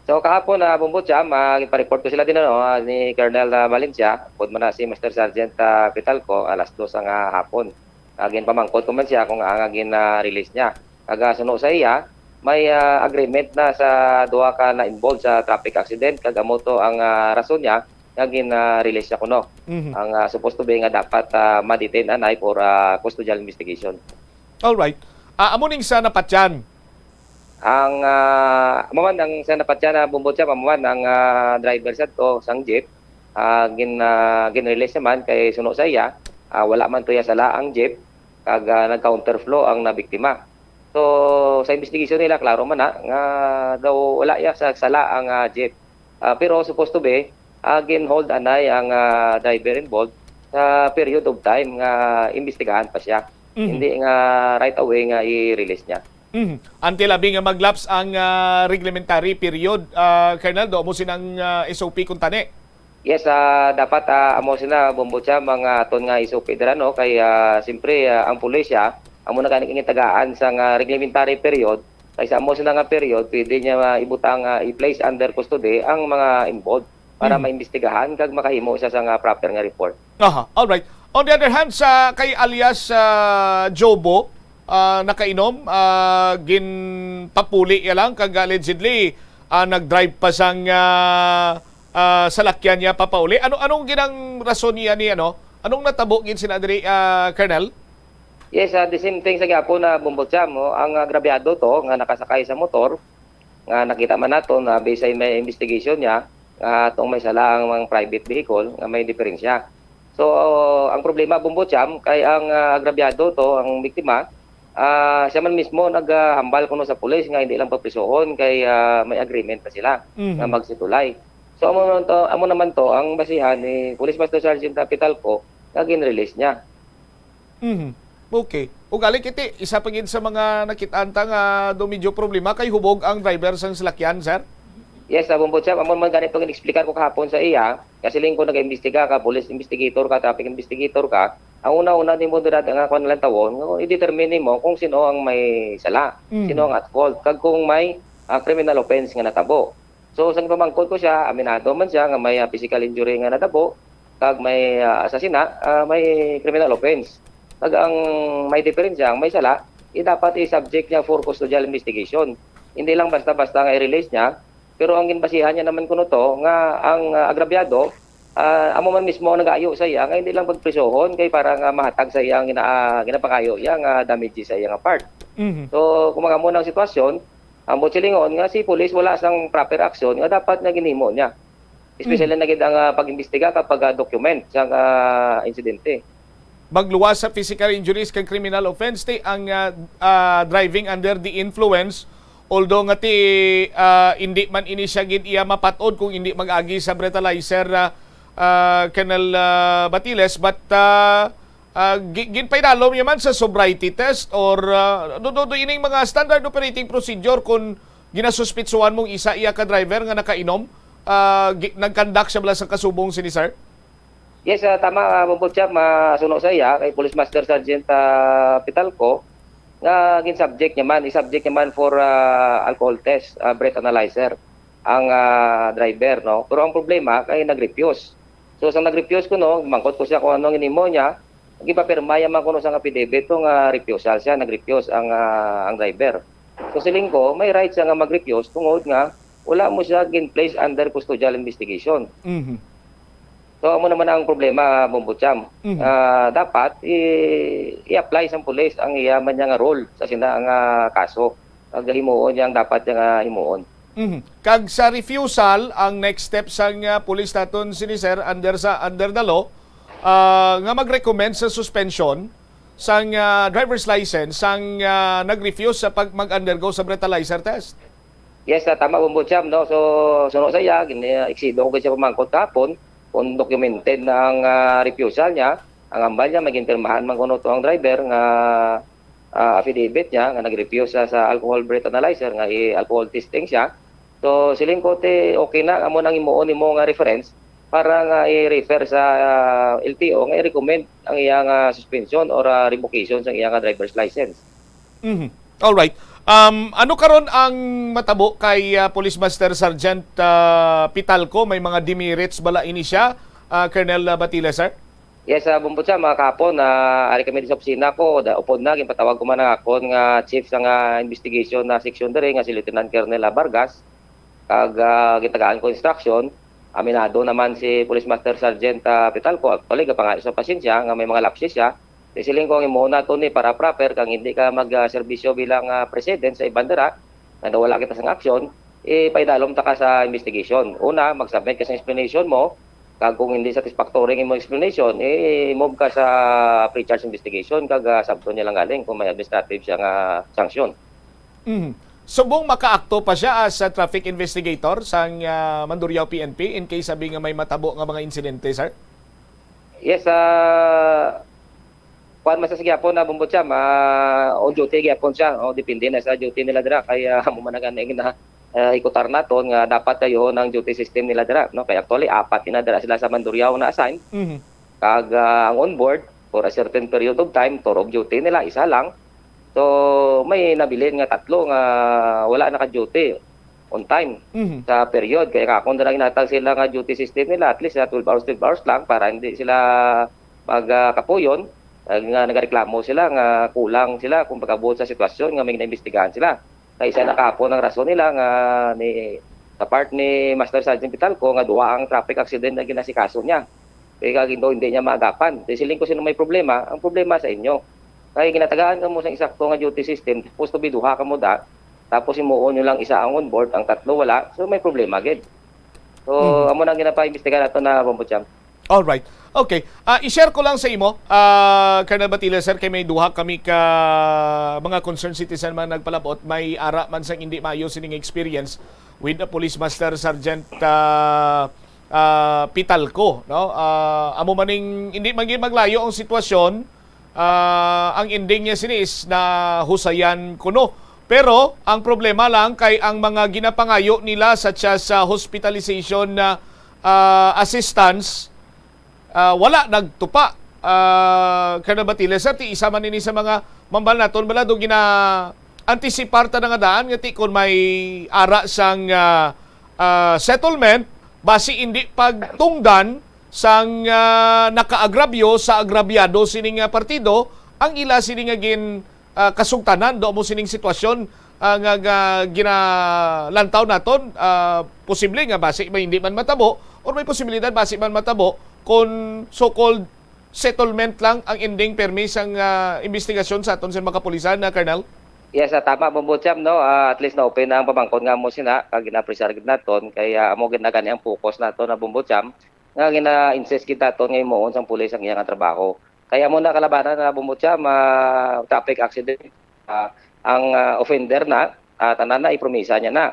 So, kahapon, ah, Bombo Cham, ah, ginpa-report ko sila din, ano, ah, ni Colonel, ah, Valencia, upod man na si Master Sergeant, ah, Pitalco, alas dos nga hapon. Ah, ginpamangkot ko man siya kung anga gin, ah, release niya. Kag, ah, suno sa iya, may, ah, agreement na sa duha ka na-involved sa traffic accident, kag amo to ang, ah, rason niya nga gin, ah, release siya kuno. Mhm. Ang, ah, supposed to be nga dapat, ah, ma-detain anay for, ah, custodial investigation. Alright. Ah, amo ning sa napatyan. Ang, ah, amo man ang sa napatyan na Bombo Cham, amo man ang, ah, driver sad to sang jeep, ah, gin-, ah, gin-release naman kay suno sa iya, ah, wala man to iya sala ang jeep, kag, ah, nag-counterflow ang nabiktima. So, sa investigation nila, klaro man na nga daw wala iya sa sala ang, ah, jeep. Ah, pero supposed to be, ah, gin-hold anay ang, ah, driver involved sa period of time nga imbestigahan pa siya. Mhm. Hindi nga right away nga i-release niya. Mhm. Until abi nga mag-lapse ang, ah, reglementary period, ah, Colonel, do mo sinang, ah, S O P kung tani? Yes, ah, dapat, ah, amo sina, Bombo Cham, mga aton nga S O P dira, no? Kay, ah, siyempre, ah, ang pulisya, amo na gani ang tagaan sa nga reglementary period, kay sa amo sina nga period, pwede niya, ah, ibutang, ah, i-place under custody ang mga involved para Mm. maimbestigahan kag makahimo siya sa nga proper nga report. Aha, all right. On the other hand, sa kay alias, ah, Jobo, ah, nakainom, ah, ginpapuli iya lang kag allegedly, ah, nag-drive pa sang, ah, ah, salakyan niya papauli. Ano, anong ginang rason niya ni, ano? Anong natabo gid sina diri, ah, Colonel? Yes, ah, the same thing sa gyapon na Bombo Cham, no? Ang agrabyado to nga nakasakay sa motor, nga nakita man nato na based sa may investigation niya, nga atong may sala ang mga private vehicle nga may diferensya. So, ang problema, Bombo Cham, kay ang, ah, agrabyado to, ang biktima, ah, siya man mismo naghambal kuno sa pulis nga hindi lang paprisohon kay, ah, may agreement pa sila Mhm. nga magsitulay. So, amo naman to, amo naman to ang basihan ni Police Master Sergeant Capital ko nga gin-release niya. Mhm. Okay. Ugaling iti, isa pa gid sa mga nakit-an ta nga do medyo problema kay hubog ang driver sang salakyan, sir? Yes, ah, Bombo Cham, amo man gani to gin-explicar ko kahapon sa iya. Kasi siling ko nag-imbestiga ka, police investigator ka, traffic investigator ka. Ang una-una nimo dira nga kuan lang tawon, nga i-determine nimo kung sino ang may sala, Mhm. sino ang at fault, kag kung may, ah, criminal offense nga natabo. So, sa gipamangkot ko siya, aminado man siya nga may, ah, physical injury nga natabo, kag may, ah, sa sina, ah, may criminal offense. Kag ang may diferensya, ang may sala, eh, dapat i-subject niya for custodial investigation. Hindi lang basta-basta nga i-release niya, pero ang ginbasihan niya naman kuno to nga ang, ah, agrabyado, ah, amo man mismo ang nagaayo sa iya nga hindi lang pagprisohon kay para nga mahatag sa iya ang gina-, ah, ginapangayo iya nga damages sa iya nga part. Mhm. So, kung mga mo ang sitwasyon, Ang buot silingon nga si police wala sang proper action nga dapat nga ginhimo niya. Especially Mm. na gid ang, ah, pag-imbestiga kag pag-document sang, ah, insidente. Magluwas sa physical injuries kag criminal offense ti ang, ah, ah, driving under the influence, although nga ti, ah, indi man ini siya gid iya mapat-od kung indi mag-agi sa breathalyzer, ah, ah, Colonel, ah, Batiles, but, ah, ah, gi-, ginpaidalom niya man sa sobriety test or, ah, do, do, do ining mga standard operating procedure kung ginasuspitsuhan mong isa iya ka driver nga nakainom, ah, gi-, nag-conduct siya bala sa kasubong sini, sir? Yes, ah, tama, ah, Bombo Cham, ah, suno sa iya, kay Police Master Sergeant, ah, Pitalco, nga gin-subject niya man, i-subject niya man for, ah, alcohol test, ah, breath analyzer, ang, ah, driver, no? Pero ang problema, kay nag-refuse. So, sa nag-refuse ko, no, mangkot ko siya kung ano ang inimo niya, gipapirma niya man kuno sa affidavit ko nga refusal siya, nag-refuse ang, ah, ang driver. So, siling ko, may right siya nga mag-refuse tungod nga wala mo siya gin-place under custodial investigation. Mhm. So, amo naman ang problema, Bombo Cham. Mhm. Ah, dapat, i-, i-apply sang pulis ang iya man niya nga role sa sina nga kaso. Kag himuon niya ang dapat niya nga himuon. Mhm. Kag sa refusal, ang next step sang, ah, pulis naton sini, sir, under sa, under the law, ah, nga mag-recommend sa suspension sang, ah, driver's license sang, ah, nag-refuse sa pag, mag-undergo sa breathalyzer test. Yes, ah, tama, Bombo Cham, no? So, suno sa iya, gin-, ah, eksido ko siya pamangkot kahapon kung documented na ang, ah, refusal niya. Ang ambal niya, may ginpirmahan man kuno to ang driver nga, ah, affidavit niya nga nag-refuse sa, sa alcohol breath analyzer nga i-alcohol testing siya. So, siling ko, ti, okay na, amo nang himuon nimo nga reference para nga i-refer sa, ah, L T O nga i-recommend ang iya nga suspension or, ah, revocation sa iya nga driver's license. Mhm. All right. Um, ano karon ang matabo kay, ah, Police Master Sergeant, ah, Pitalco? May mga demerits bala ini siya, ah, Colonel, ah, Batila, sir? Yes, ah, Bombo Cham, mga kahapon, ah, ari kami sa opisina ko, da, upod na, ginpatawag ko man ang akon nga chief sa nga investigation na section diri, nga si Lieutenant Colonel, ah, Vargas. Kag, ah, gitagaan ko instruction, aminado naman si Police Master Sergeant, ah, Pitalco, actually, gapangayo sa pasensya nga may mga lapses siya. Di siling ko ang imo nato ni para proper kang hindi ka mag, ah, serbisyo bilang, ah, president sa iban dira, nga wala kita sang aksyon, ipaidalom ta ka sa investigation. Una, mag-submit ka sa explanation mo, kag kung hindi satisfactory ang imong explanation, i-move ka sa pre-charge investigation, kag, ah, sabton niya lang galing kung may administrative siya nga sanction. Mhm. Subong makaakto pa siya as a traffic investigator sang, ah, Mandurriao P N P in case sabi nga may matabo nga mga insidente, sir? Yes, ah, kuwan man sa gyapon na Bombo Cham, ah, on duty gyapon siya. Oh, depende na sa duty nila dira. Kay, ah, amo man na gani na, ah, ikutar naton nga dapat kayo ang duty system nila dira, no? Kay actually, apat na dira sila sa Mandurriao na assign. Mhm. Kag, ah, ang on board for a certain period of time, tour of duty nila, isa lang. So, may nabilin nga tatlo nga wala naka-duty on time Mhm. sa period. Kaya nga, kung dala ginatag sila nga duty system nila, at least na twelve hours, twelve hours lang para hindi sila mag, ah, kapuyon, ah, nga nagareklamo sila nga kulang sila kung pagabot sa sitwasyon nga may naimbestigahan sila. Kay isa na kahapon ang rason nila nga ni, sa part ni Master Sergeant Pitalco nga duha ang traffic accident na ginasikaso niya. Kaya kag hindi, hindi niya maagapan. Di siling ko sino may problema, ang problema sa inyo. Kaya ginatagaan ka mo sa insakto nga duty system, supposed to be duha ka mo da, tapos himuon nyo lang isa ang on board, ang tatlo wala, so may problema gid. So, Mhm. amo nang ginapaimbestigahan nato na, Bombo Cham. All right. Okay. Ah, i-share ko lang sa imo, ah, Colonel Batila, sir, kay may duha kami ka mga concerned citizen man nagpalabot, may ara man sang hindi maayo sining experience with the Police Master Sergeant, ah, ah, Pitalco, no? Ah, amo maning hindi man gyud maglayo ang sitwasyon, ah, ang ending niya sini is nahusayan kuno. Pero ang problema lang kay ang mga ginapangayo nila such as, ah, hospitalization na, ah, assistance, ah, wala nagtupa. Ah, Colonel Batile, sir, ti isa man ini sa mga mambal naton bala do gina-antisipar ta na nga daan nga ti kon may ara sang, ah, ah, settlement basi indi pagtungdan sang, ah, nakaagrabyo sa agrabyado sining, ah, partido ang ila sini nga gin, ah, kasugtanan do mo sining sitwasyon, ah, nga, nga ginalantaw naton, ah, posible nga basi may hindi man matabo or may posibilidad basi man matabo kon so-called settlement lang ang ending permi sang, ah, investigasyon sa aton sa mga kapulisan, na, Colonel? Yes, ah, tama, Bombo Cham, no? Ah, at least na-open na ang pamangkon nga mo sina, kag gina-apresar gid naton, kay, ah, amo gid na gani ang focus nato na, Bombo Cham, nga gina-insist gid naton nga himuon sang pulis ang iyang trabaho. Kay amo na kalabanan na, Bombo Cham, ah, traffic accident, ah, ang, ah, offender na, ah, tanan na ipromisa niya na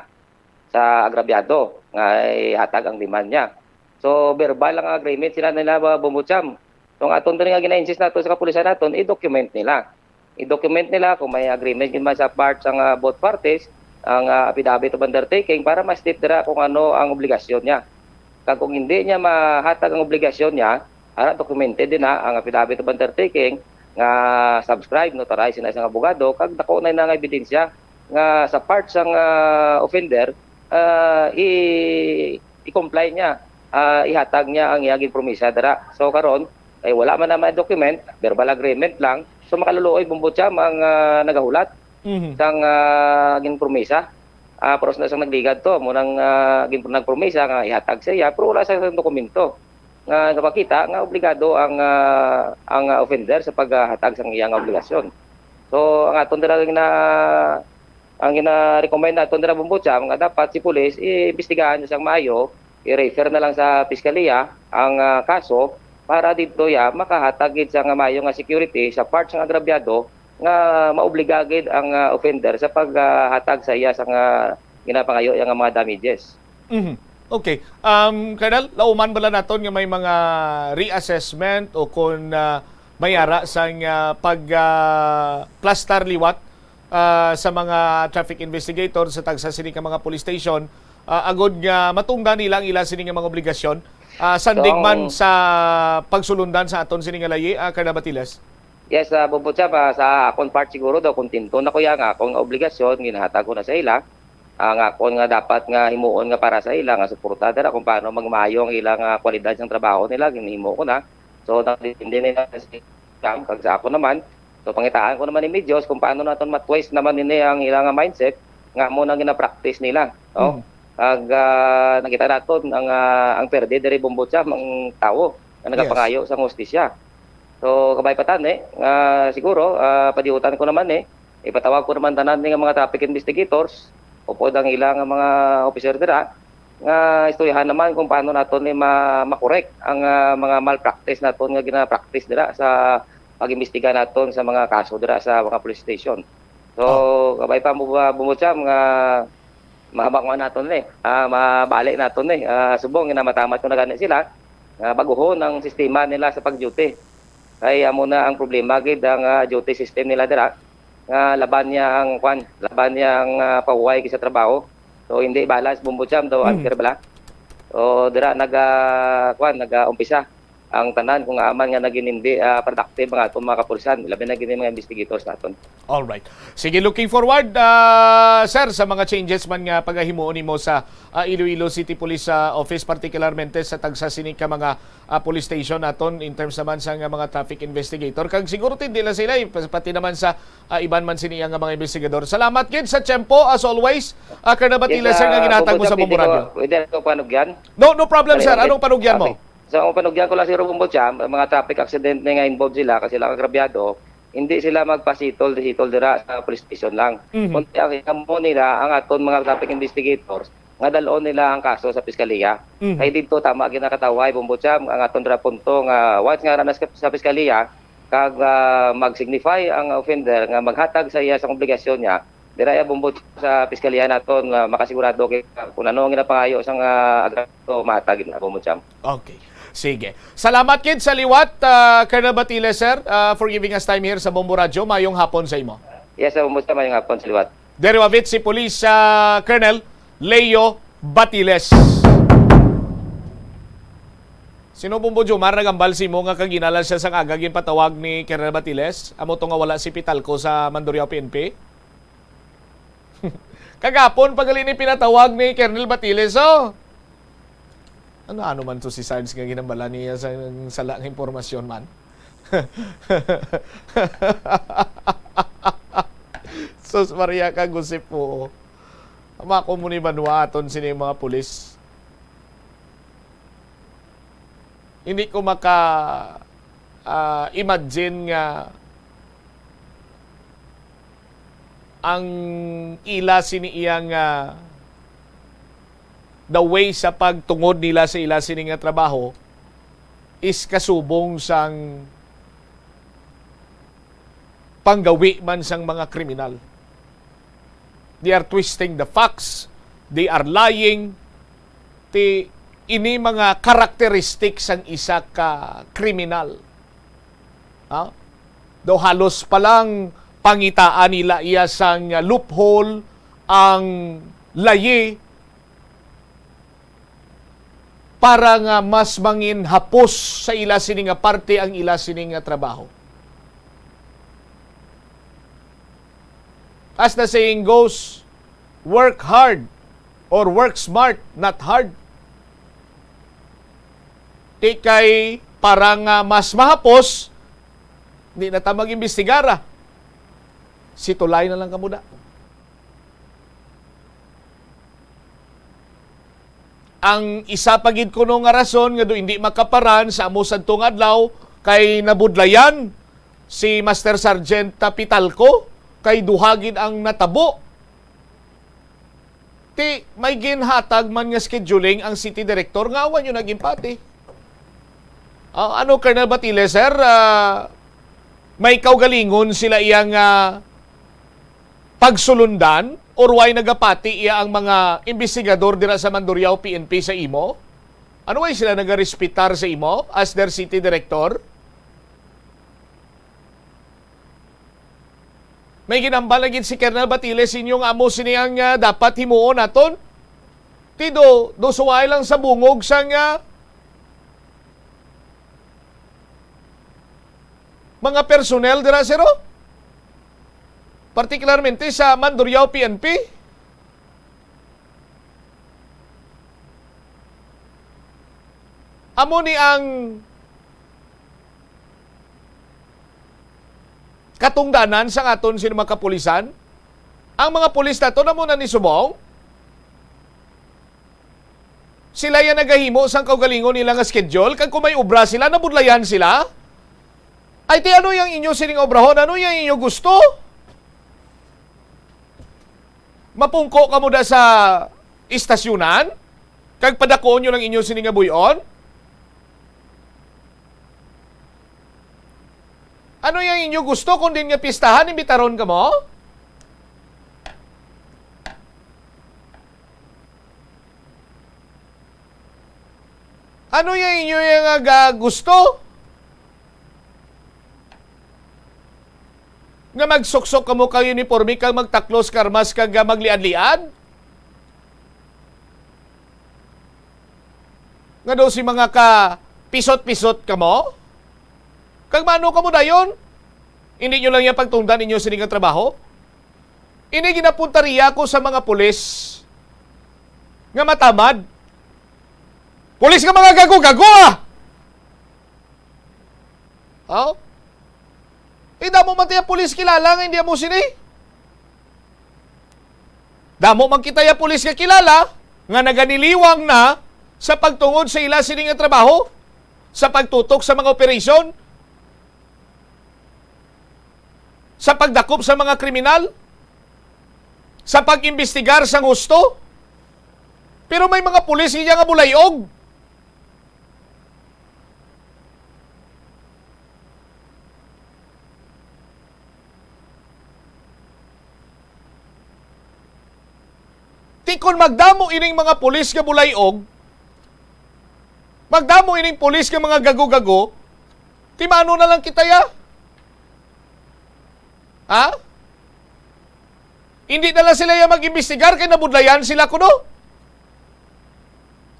sa agrabyado nga ihatag ang demand niya. So, verbal ang agreement sila nila, Bombo Cham. So, ang aton diri nga gina-insist nato sa kapulisan naton, i-document nila. I-document nila kung may agreement gid man sa part sang, ah, both parties, ang, ah, affidavit of undertaking para ma-state dira kung ano ang obligasyon niya. Kag kung hindi niya mahatag ang obligasyon niya, ara, documented din na ang affidavit of undertaking nga subscribe, notarized na isang abogado, kag dako na nga ebidensya nga sa part sang, ah, offender, ah, i-, i-comply niya, ah, ihatag niya ang iya ginpromisa dira. So karon, ay wala man na may document, verbal agreement lang. So makaluluoy, Bombo Cham, ang, ah, nagahulat Mhm. sang, ah, ginpromisa. Ah, pero sa, sa nagligad to, mo nang, ah, gin-, nagpromisa nga ihatag sa iya, pero wala sa dokumento nga nagpakita nga obligado ang, ah, ang, ah, offender sa paghatag sang iyang obligasyon. So, ang aton dira nga, ang gina-recommend naton dira, Bombo Cham, nga dapat si pulis iimbestigahan sang maayo, i-refer na lang sa piskalya ang, ah, kaso para didto ya makahatag gid sang maayo nga security sa part sang agrabyado nga maobliga gid ang, ah, offender sa paghatag sa iya sang, ah, ginapangayo iya nga mga damages. Mhm. Okay. Um, Colonel, lauman bala naton nga may mga reassessment o kon, ah, may ara sang, ah, pag, ah, plastar liwat, ah, sa mga traffic investigator sa tagsa sini ka mga police station, ah, agod nga matungdan nila ang ila sini nga mga obligasyon, ah, sandig So, man ang sa pagsulundan sa aton sini nga layi, ah, Colonel Batiles? Yes, ah, Bombo Cham, ah, sa akon part siguro daw, kontento na ko ya nga akon nga obligasyon, ginahatag ko na sa ila. Ang akon nga dapat nga himuon nga para sa ila, nga suporta dira kung paano magmaayo ang ilang, ah, kwalidad sang trabaho nila, ginhimo ko na. So, nagdepende na sa system, kag sa ako naman. So, pangitaan ko naman ni Diyos kung paano naton ma-twist naman ini ang ilang mindset, nga amo nang gina-practice nila, no? Mhm. Kag, ah, nakita naton ang, ah, ang perde diri, Bombo Cham, ang tawo nga Yes. nagapangayo sang hustisya. So, kabay pa tani, nga siguro, ah, padiutan ko naman ni, ipatawag ko naman tanan ni nga mga traffic investigators, upod ang ila nga mga officer dira, nga istoryahan naman kung paano naton ni ma-, ma-correct ang, ah, mga malpractice naton nga gina-practice dira sa pag-imbestiga naton sa mga kaso dira sa mga police station. So, Oh. kabay pa mo ba, Bombo Cham, nga mahamak man naton ni, ah, mabali naton ni. Ah, subong nga namatamat ko na gani sila, nga baguhon ang sistema nila sa pag-duty. Kay amo na ang problema gid ang, ah, duty system nila dira, nga laban niya ang, kwan, laban niya ang, ah, pahuway sa trabaho. So, hindi balance, Bombo Cham, daw Mm. unfair bala. So, dira naga, kwan, naga-umpisa ang tanan kung aman nga naging hindi, ah, productive ang aton mga kapulisan, labi na gid ang mga investigators naton. Alright. Sige, looking forward, ah, sir, sa mga changes man nga pagahimuon nimo sa, ah, Iloilo City Police, ah, Office, particularmente sa tagsa sini ka mga, ah, police station naton in terms naman sa nga mga traffic investigator. Kag siguro, hindi lang sila, eh, pas-, pati naman sa, ah, iban man sini nga mga investigador. Salamat gid sa tiyempo, as always, ah, Colonel Batile, Yes, sir, nga ah, ginatag mo Bombo sa Cham, Bombo pwede ko, Radyo. pwede ko panugyan? No, no problem, Sorry, sir. okay. Anong panugyan mo? Okay. So, ang panugyan ko lang siguro, Bombo Cham, ang mga traffic accident na nga involved sila, kasi sila agrabyado, hindi sila magpasitol-sitol dira sa police station lang. Mhm. Kundi ang amo nila, ang aton mga traffic investigators, nga dalon nila ang kaso sa piskalya. Mhm. Kay didto tama ginakatawhay, Bombo Cham, ang aton dira punto nga once nga naa na sa, sa piskalya, kag, ah, mag-signify ang offender nga maghatag sa iya sa obligasyon niya, dira iya, Bombo Cham, sa piskalya naton nga makasigurado kay kung ano ang ginapangayo sang, ah, agrabyado, mahatag gid na, Bombo Cham. Okay. Sige. Salamat gid sa liwat, ah, Colonel Batile, sir, ah, for giving us time here sa Bombo Radyo. Mayong hapon sa imo. Yes, sir, Bombo Cham, mayong hapon sa liwat. Diri wa Vice Police, ah, Colonel Leo Batiles. Sino, Bombo Jomar, nagambal sa imo nga kagina lang siya sang aga ginpatawag ni Colonel Batiles? Amo to nga wala si Pitalco sa Mandurriao P N P? Kagapon pa gali ni pinatawag ni Colonel Batiles, oh. Ano, ano man to si Sarge nga ginambala niya sa sala nga impormasyon man? Sus Maria, kagusip mo. Amako mo ni banwa aton sini mga pulis. Hindi ko maka, ah, imagine nga ang ila sini iyang, ah, the way sa pagtungod nila sa ila sini nga trabaho is kasubong sang panggawi man sang mga kriminal. They are twisting the facts. They are lying. Ti, ini mga karakteristik sang isa ka kriminal. Ha? Daw halos pa lang pangitaan nila iya sang loophole ang layi para nga mas mangin hapos sa ila sini nga parte ang ila sini nga trabaho. As the saying goes, work hard or work smart, not hard. Ti kay para nga mas mahapos, di na ta mag-imbestigar, ah. Situlay na lang kamo da. Ang isa pa gid kuno nga rason nga do hindi makaparan sa amo sadto nga adlaw kay nabudlayan si Master Sergeant Pitalco kay duha gid ang natabo. Ti may ginhatag man nga scheduling ang city director nga awan yung nag-impati. Ah, ano, Colonel Batile, sir? Ah, may kaugalingon sila iyang, ah, pagsulundan or why nagapati iya ang mga investigador dira sa Mandurriao P N P sa imo? Ano, why sila nagarespetar sa imo as their city director? May ginambal na gid si Colonel Batiles inyo nga amo sini ang, ah, dapat himuon naton. Ti do, do suway lang sa bungog sang, ah, mga personnel dira, sir, oh. Partikularmente sa Mandurriao P N P. Amo ni ang katungdanan sang aton sini mga kapulisan. Ang mga pulis naton amo na ni subong. Sila yan nagahimo sang kaugalingon nila nga schedule, kag kung may obra sila, nabudlayan sila. Ay, ti, ano yang inyo sining obrahon? Ano yang inyo gusto? Mapungko kamo da sa istasyonan, kag padakuon nyo lang inyo sini nga buy-on? Ano yang inyo gusto kung din nga pistahan, imbitaron kamo? Ano yang inyo yang, ah, ga-, gusto? Nga magsuksok kamo kag uniporme kag magtaklos karmas kag, ah, magliad-liad? Nga daw si mga ka pisot-pisot kamo? Kag maano kamo dayon? Hindi nyo lang yan pagtungdan inyo sini nga trabaho? Ini ginapuntaria ko sa mga pulis nga matamad. Pulis nga mga gago-gago, ah! Oh? Eh, damo man tayo pulis kilala nga hindi mo sini. Damo man kita ya pulis nga kilala nga naganiliwang na sa pagtungod sa ila sini nga trabaho, sa pagtutok sa mga operasyon, sa pagdakop sa mga kriminal, sa pag-imbestigar sang husto. Pero may mga pulis nga bulay-og. Ti kon magdamo ining mga pulis nga bulay-og, magdamo ining pulis nga mga gago-gago, ti maano na lang kita ya? Ha? Hindi na lang sila ya mag-imbestigar kay nabudlayan sila kuno.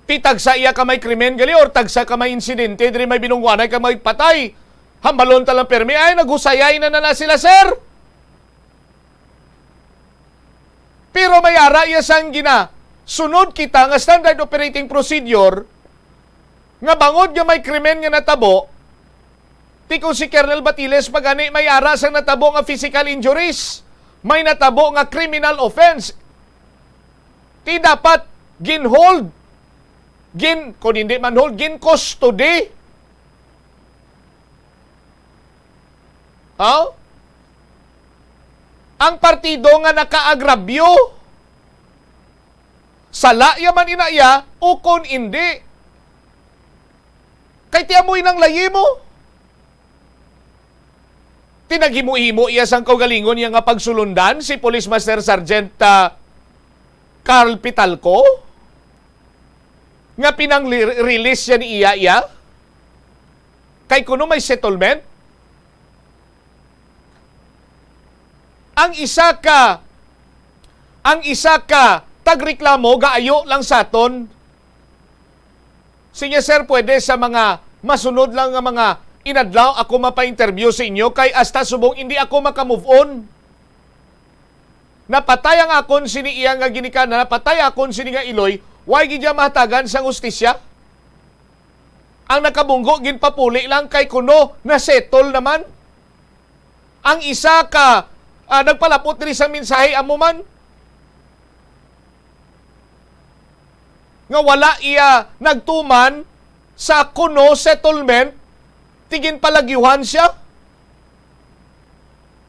Ti tagsa iya ka may krimen gali or tagsa ka may insidente diri may binungwanay ka may patay. Hambalon ta lang permi, ay, naghusayay na na, na sila, sir. Pero may ara iya sang gina, sunod kita nga standard operating procedure nga bangod nga may krimen nga natabo, ti kung si Colonel Batiles pa gani may ara sang natabo nga physical injuries, may natabo nga criminal offense, ti dapat ginhold, gin, kung hindi man hold, gin custody. Oh? Ang partido nga nakaagrabyo, sala ya man ina iya ukon indi. Kay ti amoy nang layi mo. Ti naghimo-himo iya sang kaugalingon iya nga pagsulundan si Police Master Sergeant, ah, Carl Pitalco, nga pinang-release siya ni iya, iya? Kay kuno may settlement? Ang isa ka, ang isa ka tagreklamo gaayo lang sa aton. Sige, sir, pwede sa mga masunod lang nga mga inadlaw ako mapa-interview sa inyo, kay hasta subong hindi ako maka-move on. Napatay ang akon sini iya nga ginikanan, napatay akon sini nga iloy, way gid iya mahatagan sang hustisya. Ang nakabunggo, ginpapuli lang kay kuno na-settle naman. Ang isa ka, ah, nagpalapot diri sa mensahe, amo man nga wala iya nagtuman sa kuno settlement, ti ginpalagyuhan siya.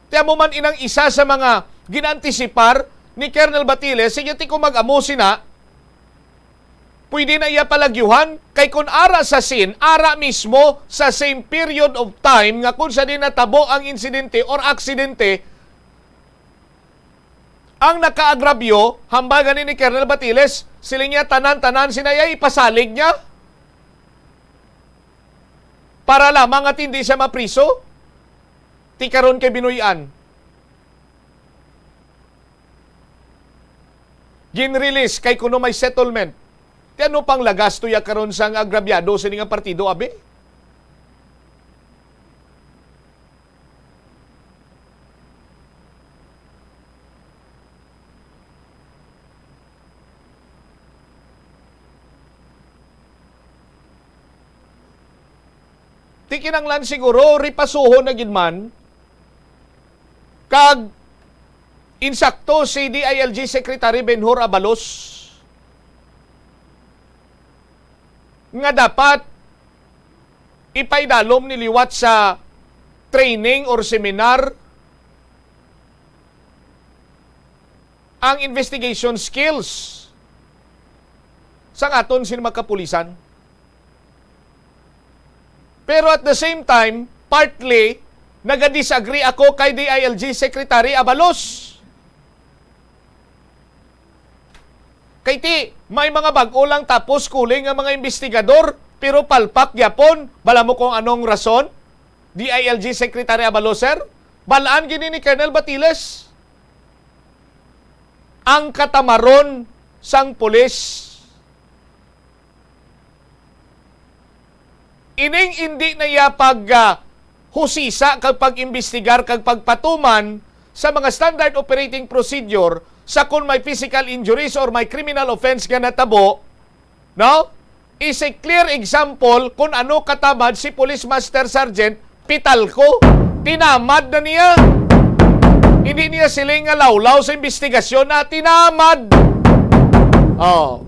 Ti amo man inang isa sa mga gin-antisipar ni Colonel Batiles, sige, ti kung mag-amo sina, pwede na iya palagyuhan, kay kun ara sa scene, ara mismo sa same period of time nga kung sa din natabo ang insidente or aksidente, ang nakaagrabyo, hambal gani ni Colonel Batiles, siling niya, tanan-tanan sina iya ipasalig niya para lamang at hindi siya mapriso. Ti karon kay binuy-an. Gin-release kay kuno may settlement. Ti ano pang lagas tuya karon sang agrabyado sini nga partido, abi? Ti kinanglan siguro ripasuhon na gid man kag insakto si D I L G Secretary Benhur Abalos nga dapat ipaidalom ni liwat sa training or seminar ang investigation skills sang aton sini mga kapulisan. Pero at the same time, partly, nagadisagree ako kay D I L G Secretary Abalos. Kay ti, may mga bag-o lang tapos kuling nga mga investigador, pero palpak gyapon. Bala mo kung anong rason? D I L G Secretary Abalos, sir? Balaan gini ni Colonel Batiles. Ang katamaron sang pulis. Ining indi na iya pag, ah, husisa kag pag-imbestigar kag pagpatuman sa mga standard operating procedure sa kon may physical injuries or may criminal offense nga natabo, no? Is a clear example kung ano katamad si Police Master Sergeant Pitalco. Tinamad na niya. Hindi niya siling nga lawlaw sa investigasyon na tinamad. Oh.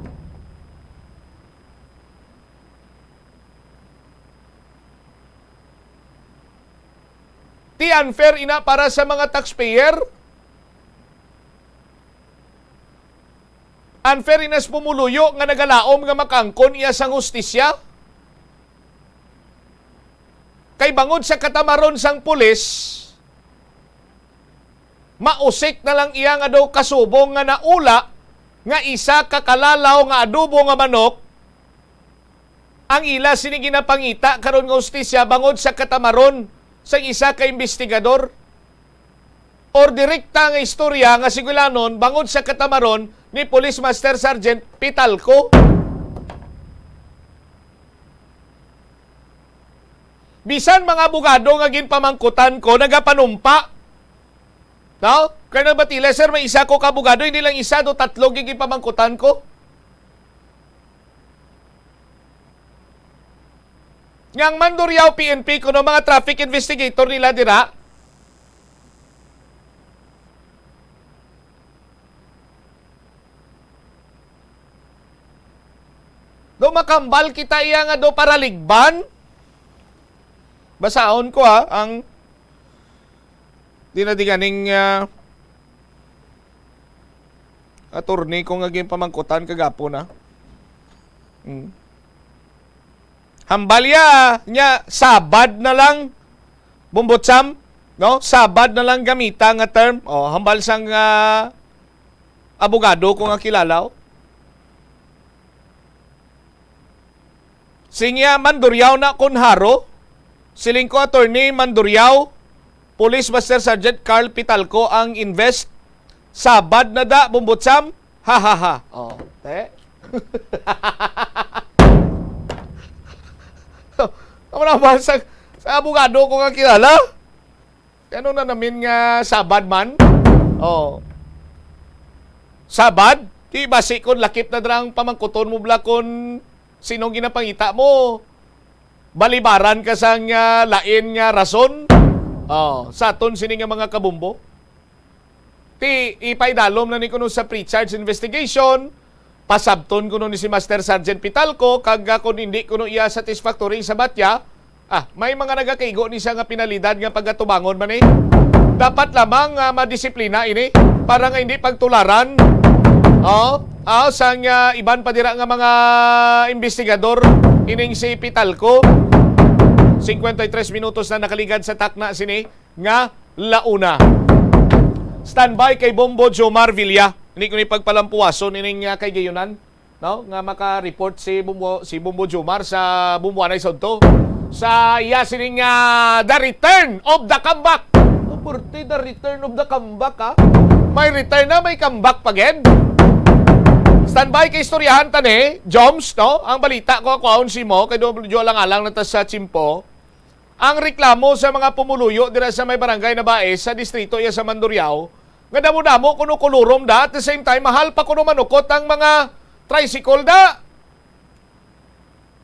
Ti unfair ina para sa mga taxpayer. Unfair ina sa pumuluyo nga nagalaom nga makaangkon iya sang hustisya. Kay bangod sa katamaron sang pulis, mausik na lang iya nga daw kasubong nga naula nga isa ka kalalaw nga adobo nga manok ang ila sini ginapangita karon nga hustisya bangod sa katamaron sang isa ka imbestigador, or direkta nga istorya nga siguilanon bangod sa katamaron ni Police Master Sergeant Pitalco. Bisan mga abogado nga ginpamangkutan ko nagapanumpa. No? Colonel Batile, sir, may isa ko ka abogado, hindi lang isa, do tatlo gid ginpamangkutan ko. Nga ang Mandurriao P N P, kuno mga traffic investigator nila dira. Do makambal kita iya nga do paraligban? Basaon ko, ha, ang di na di ganing, ah, attorney ko nga ginpamangkutan kagapon, ha. Hmm. Hambal ya, nya, Sabad na lang, Bumbutsam, no? Sabad na lang gamita nga term. Oh, hambal sang, ah, abogado ko nga kilala, oh. Sinya Manduriao na kon haro. Siling ko, Attorney Manduriao, Police Master Sergeant Carl Pitalco ang invest. Sabad na da, Bumbutsam. Ha, ha, ha. Oh, te. Amo na ba sa, sa abogado ko nga kilala? Ano na namin nga Sabad man? Oh. Sabad? Di basi kon lakip na dira ang pamangkuton mo bala kon sinong ginapangita mo? Balibaran ka sang, ah, lain nga rason? Oh, sa aton sini nga mga kabumbo. Ti, ipaidalom na ni kuno sa pre-charge investigation, pasabton kuno ni si Master Sergeant Pitalco, kag, ah, kung hindi kuno iya satisfactory sa batya, ah, may mga nagakaigo ni siya nga penalidad nga pagatubangon man ni. Dapat lamang, ah, madisiplina ini para nga hindi pagtularan. Oh, ah, sang, ah, iban pa dira nga mga investigador ining si Pitalco. Cincuenta y tres minutos na nakaligad sa takna sini nga launa. Standby kay Bombo Jomar Villa. Hindi ko ni pagpalampuwason ining, ah, kay Gayunan, no? Nga maka-report si Bombo, si Bombo Jomar sa Bombo Anay Sodto. Sa iya sining, ah, The Return of the Comeback. Oh, purti, The Return of the Comeback, ha? May return na, may comeback pa gid. Standby kay istoryahan ta ni, Joms, no? Ang balita ko, kuhaon si mo, kay W alang-alang na ta sa tsimpo. Ang reklamo sa mga pumuluyo dira sa may barangay Nabais sa distrito iya sa Mandurriao, nga damo-damo kuno kolorum da, at the same time, mahal pa kuno manukot ang mga tricycle da.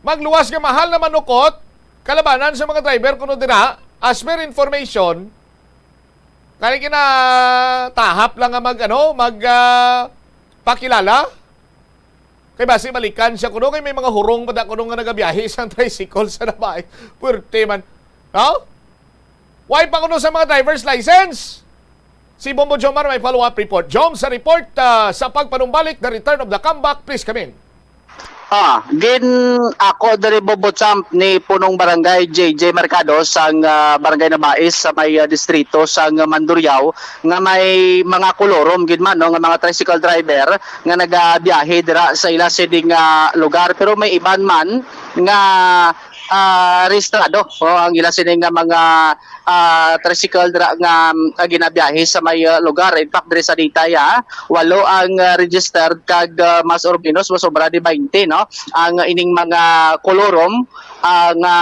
Magluwas nga mahal na manukot, kalabanan sa mga driver kuno dira, as per information, kani kinatahap lang nga mag, ano, mag, ah, pakilala. Kay basi balikan siya kuno, kay may mga hurong pa da kuno nga nagabiyahe sang tricycle sa Nabais. Puwerte man. No? Why pa kuno sa mga driver's license? Si Bombo Jomar may follow-up report. Jom, sa report, ah, sa pagpanumbalik, the return of the comeback, please come in. Ah, gin ako diri, Bombo Champ, ni Punong Barangay J J Mercado sang, ah, Barangay Nabais sa may, ah, distrito sang Mandurriao, nga may mga kolorum gid man, no, nga mga tricycle driver nga nagabiyahe dira sa ila sini nga lugar, pero may iban man nga, ah, rehistrado, o, ang ila sini nga mga, ah, tricycle dira nga, ah, ginabiyahe sa may, ah, lugar. In fact, diri sa Daytay, ah, walo ang, ah, registered kag, ah, mas or minus, mas sobra di baynte, no, ang ining mga kolorum, ah, nga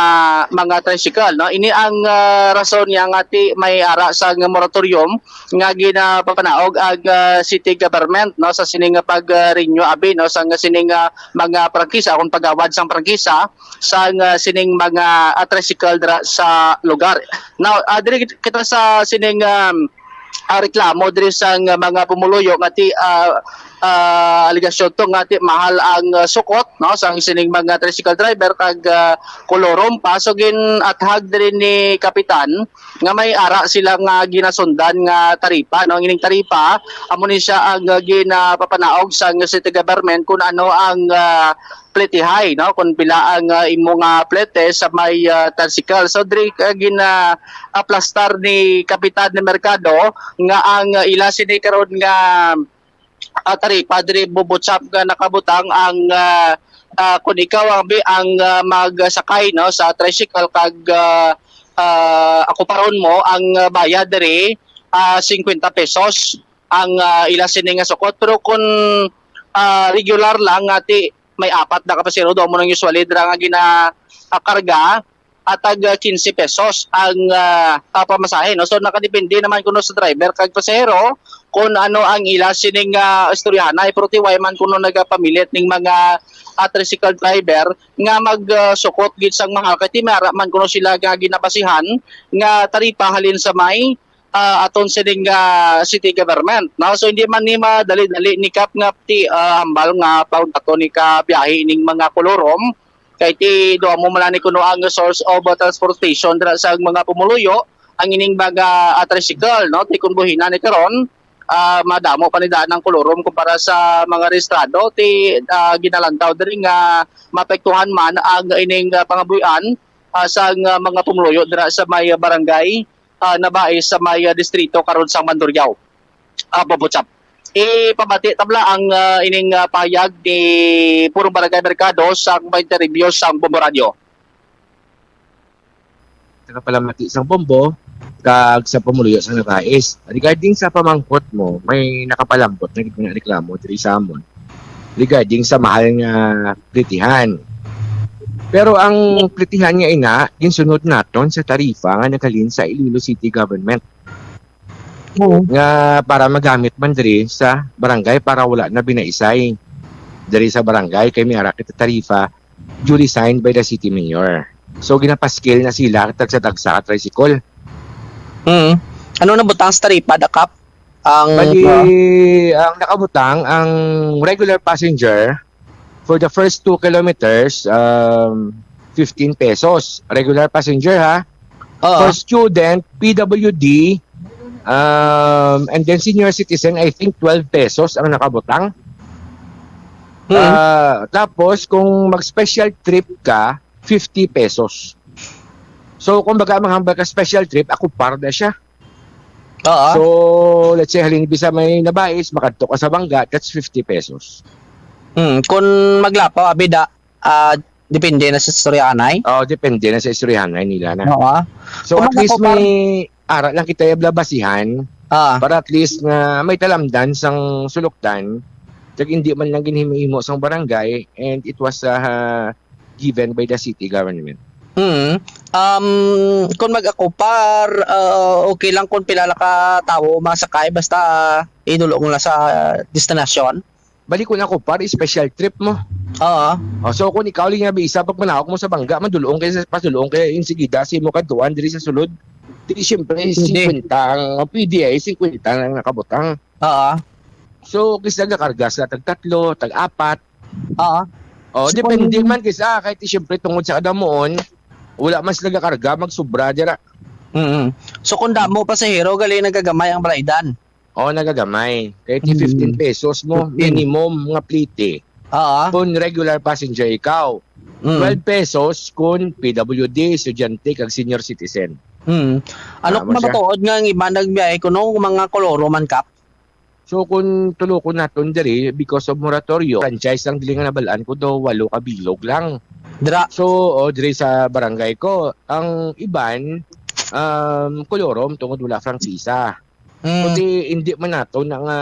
mga tricycle, no. Ini ang, ah, rason niya nga ti may ara sang moratorium nga ginapapanaog ang, ah, city government, no, sa sini nga pag, ah, renew abi, no, sa nga sini nga mga prangkisa, kung pagawad sang prangkisa sang, ah, sining mga, ah, tricycle dira sa lugar. Now, ah, diri kita sa sining, um, ah, reklamo diri sang mga pumuluyo nga ti, ah, ah, alegasyon to nga ti mahal ang, ah, sukot, no, sang sining mga tricycle driver kag, ah, kolorum pa. So, gin-athag diri ni Kapitan nga may ara sila nga ginasundan nga taripa, no? Ang ining taripa, amo ni siya ang, ah, ginapapanaog sang city government kung ano ang, ah, pletihay, no? Kung pila ang, ah, imo nga plete sa may, ah, tricycle. So, diri, ah, gina-aplastar ni Kapitan ni Mercado nga ang, ah, ila sini karon nga ah, taripa diri, Bubutsap, nga nakabutang ang, ah, ah, kung ikaw ang bi-, ang, ah, magsakay, no, sa tricycle kag, ah, ah, akuparon mo, ang, ah, bayad diri, ah, cincuenta pesos ang, ah, ila sini nga sukot. Pero kung, ah, regular lang nga ti may apat na ka pasahero, do mo nang usually dira nga gina, ah, karga, atag, ah, quince pesos ang, ah, ah, pamasahe, no? So, nakadepende naman kuno sa driver kag pasahero kung ano ang ila sining, ah, istoryahanay. Pero ti wala man kuno nagapamilit ning mga, ah, tricycle driver nga mag, ah, sukot gid sang mahal. Kay ti may ara man kuno sila nga ginabasihan nga taripa halin sa may, ah, aton sining, ah, city government, no? So, hindi man ni madali-dali ni Kap nga ti, ah, hambal nga pauntaton ni ka biyahe ining mga kolorum. Kay ti do amo man ni kuno ang source of, ah, transportation dira sa mga pumuluyo, ang ining mga, ah, tricycle, no? Ti kun buhina ni karon, ah, madamo pa ni daan ang kolorum kumpara sa mga rehistrado. Ti, ah, ginalantaw diri nga maapektuhan man ang ining, ah, pangabuhian, ah, sang, ah, mga pumuluyo dira sa may barangay, ah, Nabais sa may, ah, distrito karon sang Mandurriao. Ah, Bobo Chap. Ipamati tabla ang, ah, ining, ah, pahayag ni Purong Barangay Mercado sang may interview sang Bombo Radio. Nakapalamati sang Bombo kag sa pumuluyo sa Nabais. Regarding sa pamangkot mo, may nakapalambot na gid nga reklamo diri sa amon regarding sa mahal nga plitihan. Pero ang plitihan nga ina, ginsunod naton sa tarifa nga naghalin sa Iloilo City Government. Oo. Nga para magamit man diri sa barangay para wala na binaisay diri sa barangay kay may ara kita tarifa duly signed by the city mayor. So ginapaskil na sila tagsa-tagsa ka tricycle. Mm. Ano na butang sa taripa, Dakap? Ang Bali, ang nakabutang, ang regular passenger for the first two kilometers, um, fifteen pesos. Regular passenger ha. Oo. For student, P W D, um, and then senior citizen, I think twelve pesos ang nakabutang. Mm. Ah, tapos kung mag-special trip ka, fifty pesos. So kung baga manghambal ka special trip, ako par na siya. Oo. So let's say halin bisa may Nabais, makadto ka sa Bangga, that's fifty pesos. Hmm, kung maglapaw, abi da, ah, depende na sa istoryahanay. Oh, depende na sa istoryahanay nila na. Oo. So Kung at least maglapaw, may ara lang kita iblabasihan Ah, para at least nga may talamdan sang suluktan, kag hindi man lang ginhimo-himo sang barangay, and it was uh, given by the city government. hmm. Um, kung mag-akupar, ah, okay lang kung pila la ka tawo masakay basta idulong la sa destinasyon. Bali kung ako par special trip mo. Oo. Oh, so kung ikaw lang nga bisa pag manawag mo sa Bangga, madulong kay sa padulong kay insigida sa imo kadtuan diri sa sulod. Di siyempre Hindi. fifty ang P D I, fifty ang nakabutang. Oo. So kis nagakarga sila tag tatlo, tag apat. Oo. Oh, So, depende kung- man kis ah, kay ti siyempre tungod sa kadamuon, wala man sila gakarga, magsubra dira. Mm. So kung damo pasahero, gali nagagamay ang balaydan. Oh, nagagamay. Kay ti Mm. fifteen pesos mo, Fifteen. Minimum nga plete. Oo. Kung regular passenger ikaw, Mm. twelve pesos kung P W D, estudyante, kag senior citizen. Mm. Ano Tama kung siya. matuod nga ang iba nagbiyahe kuno mga koloro man, Kap? So kung tulukon naton diri, because of moratorium, franchise lang dili nga nabalaan ko daw walo ka bilog lang. Dira. So, oh, diri sa barangay ko, ang iban, um, kolorum tungod wala prangkisa. Mm. Kundi hindi man nato na nga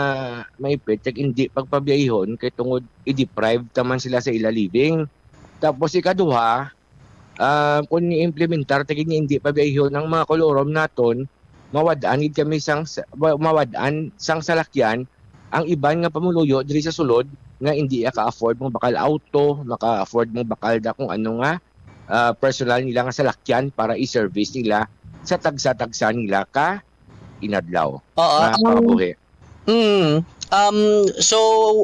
maipit kag hindi pagpabiyahon kay tungod i-deprive ta man sila sa ila living. Tapos ikaduha, ah, kung i-implementar ta gid nga hindi pabiyahon ang mga kolorum naton, mawad-an gid kami sang sa- wa- mawad-an sang salakyan ang iban nga pumuluyo diri sa sulod nga hindi ka-afford mo bakal auto, maka-afford mo bakal da kung ano nga ah, personal nila nga salakyan para i-service nila sa tagsa-tagsa nila ka inadlaw Oo. nga Ang, pangabuhi. mm, um, so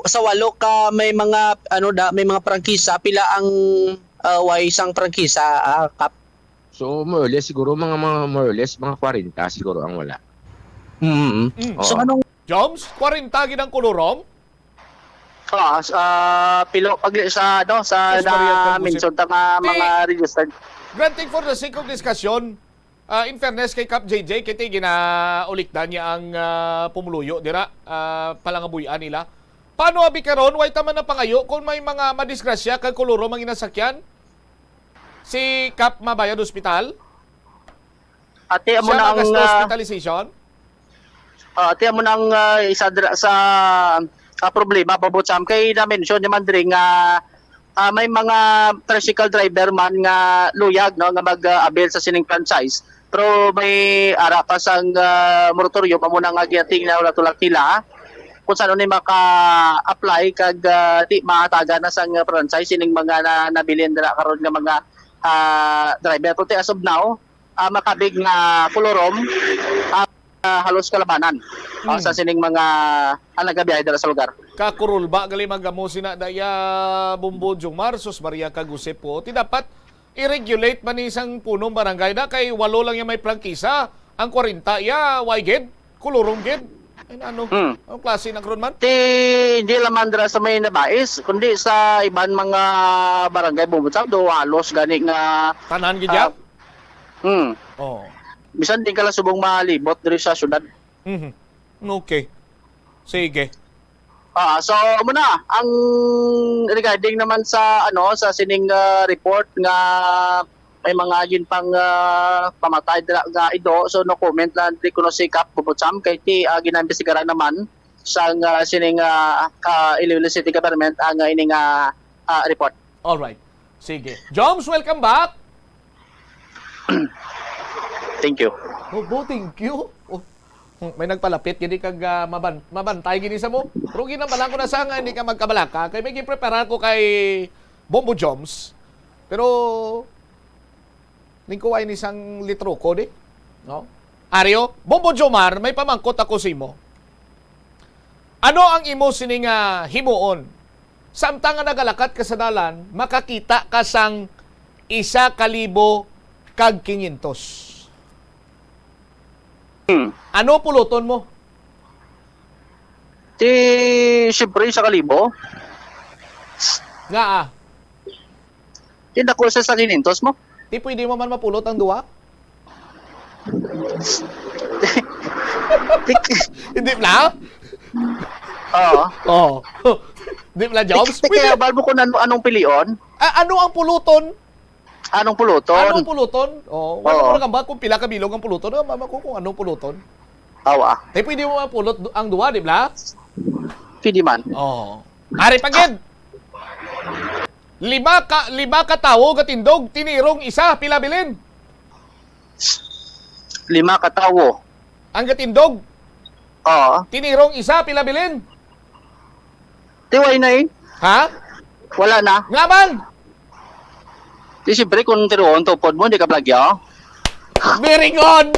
sa walo ka may mga ano da, may mga prangkisa, pila ang uh, way sang prangkisa, ah, Kap? So more or less siguro mga, mga more or less mga kwarenta siguro ang wala. Mm. Mm. So Oo. anong Joms, kwarenta gid ang kolorum? Ah, s- ah, pilo pag sa ano sa Yes, Maria na Calbucet. mention ta nga Ti- mga registered. Granting for the sake of discussion, ah, in fairness kay Kap J J, kay ti ginaulikdan niya ang ah, pumuluyo dira, ah, palangabuy-an nila. Paano abi karon, way ta man napangayo kung may mga madisgrasya kag kolorum ang ginasakyan? Si Kap mabayad ospital? Ate amo Siya na ang magasto ah, hospitalization? Ah, ti amo nang ah, isa dira sa ah, problema, Bobo Cham, kay na-mention ni Mandring nga ah, may mga tricycle driver man nga luyag, no, nga mag-avail sa sining franchise. Pero may ara pa sang ah, moratorium, amo na nga ginating na tulak nila kung saan ni maka-apply kag ah, di mahatagan na sang franchise sining mga na, nabilin dira karon nga mga ah, driver. Pero ti as of now, ah, makabig nga kolorum, ah, ah, halos kalabanan ah, Hmm. sa sining mga ah, nagabiyahe dira sa lugar. Kakurulba gali magamo sina daya Bombo Jumar, sus Maria kag Jose po. Ti dapat i-regulate man ni sang punong barangay na kay walo lang yung may prangkisa, ang kwarenta iya, way gid, kolorum gid. Ay, ano? Hmm. Anong klase na karon man? Ti, hindi lang man dira sa may Nabais, kundi sa iban mga barangay, Bumbo Jam, do halos gani nga, Tanan gid ah, ya? Hmm. Oh. Bisan di ka lang subong malibot diri sa syudad. Mhm. Okay. Sige. Ah, so, amo na ang regarding naman sa, ano, sa sining, ah, report nga may mga yun pang, ah, pamatay dira nga ido. So, no comment lang di kuno si Kap Bumbo Jam kay ti, ah, ginaimbestigaran naman sang, ah, sining, ah, ka Iloilo City Government ang, ah, ining, ah, ah, report. All right. Sige. Joms, welcome back. Thank you. Oh, bo, thank you. Oh. Hmm, may nagpalapit gini kag, ah, maban-, mabantay gini sa mo. Rugi na pala ko na sa nga hindi ka magkabalaka kay may giprepara ko kay Bombo Joms. Pero lingkuway ni sang litro ko di, no? Ario, Bombo Jomar, may pamangkot ako sa imo. Ano ang imo sini nga himuon? Samtang nga nagalakat ka sa dalan, makakita ka sang isa ka libo kag kinyentos. Hmm. Ano puluton mo? Ti, siyempre, isa ka libo. Nga, ah. Ti, dako sa sa kinyentos mo. Ti, pwede mo man mapulot ang duha? Tik- Hindi na? Oo. Oh. Hindi na, Jobs? Tik-, tik-, Pwede. Kaya bal mo kung ano, anong pilion? Ah, ano ang puluton? Anong puluton? Anong puluton? Oh, wala Oo. ko nagamba kung pila ka bilog ang puluton. Ah, mama ko kung anong puluton. Awa. Te, pwede mo mapulot du-, ang duha, di ba? Pwede man. Oh. Ari pa gid. Lima ka, lima ka tawo gatindog, tinirong isa, pila bilin? Lima ka tawo. Ang gatindog? Oo. Tinirong isa, pila bilin? Tiway na eh. Ha? Wala na. Nga man? Di siyempre, kung tiruon, tupod mo, di ka plagyo. Very good!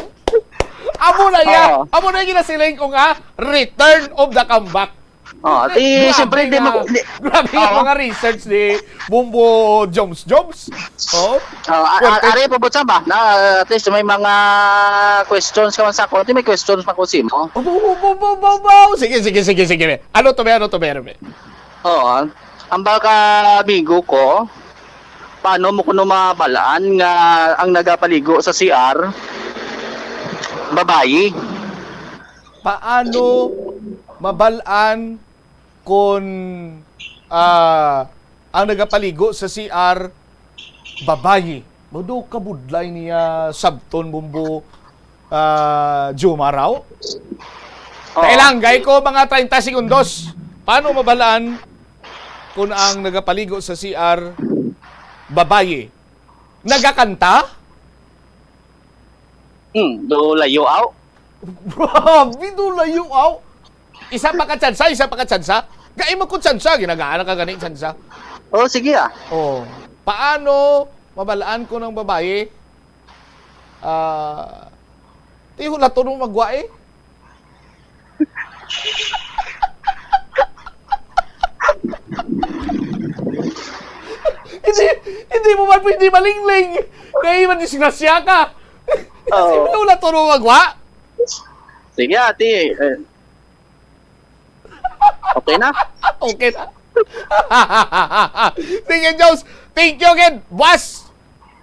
Amo na iya. Oo. Amo na iya ginasiling ko nga, return of the comeback. Oh, di, grabe siyempre, di nga. Mo, di, grabe nga, oh, mga research ni Bumbo Joms Joms. Oh. Oh, a-, a-, Pwerte. Ari, pabutsa ba? Na, at least may mga questions ka man sa ako. Di may questions pa ko simo. Oh, bo, bo, bo, bo, bo, bo. Sige, sige, sige, sige. Ano to, be? Ano to, be? Ano, be? Oo. Ang baka amigo ko, paano mo kuno mabalaan nga ang nagapaligo sa C R, babayi? Paano mabalaan kung, ah, ang nagapaligo sa C R, babayi? Mao daw kabudlay niya sabton, Bumbo, ah, Juma raw? Oo. Kailanggay ko mga treinta segundos. Paano mabalaan kung ang nagapaligo sa C R, babayi? Nagakanta? Hmm, do layo aw. Grabe, do layo aw. Isa pa ka tsansa, isa pa ka tsansa. Gai mo ko tsansa, ginagaan ka gani tsansa. Oh, sige ah. Oh, paano mabalaan ko ng babayi? Ah, ti hulaton mo magwa eh. Hindi, hindi mo man pwede malingling. Kaya man disgrasya ka. Oo. Hindi mo hulaton mo magwa. Sige, ate. Eh, okay na? Okay na. Sige, Jones. Thank you again, boss.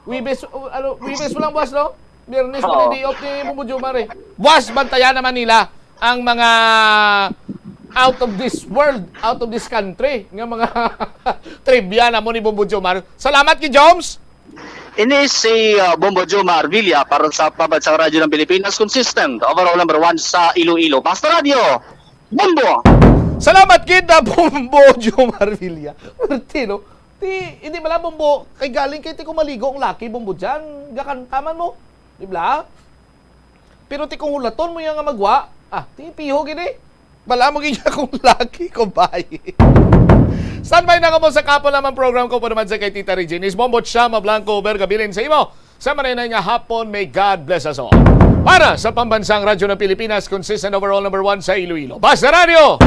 Wibes, uh, ano, Wibes mo lang, boss, no? Biyernes mo Oo. Ni day off ni Bumbo Jomar, eh. Boss, bantayan naman nila ang mga out of this world, out of this country, nga mga trivia na mo ni Bumbo Jomar. Salamat kay Joms. Ini si, uh, Bumbo Jomar Villa para sa Pambansang Radyo ng Pilipinas, consistent, overall number one sa Iloilo. Basta Radyo, Bumbo! Salamat gid na Bumbo Jomar Villa. Pwerte, no? Ti, hindi bala, Bumbo, kay galing kay ti ko maligo ang laki, Bumbo, dyan. Gakantaman mo. Di bala? Pero ti kung hulaton mo yan nga magwa, ah, ti piho gini. Bala mo gid niya kung laki, kumpay. Standby na kamo sa kapo lamang program ko pa naman sa kay Tita Regine. Is Bombo Chama Blanco, Bergabilin sa imo. Sa marinay nga hapon, may God bless us all. Para sa Pambansang Radyo ng Pilipinas, consistent overall number one sa Iloilo. Basta Radio!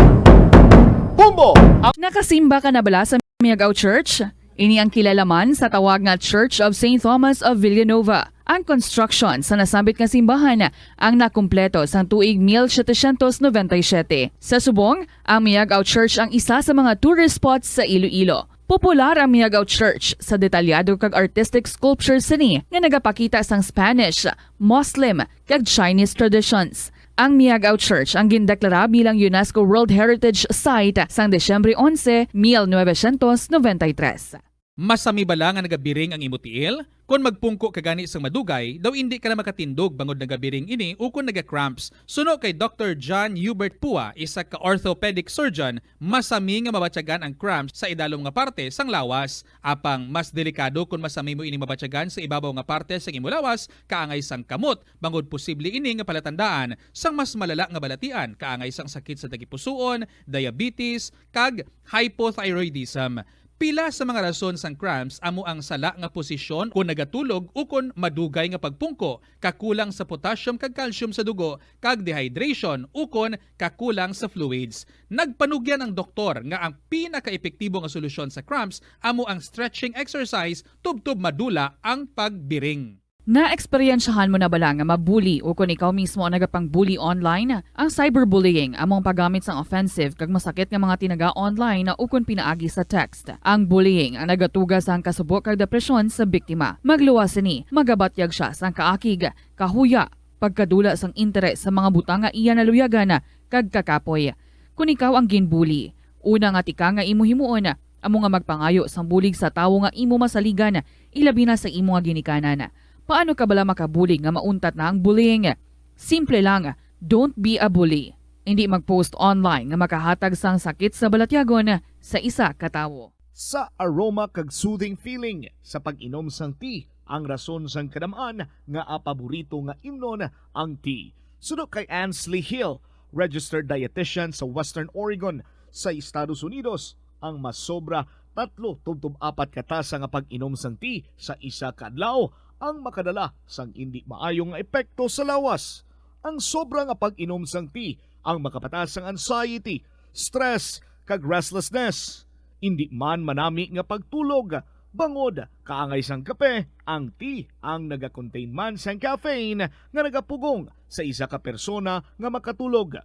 Bombo! Ang Nakasimba ka na bala sa Miagao Church? Ini ang kilalaman sa tawag nga Church of Saint Thomas of Villanova. Ang construction sa nasambit nga simbahan ang nakumpleto sang tuig mil setecientos noventa y siete. Sa subong, ang Miagao Church ang isa sa mga tourist spots sa Iloilo. Popular ang Miagao Church sa detalyado kag artistic sculptures sini nga nagapakita sang Spanish, Muslim, kag Chinese traditions. Ang Miagao Church ang gindeklara bilang UNESCO World Heritage Site sang Disyembre onse, mil novecientos noventa y tres. Masami bala nga nagabiring ang imo tiil? Kon magpungko ka gani sang madugay, daw indi ka na makatindog bangod nagabiring ini ukon naga-cramps. Suno kay Doktor John Hubert Pua, isa ka orthopedic surgeon, masami nga mabatyagan ang cramps sa idalom nga parte sang lawas. Apang mas delikado kon masami mo ini mabatyagan sa ibabaw nga parte sang imo lawas, kaangay sang kamot, bangod posible ini nga palatandaan sang mas malala nga balatian, kaangay sang sakit sa tagipusoon, diabetes, kag hypothyroidism. Pila sa mga rason sang cramps amo ang sala nga posisyon kon nagatulog ukon madugay nga pagpungko, kakulang sa potassium kag calcium sa dugo, kag dehydration ukon kakulang sa fluids. Nagpanugyan ang doktor nga ang pinakaepektibo nga solusyon sa cramps amo ang stretching exercise tubtob madula ang pagbiring. Naeksperyensyahan mo na bala nga mabuli ukon ikaw mismo ang nagapang-bully online? Ang cyberbullying amo ang paggamit sang offensive kag masakit nga mga tinaga online ukon pinaagi sa text. Ang bullying ang nagatuga sang kasubo kag depresyon sa biktima. Magluwas sini, magabatyag sia sang kaakig, kahuya, pagkadula sang interes sa mga butang nga iya naluyagan kag kakapoy. Kon ikaw ang ginbully, una nga tikang nga imo himuon amo nga magpangayo sang bulig sa tawo nga imo masaligan, ilabi na sa imo nga ginikanan. Paano ka bala makabulig nga mauntat na ang bullying? Simple lang, don't be a bully. Indi mag-post online nga makahatag sang sakit sa balatyagon sa isa ka tawo. Sa aroma kag soothing feeling sa pag-inom sang tea ang rason sang kadam-an nga paborito nga imnon ang tea. Suno kay Ansley Hill, registered dietitian sa Western Oregon sa Estados Unidos, ang masobra tatlo tubtob apat ka tasa nga pag-inom sang tea sa isa ka adlaw ang makadala sang indi maayo nga epekto sa lawas. Ang sobra nga pag-inom sang tea ang makapataas sang anxiety, stress, kag restlessness. Indi man manami nga pagtulog, bangod kaangay sang kape, ang tea ang nagakontain man sang caffeine nga nagapugong sa isa ka persona nga makatulog.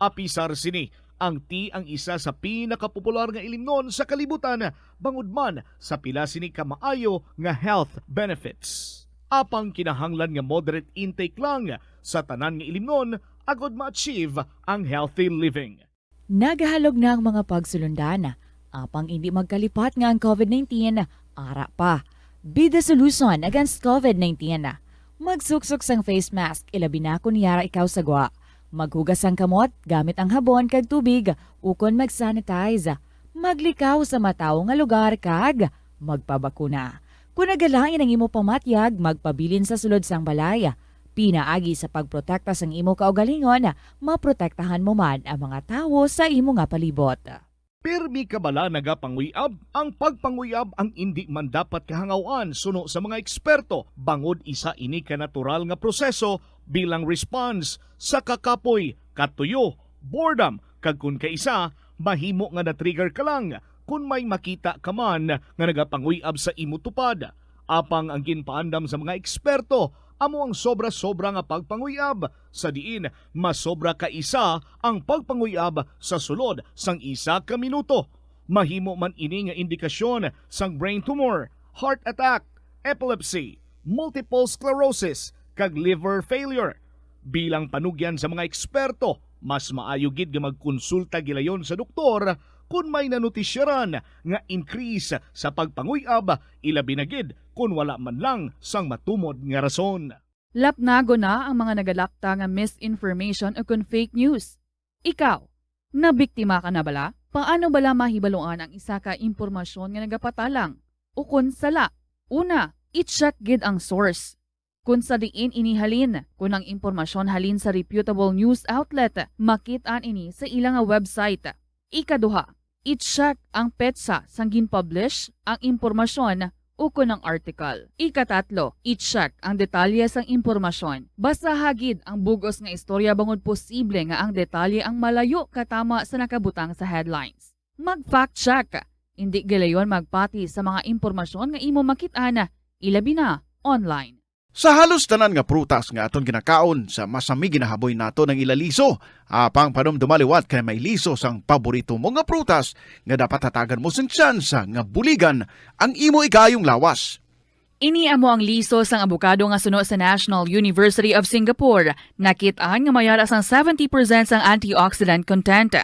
Apisar sini, ang tea ang isa sa pinakapopular nga ilimnon sa kalibutan, bangod man sa pila sini ka maayo nga health benefits. Apang kinahanglan nga moderate intake lang sa tanan nga ilimnon agod ma-achieve ang healthy living. Nagahalog na ang mga pagsulundan, apang indi magkalipat nga ang covid nineteen ara pa. Be the solution against covid nineteen. Magsuksok sang face mask, ilabi na kon yara ikaw sa gwa. Maghugas sang kamot gamit ang habon kag tubig, ukon mag-sanitize. Maglikaw sa matawo nga lugar kag magpabakuna. Kon nagalain ang imo pamatyag, magpabilin sa sulod sang balay. Pinaagi sa pagprotekta sang imo kaugalingon, maprotektahan mo man ang mga tawo sa imo nga palibot. Pirmi ka bala nagapanguy-ab? Ang pagpanguy-ab ang indi man dapat kahangaw-an suno sa mga eksperto, bangod isa ini ka natural nga proseso bilang response sa kakapoy, katuyo, boredom, kag kon kaisa, mahimo nga na-trigger ka lang kon may makita ka man nga nagapanguy-ab sa imo tupad. Apang ang ginpaandam sa mga eksperto amo ang sobra-sobra nga pagpanguy-ab, sa diin masobra ka isa ang pagpanguy-ab sa sulod sang isa ka minuto. Mahimo man ini nga indikasyon sang brain tumor, heart attack, epilepsy, multiple sclerosis, kag liver failure. Bilang panugyan sa mga eksperto, mas maayo gid nga magkonsulta gilayon sa doktor kon may nanotisyaran nga increase sa pagpanguy-ab, ilabi na gid kon wala man lang sang matumod nga rason. Lapnagon na ang mga nagalapta nga misinformation o kon fake news. Ikaw, nabiktima ka na bala? Paano bala mahibaluan ang isa ka impormasyon nga nagapatalang o kon sala? Una, i-check gid ang source. Kon sa diin ini halin, kon ang impormasyon halin sa reputable news outlet, makit-an ini sa ila nga website. Ikaduha, i-check ang petsa sang gin-publish ang impormasyon ukon ang article. Ikatatlo, i-check ang detalye sang impormasyon. Basaha gid ang bug-os nga istorya bangod posible nga ang detalye ang malayo katama sa nakabutang sa headlines. Mag-fact check. Indi gilayon magpati sa mga impormasyon nga imo makit-an, ilabi na online. Sa halos tanan nga prutas nga aton ginakaon, sa masami ginahaboy naton ang ila liso. Apang panumduma liwat kay may liso sang paborito mo nga prutas nga dapat hatagan mo sing tsansa nga buligan ang imo ikaayong lawas. Ini amo ang liso sang abokado nga suno sa National University of Singapore. Nakit-an nga may ara sang seventy percent sang antioxidant content.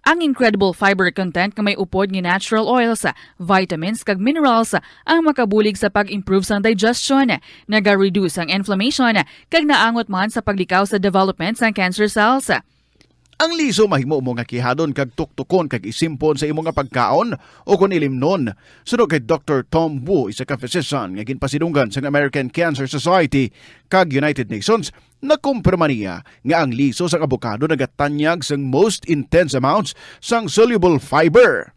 Ang incredible fiber content nga may upod nga natural oils, vitamins, kag minerals ang makabulig sa pag-improve sang digestion, naga-reduce ang inflammation, kag naangot man sa paglikaw sa development sang cancer cells. Ang liso mahimo mo nga kihadon kag tuktukon kag isimpon sa imo nga pagkaon, o kon ilimnon. Suno kay Doctor Tom Wu, isa ka physician nga ginpasidunggan sang American Cancer Society kag United Nations, nakumpirma niya nga ang liso sang abokado nagatanyag sang most intense amounts sang soluble fiber.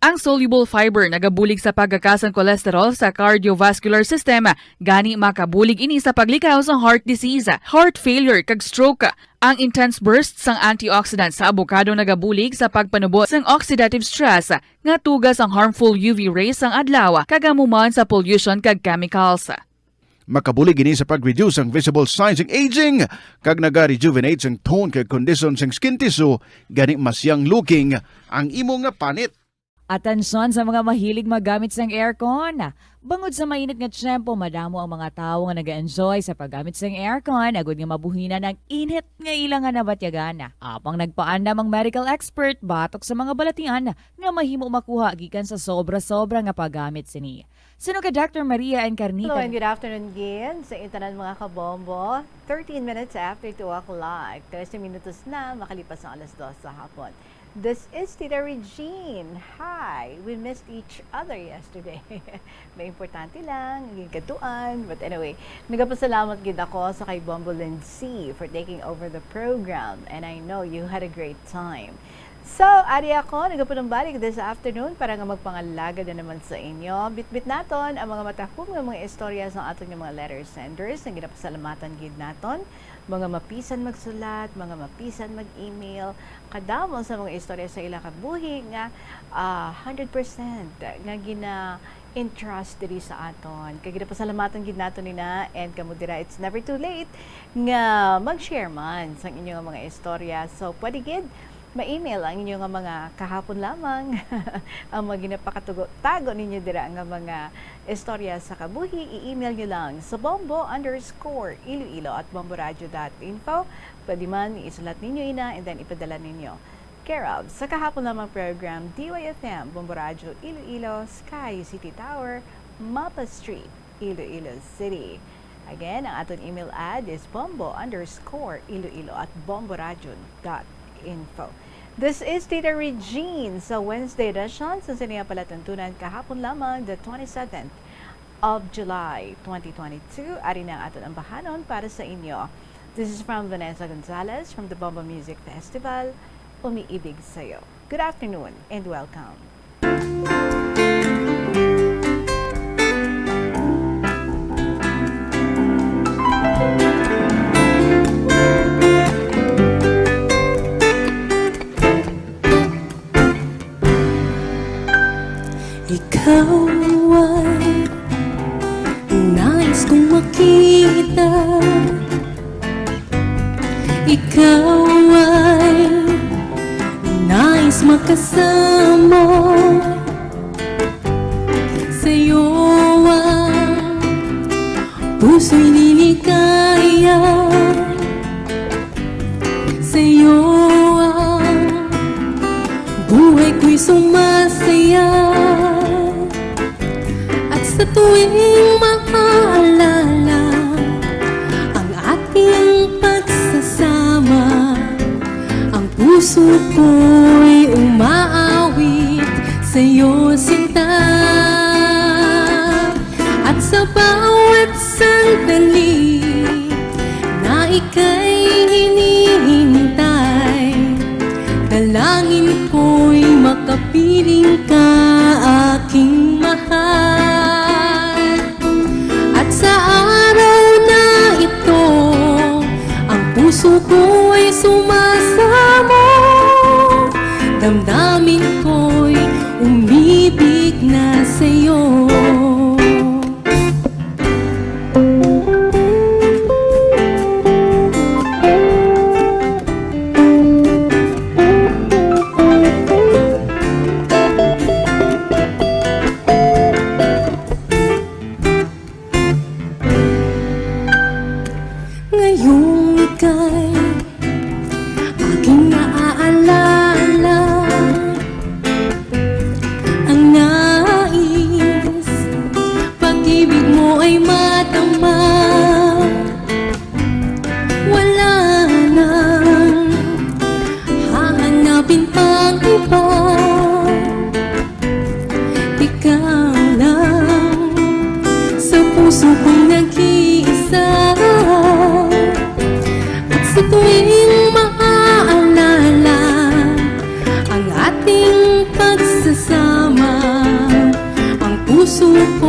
Ang soluble fiber nagabulig sa pagkakas sang cholesterol sa cardiovascular system, gani makabulig ini sa paglikaw sa heart disease, heart failure, kag stroke. Ang intense burst sang antioxidant sa abokado nagabulig sa pagpanubo sang oxidative stress nga tuga sang harmful U V rays sang adlaw, kag amo man sa pollution kag chemicals. Makabulig ini sa pag-reduce sang visible signs sang aging, kag naga-rejuvenate sang tone kag kondisyon sang skin tissue, gani mas young looking ang imo nga panit. Atensyon sa mga mahilig maggamit sang aircon. Bangod sa mainit nga tiyempo, madamo ang mga tawo nga naga-enjoy sa paggamit sang aircon, agud nga mabuhinan ang init nga ila nga nabatyagan. Apang nagpaandam ang medical expert batok sa mga balatian nga mahimo makuha gikan sa sobra-sobra nga paggamit sini. Suno kay Doctor Maria Encarnita. Hello and good afternoon, Gin. Sa intanan, mga kabombo, thirteen minutes after two o'clock. Trese minutos na makalipas ang alas dos sa hapon. This is Tita Regine. Hi! We missed each other yesterday. May importante lang, naging kaduan. But anyway, nagapasalamat gid ako sa kay Bombo Lindsay for taking over the program. And I know you had a great time. So, ari ako, nagapanumbalik this afternoon para nga magpangalagad na naman sa inyo. Bitbit naton ang mga matahom nga mga istorya sa aton nga mga letter senders nga ginapasalamatan gid naton. Mga mapisan magsulat, mga mapisan mag-email, kadamo sa mga istorya sa ila kabuhi nga, ah, hundred percent nga gina-entrust diri sa aton. Kay ginapasalamatan gid naton nina, and kamo dira, it's never too late nga mag-share man sang inyo nga mga istorya. So, pwede gid ma-email ang inyo nga mga kahapon lamang, ang mga ginapakatago-tago ninyo dira nga mga istorya sa kabuhi, i-email nyo lang sa bombo underscore iloilo at bomboradio dot info. Pwede man, isulat ninyo ina and then ipadala ninyo. Care of, sa kahapon lamang program, D Y F M, Bombo Radyo Iloilo, Sky City Tower, Mapa Street, Iloilo City. Again, ang aton email ad is bombo underscore iloilo at bomboradio dot info. This is Tita Regine sa Wednesday edition sa Sininga Palatuntunan kahapon lamang, the twenty-seventh of July, twenty twenty-two. Ari na ang aton ambahanon para sa inyo. This is from Vanessa Gonzalez from the Bombo Music Festival, Umiibig Sa'yo. Good afternoon and welcome. Ikaw ay nais kong makita. Ikaw ay nais makasama. Sa'yo ang puso'y liligaya. Sa'yo ang buhay ko'y sumasaya. At sa tuwing maaalala ang ating pagsasama, ang puso ko'y umaawit sa'yo, sinta. At sa bawat sandali na ika'y hinihintay, dalangin ko'y makapiling ka, aking mahal. At sa araw na ito, ang puso ko'y sumasamo, damdamin ko'y umibig na sa'yo.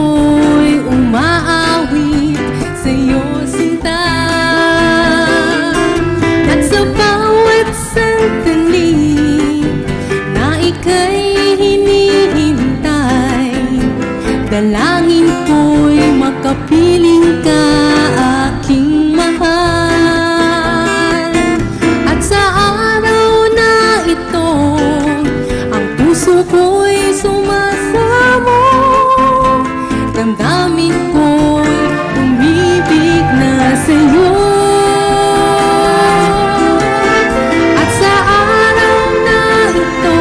Ako'y umaawit sa'yo, sinta, at sa bawat sandali na ika'y hinihintay, dalangin ko'y makapiling ka, aking mahal. At sa araw na ito, ang puso ko'y sumasamo. Damdamin ko'y umibig na sa'yo. At sa araw na ito,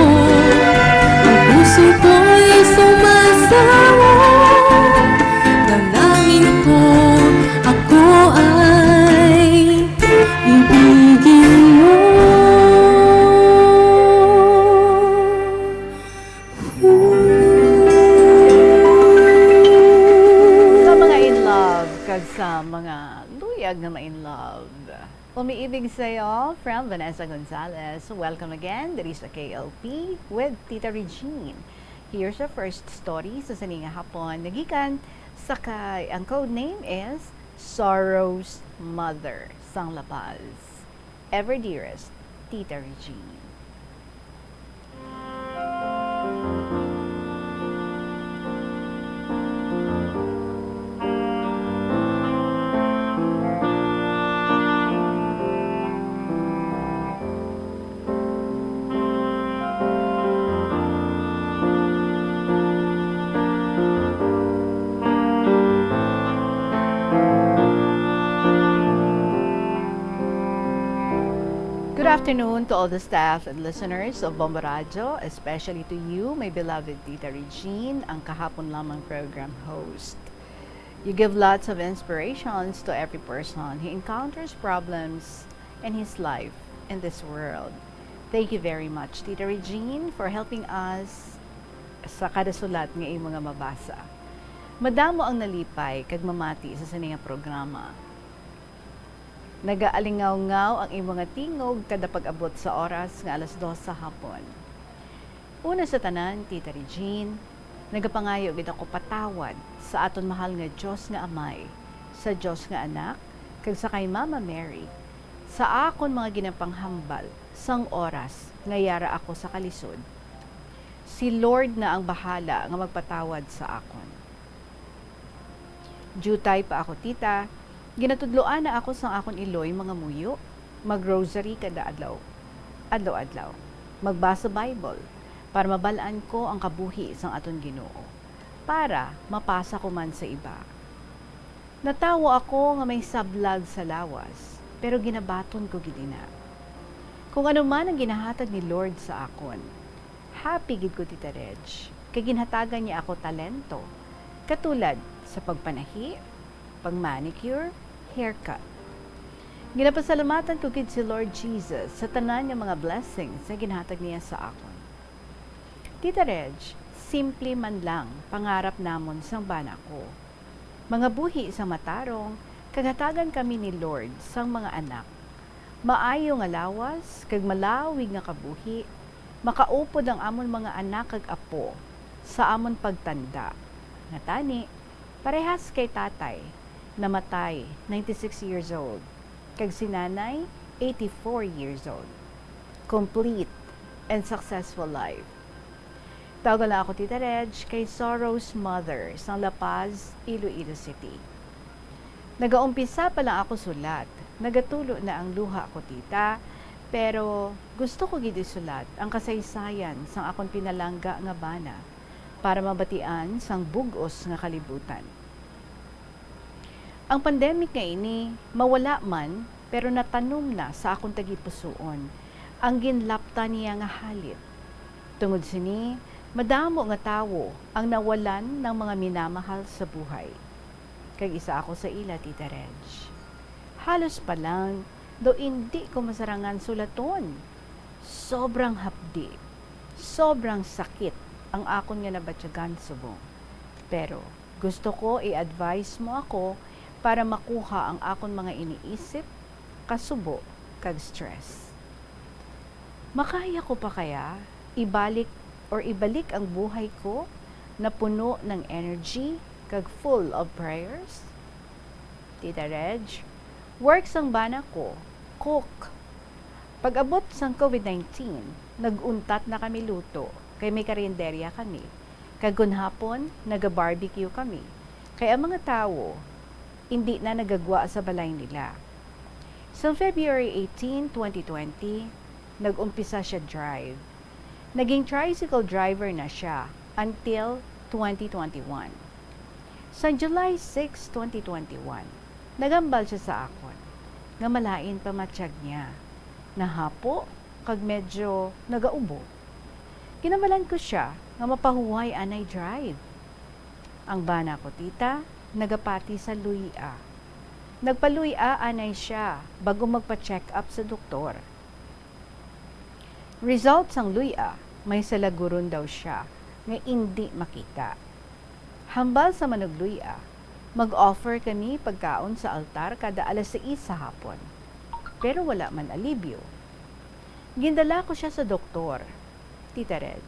ang puso ko'y sumasamo. Dalangin ko, ako ay ibigin mo. Sa mga in love, kag sa mga luyag nga ma-in love. Umiibig sa'yo, from Vanessa Gonzalez. Welcome again, diri sa K L P with Tita Regine. Here's the first story sa sini nga hapon. Nagikan sa kay, ang code name is Sorrow's Mother, sang La Paz. Ever dearest, Tita Regine. Good afternoon to all the staff and listeners of Bombo Radyo, especially to you, my beloved Tita Regine, ang kahapon lamang program host. You give lots of inspirations to every person who encounters problems in his life, in this world. Thank you very much, Tita Regine, for helping us sa kada sulat nga imo nga mabasa. Madamo ang nalipay kag mamati sa sini nga programa. Nagaalingawngaw ang imo nga tingog kada pag-abot sa oras nga alas dos sa hapon. Una sa tanan, Tita Regine, nagapangayo gid ako patawad sa aton mahal nga Dios nga Amay, sa Dios nga Anak, kag sa kay Mama Mary, sa akon mga ginapanghambal sang oras nga yara ako sa kalisod. Si Lord na ang bahala nga magpatawad sa akon. Diutay pa ako, tita, ginatudloan na ako sang akon iloy mga muyo, mag-rosary kada adlaw, adlaw-adlaw, magbasa Bible, para mabal-an ko ang kabuhi sang aton Ginoo, para mapasa ko man sa iba. Natawo ako nga may sablag sa lawas, pero ginabaton ko gid ina. Kung ano man ang ginahatag ni Lord sa akon, happy gid ko, Tita Reg, kay ginhatagan niya ako talento, katulad sa pagpanahi, pag-manicure, haircut. Ginapasalamatan ko gid si Lord Jesus sa tanan nga mga blessings nga ginhatag niya sa akon. Tita Reg, simple man lang pangarap namon sang bana ko. Mangabuhi sang matarong, kag hatagan kami ni Lord sang mga anak. Maayo nga lawas, kag malawig nga kabuhi, makaupod ang amon mga anak kag apo sa amon pagtanda. Nga tani, parehas kay tatay, namatay, ninety-six years old, kag si nanay, eighty-four years old. Complete and successful life. Tawga lang ako, Tita Reg, kay Sorrow's Mother sang La Paz, Iloilo City. Nagaumpisa pa lang ako sulat, nagatulo na ang luha ko, tita, pero gusto ko gid isulat ang kasaysayan sang akon pinalangga nga bana para mabatian sang bug-os nga kalibutan. Ang pandemic nga ini mawala man, pero natanom na sa akon tagipusoon ang ginlapta niya nga halit. Tungod sini, madamo nga tawo ang nawalan ng mga minamahal sa buhay. Kag isa ako sa ila, Tita Reg. Halos pa lang, daw indi ko masarangan sulaton. Sobrang hapdi, sobrang sakit ang akon nga nabatyagan subong. Pero gusto ko i-advise mo ako para makuha ang akon mga iniisip, kasubo, kag stress. Makaya ko pa kaya ibalik or ibalik ang buhay ko na puno ng energy kag full of prayers? Tita Reg, work sang bana ko, cook. Pag-abot sang COVID nineteen, nag-untat na kami luto kay may karinderya kami, kag kon hapon naga-barbecue kami kay ang mga tawo indi na nagagwa sa balay nila. Sang February eighteen, twenty twenty, nag-umpisa siya drive. Naging tricycle driver na siya until twenty twenty-one. Sa July six, twenty twenty-one, naghambal siya sa akon nga malain pa matyag niya, nahapo kag medyo nagaubo. Ginhambalan ko siya nga mapahuway anay drive. Ang bana ko, tita, nagapati sa luy-a. Nagpaluy-a anay siya bag-o magpa-check-up sa doktor. Result sang luy-a, may salaguron daw siya nga indi makita. Hambal sa manugluy-a, mag-offer kami pagkaon sa altar kada alas sais sa hapon. Pero wala man alibyo. Gindala ko siya sa doktor, Tita Reg.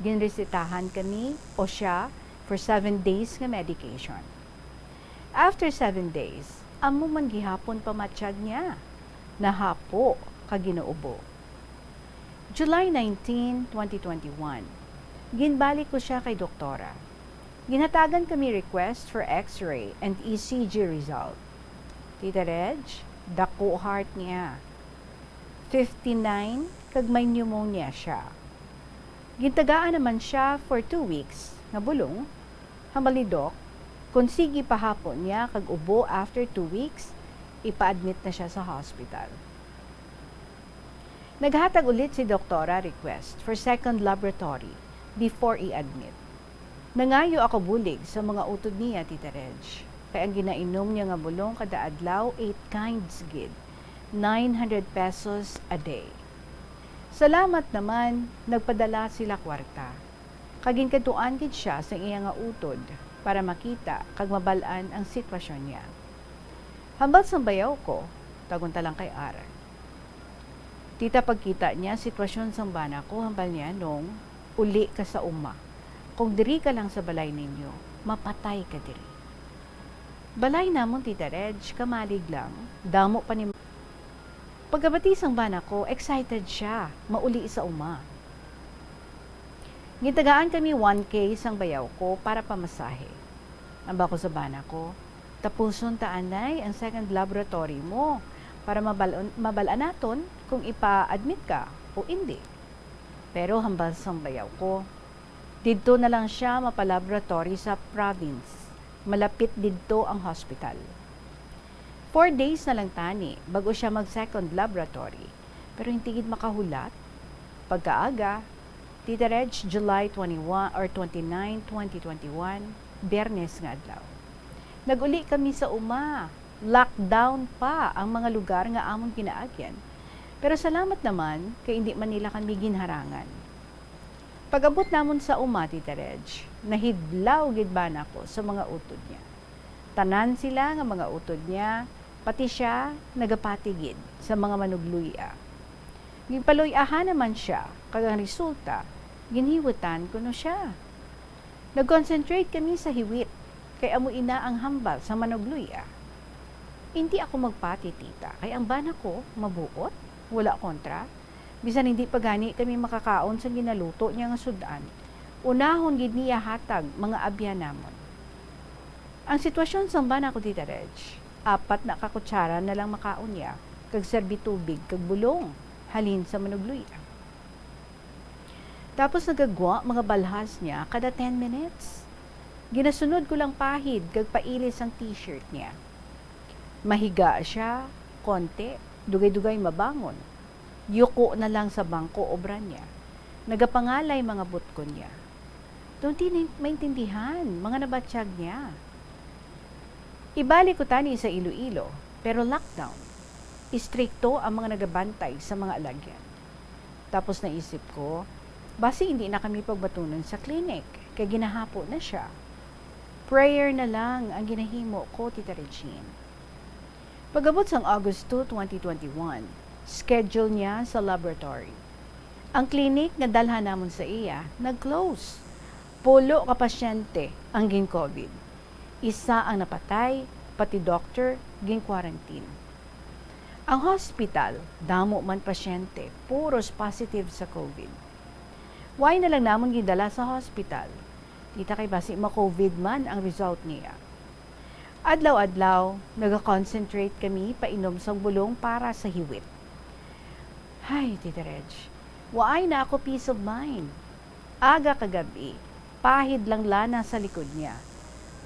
Ginresetahan kami o siya for seven days nga medication. After seven days, amo man gihapon pamatyag niya. Nahapo kag ginaubo. July nineteen, twenty twenty-one, ginbalik ko siya kay doktora. Ginhatagan kami request for X-ray and E C G result. Tita Reg, dako heart niya. Fifty-nine, kag may pneumonia siya. Gintagaan naman siya for two weeks nga bulong. Hambal ni Doc, kung sige pa hapon niya kag ubo after two weeks, ipa-admit na siya sa hospital. Naghatag ulit si doktora request for second laboratory before i-admit. Nangayo ako bulig sa mga utod niya, Tita Reg, kay ang ginainom niya nga bulong kada adlaw, eight kinds gid, nine hundred pesos a day. Salamat naman, nagpadala sila kwarta, kag ginkadtuan gid siya sa iya nga utod para makita kag mabal-an ang sitwasyon niya. Hambal sang bayaw ko, tag-on ta lang kay Aaron. Tita, pagkita niya sitwasyon sang bana ko, hambal niya, "Nong, uli ka sa uma. Kung diri ka lang sa balay ninyo, mapatay ka diri." Balay namon, Tita Reg, kamalig lang, damo pa ni. Pagkabati sang bana ko, excited siya mauli sa uma. Gintagaan kami one K sang bayaw ko para pamasahe. Hambal ko sa bana ko, "Tapuson ta anay ang second laboratory mo para mabal-, mabal-an naton kung ipa-admit ka o indi." Pero hambal sang bayaw ko, didto na lang siya mapa-laboratory sa province. Malapit didto ang hospital. Four days na lang tani bag-o siya mag-second laboratory, pero hindi gid makahulat. Pagkaaga, Tita Reg, July twenty-one or twenty-nine, twenty twenty-one, Biyernes nga adlaw. Nag-uli kami sa uma. Lockdown pa ang mga lugar nga amon ginaagyan. Pero salamat naman kay indi man nila kami ginharangan. Pag-abot namon sa uma, Tita Reg, nahidlaw gid bana ko sa mga utod niya. Tanan sila nga mga utod niya, pati sia, nagapati gid sa mga manugluy-a. Ginpaluy-ahan naman sia, kag ang resulta, ginhiwitan kuno sia. Nag-concentrate kami sa hiwit, kay amo ina ang hambal sa manugluy-a. Hindi ako magpati, tita, kay ang bana ko mabuot, wala kontra. Bisan hindi pa gani kami makakaon sa ginaluto niya nga sud-an, unahon gid niya hatag mga abyan namon. Ang sitwasyon sang bana ko, Tita Reg, apat na ka kutsara na lang makaon niya, kag serbi tubig kag bulong halin sa manugluy-a. Tapos nagagwa mga balhas niya kada ten minutes. Ginasunod ko lang pahid kag pailis ang t-shirt niya. Mahiga sia, konti, dugay-dugay mabangon. Yuko na lang sa bangko obra niya. Nagapangalay mga butkon niya. Daw di ni maintindihan mga nabatyag niya. Ibalik ko tani sa Iloilo, pero lockdown. Istrikto ang mga nagabantay sa mga alagyan. Tapos naisip ko, basi hindi na kami pagbatunon sa clinic, kay ginahapo na siya. Prayer na lang ang ginahimo ko, Tita Regine. Pag-abot sang August two, twenty twenty-one, schedule niya sa laboratory. Ang clinic nga dalhan namon sa iya, nag-close. Pulo ka pasyente ang gin-COVID. Isa ang napatay, pati doktor gin-quarantine. Ang hospital, damo man pasyente, puros positive sa COVID. Why na lang namon gindala sa hospital? Tita, kay basi ma-COVID man ang result niya. Adlaw-adlaw, naga-concentrate kami painom sang bulong para sa hiwit. Hay, Tita Reg, waay na ako peace of mind. Aga kag gab-i, pahid lang lana sa likod niya.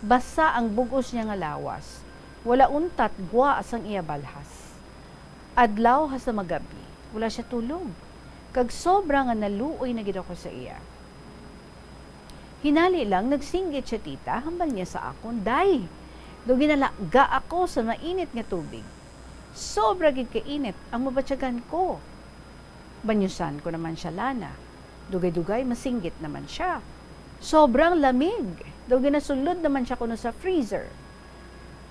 Basa ang bug-os niya nga lawas. Wala untat gwa sang iya balhas. Adlaw hasta magab-i, wala siya tulog. Kag sobra nga naluoy na gid ako sa iya. Hinali lang, nagsinggit siya, Tita, hambal niya sa akon, "Day, daw ginalaga ako sa mainit nga tubig. Sobra gid kainit ang mabatyagan ko." Banyusan ko naman siya, lana. Dugay-dugay, masinggit naman siya. Sobrang lamig. Daw ginasulod naman siya kuno sa freezer.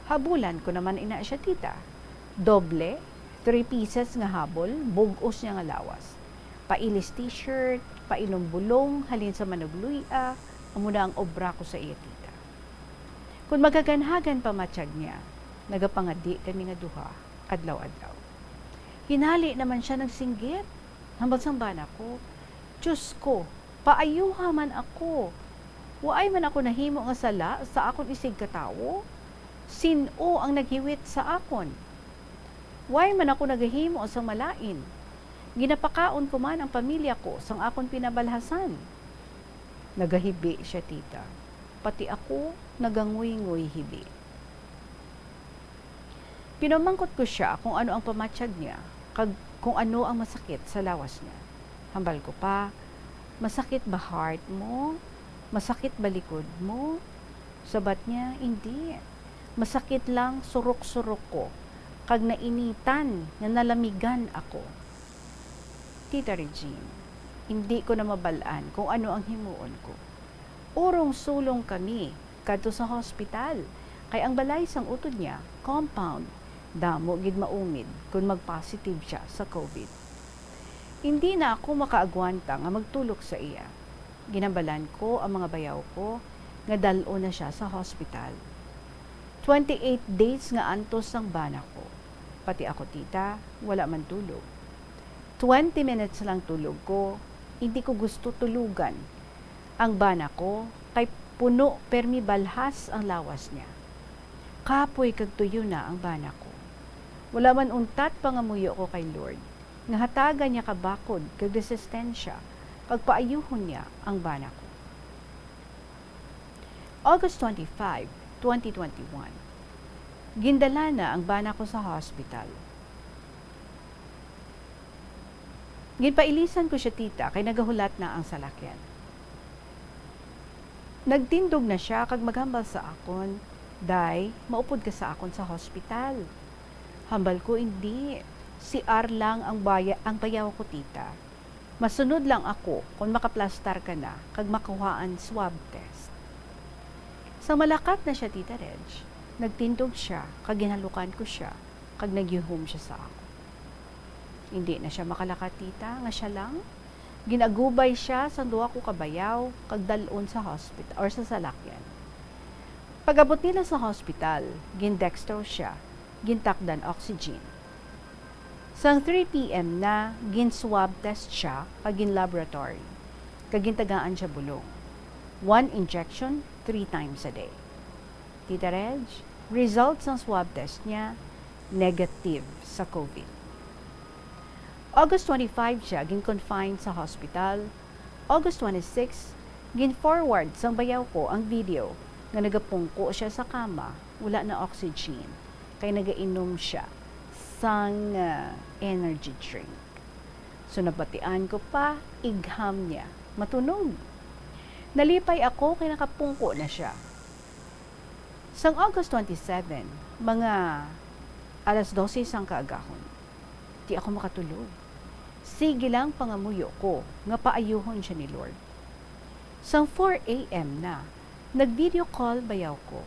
Habulan ko naman ina siya, Tita. Doble, three pieces nga habol, bug-os niya nga lawas. Pailis t-shirt, painom bulong, halin sa manugluy-a, amo na ang obra ko sa iya, Tita. Kun magaganhagan pa matyag niya, nagapangadi kami nga duha, adlaw-adlaw. Hinali naman siya nagsinggit. Hambal sang bana ko, "Diyos ko, paayuha man ako. Waay man ako nahimo nga sala sa akon isigkatawo. Sin-o ang naghiwit sa akon? Waay man ako nagahimo sang malain. Ginapakaon ko man ang pamilya ko sang akon pinabalhasan." Nagahibi siya, Tita. Pati ako, naganguynguyhibi. Pinamangkot ko siya kung ano ang pamatyag niya, kag kung ano ang masakit sa lawas niya. Hambal ko pa, "Masakit ba heart mo? Masakit ba likod mo?" Sabat niya, "Indi. Masakit lang surok-surok ko, kag nainitan nga nalamigan ako." Tita Regine, indi ko na mabal-an kung ano ang himuon ko. Urong sulong kami kadto sa hospital, kay ang balay sang utod niya, compound, damo gid maumid kon mag-positive siya sa COVID. Indi na ako makaagwanta nga magtulok sa iya. Ginhambalan ko ang mga bayaw ko nga dal-on na siya sa hospital. Twenty-eight days nga antos sang bana ko. Pati ako, Tita, wala man tulog. Twenty minutes lang tulog ko, hindi ko gusto tulugan ang bana ko, kay puno permi balhas ang lawas niya. Kapoy kag tuyo na ang bana ko. Wala man untat pangamuyo ko kay Lord, nga hatagan niya ka bakod kag resistensya, kag paayuhon niya ang bana ko. August twenty-five, twenty twenty-one. Gindala na ang bana ko sa hospital. Ginpailisan ko siya, Tita, kay nagahulat na ang salakyan. Nagtindog na siya kag maghambal sa akon, "Day, maupod ka sa akon sa hospital." Hambal ko, "Indi, C R lang ang baya-, ang bayaw ko, Tita. Masunod lang ako kon makaplastar ka na kag makuhaan swab test." Sang malakat na siya, Tita Reg, nagtindog siya kag ginhalukan ko siya kag nagyuhom siya sa akon. Indi na siya makalakat, Tita, nga siya lang. Gin-agubay siya sang duha ko ka bayaw kag dal-on sa hospital or sa salakyan. Pag-abot nila sa hospital, gin-dextrose siya, gintakdan oxygen. Sang three P M na, gin-swab test siya kag gin-laboratory, kag gintagaan siya bulong. One injection, three times a day. Tita Reg, result sang swab test niya, negative sa COVID. August twenty-five siya gin-confine sa hospital. August twenty-six, gin-forward sang bayaw ko ang video nga nagapungko siya sa kama, wala na oxygen, kay nagainom siya sang, ah, energy drink. So, nabatian ko pa, igham niya, matunog. Nalipay ako kay nakapungko na siya. Sang August twenty-seven, mga alas dose sang kaagahon, di ako makatulog. Sige lang pangamuyo ko nga paayuhon siya ni Lord. Sang four A M na, nag-video call bayaw ko.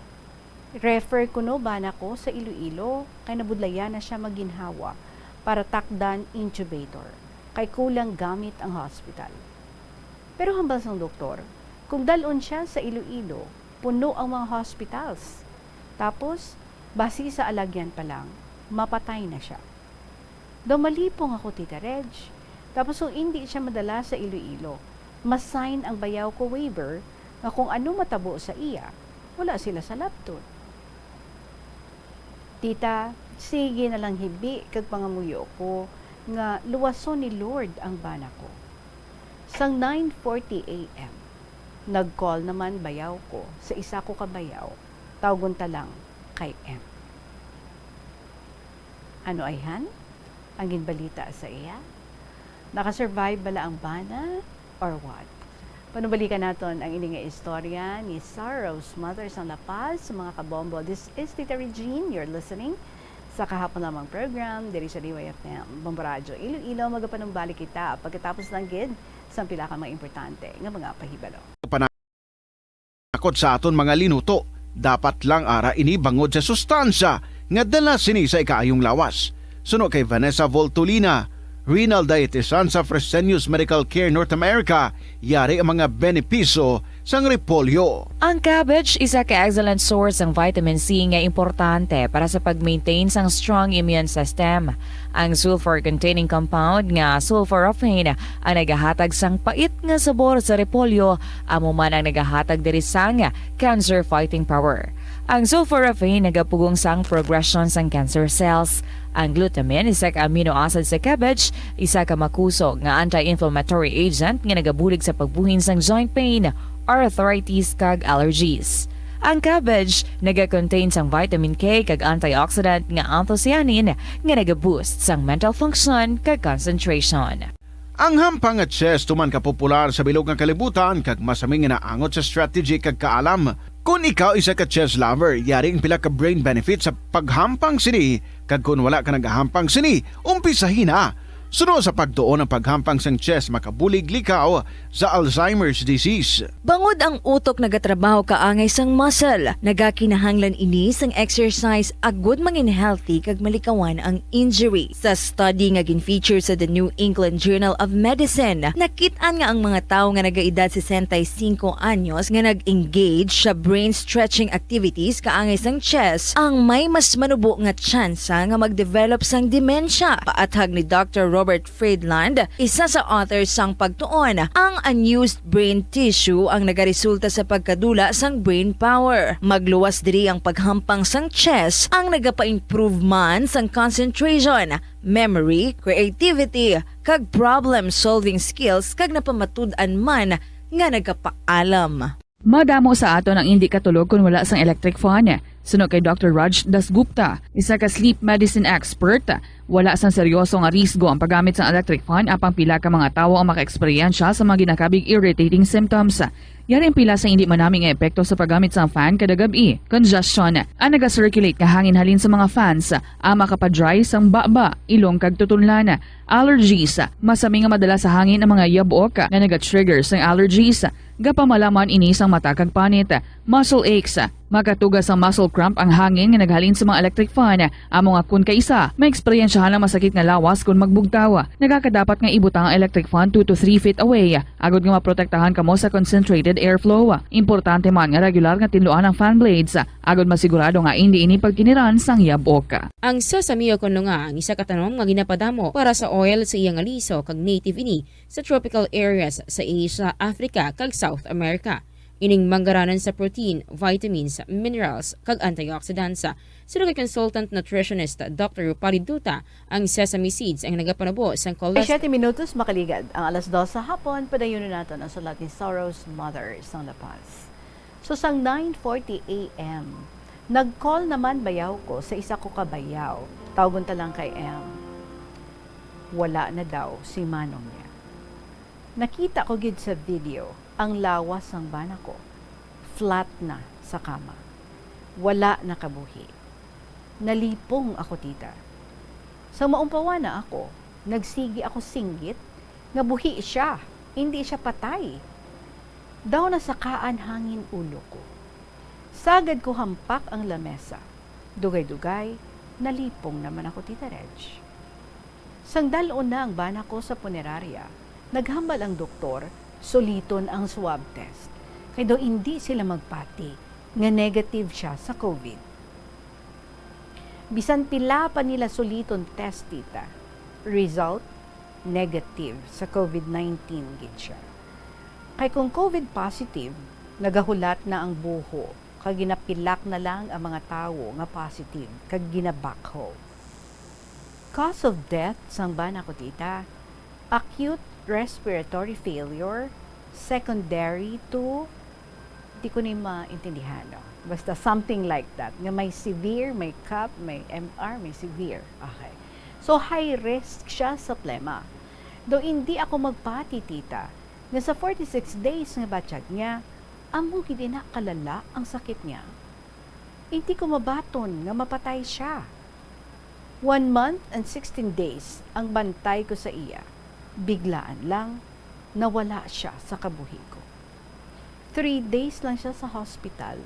Refer kuno bana ko sa Iloilo, kay nabudlayan na siya magginhawa para takdan intubator, kay kulang gamit ang hospital. Pero hambal sang doktor, kung dal-on siya sa Iloilo, puno ang mga hospitals. Tapos, basi sa alagyan pa lang, mapatay na siya. Daw malipong ako, Tita Reg. Tapos kung indi siya madala sa Iloilo, ma-sign ang bayaw ko waiver nga kung ano matabo sa iya, wala sila sa laptop. Tita, sige na lang hibi kag pangamuyo ko nga luwason ni Lord ang bana ko. Sang nine forty A M, nag-call naman bayaw ko sa isa ko ka bayaw, tawgon ta lang kay M. Ano ayhan ang ginbalita sa iya? Naka-survive bala ang bana or what? Panubalikan naton ang ini nga istorya ni Sarah's Mother sang La Paz, mga kabombo. This is Tita Regine. You're listening sa kahapon lamang program diri sa D Y F M Bombo Radyo Iloilo. Magapanumbalik kita pagkatapos lang gid sang pila ka mga importante nga mga pahibalo. Panakot sa aton mga linuto, dapat lang ara ini bangod sa sustansya nga dala sini sa ikaayong lawas. Suno kay Vanessa Voltolina, renal dietitian sa Fresenius Medical Care North America, yari ang mga benepisyo sang repolyo. Ang cabbage isa ka excellent source sang vitamin C nga importante para sa pag-maintain sang strong immune system. Ang sulfur-containing compound nga sulforaphane ang nagahatag sang pait nga sabor sa repolyo, amo man ang nagahatag diri sang cancer fighting power. Ang sulforaphane nagapugong sang progression sang cancer cells. Ang glutamine, isa ka amino acid sa cabbage, isa ka makusog nga anti-inflammatory agent nga nagabulig sa pagbuhin sang joint pain, arthritis, kag allergies. Ang cabbage naga-contain sang vitamin K kag antioxidant nga anthocyanin nga naga-boost sang mental function kag concentration. Ang hampang nga chess tuman ka popular sa bilog nga kalibutan kag masami nga naangot sa strategy kag kaalam. Kon ikaw isa ka chess lover, yari ang pila ka brain benefits sa paghampang sini, kag kon wala ka nagahampang sini, umpisahi na. Suno sa pagtuon, ang paghampang sang chess makabulig likaw sa Alzheimer's disease. Bangod ang utok nagatrabaho kaangay sang muscle, nagakinahanglan ini sang exercise agud mangin healthy kag malikawan ang injury. Sa study nga gin-feature sa The New England Journal of Medicine, nakit-an nga ang mga tawo nga nagaedad sesenta y cinco anyos nga nag-engage sa brain stretching activities kaangay sang chess ang may mas manubo nga tsansa nga mag-develop sang demensya. Paathag ni Doctor Robert Friedland, isa sa author sang pagtuon, ang unused brain tissue ang nagaresulta sa pagkadula sang brain power. Magluwas diri ang paghampang sang chess ang nagapa-improve man sang concentration, memory, creativity, kag problem-solving skills, kag napamatud-an man nga nagapaalam. Madamo sa aton ang indi katulog kon wala sang electric fan. Suno kay Doctor Raj Dasgupta, isa ka sleep medicine expert, wala sang seryoso nga risgo ang paggamit sang electric fan, apang pila ka mga tawo ang makaeksperyensya sa mga ginakabig irritating symptoms. Yari ang pila sa indi manami nga epekto sa paggamit sang fan kada gab-i. Congestion, ang naga-circulate nga hangin halin sa mga fans, ang makapa-dry sang baba, ilong kag tutunlan. Allergies, masami nga madala sa hangin ang mga yabok nga naga-trigger sang allergies. Gapamalaman ini sang mata kag panit. Muscle aches, makatuga sang muscle cramp ang hangin nga naghalin sa mga electric fan. Amo nga kon kaisa, maeksperyensyahan ang masakit nga lawas kon magbugtaw. Nagakadapat nga ibutang ang electric fan two to three feet away, agod nga maprotektahan kamo sa concentrated airflow. Importante man nga regular nga tinluan ang fan blades, agod masigurado nga indi ini pagkiniran sang yabok. Ang sesame o kon nga ang isa ka tanom nga ginapadamo para sa oil sa iya nga liso kag native ini sa tropical areas sa Asia, Africa, kag South America. Ining manggaranan sa protein, vitamins, minerals, kag antioxidants. Suno kay consultant nutritionist Doctor Rupali Duta, ang sesame seeds ang nagapanubo sang Ay, cholesterol. Siyete minutos makaligad ang alas dos sa hapon, padayunon naton ang sulat ni Sarah's Mother sang La Paz. So, sang nine forty A M, nag-call naman bayaw ko sa isa ko ka bayaw. Tawgon ta lang kay M. Wala na daw si manong niya. Nakita ko gid sa video ang lawas sang bana ko. Flat na sa kama. Wala na kabuhi. Nalipong ako, tita. Sa maumpawan na ako, nagsigi ako singgit nga buhi siya, hindi siya patay. Daw nasakaan hangin ulo ko. Sagad ko hampak ang lamesa. Dugay-dugay, nalipong naman ako, Tita Reg. Sang dal-on na ang bana ko sa punerarya, naghambal ang doktor, suliton ang swab test. Kay daw indi sila magpati nga negative siya sa COVID. Bisan pila pa nila suliton test, tita, result, negative sa COVID nineteen gid siya. Kay kung COVID positive, nagahulat na ang buho, kag ginapilak na lang ang mga tawo nga positive, kag ginabackhoe. Cause of death sang bana ko, tita, acute respiratory failure secondary to, di ko ni maintindihan, no? Basta something like that, nga may severe, may cup, may M R, may severe. Okay. So, high risk siya sa plema. Though hindi ako magpati, tita, nga sa forty-six days nga batyag niya, amo gid ina kalala ang sakit niya. Hindi ko mabaton nga mapatay siya. One month and sixteen days ang bantay ko sa iya. Biglaan lang, nawala siya sa kabuhi ko. Three days lang siya sa hospital.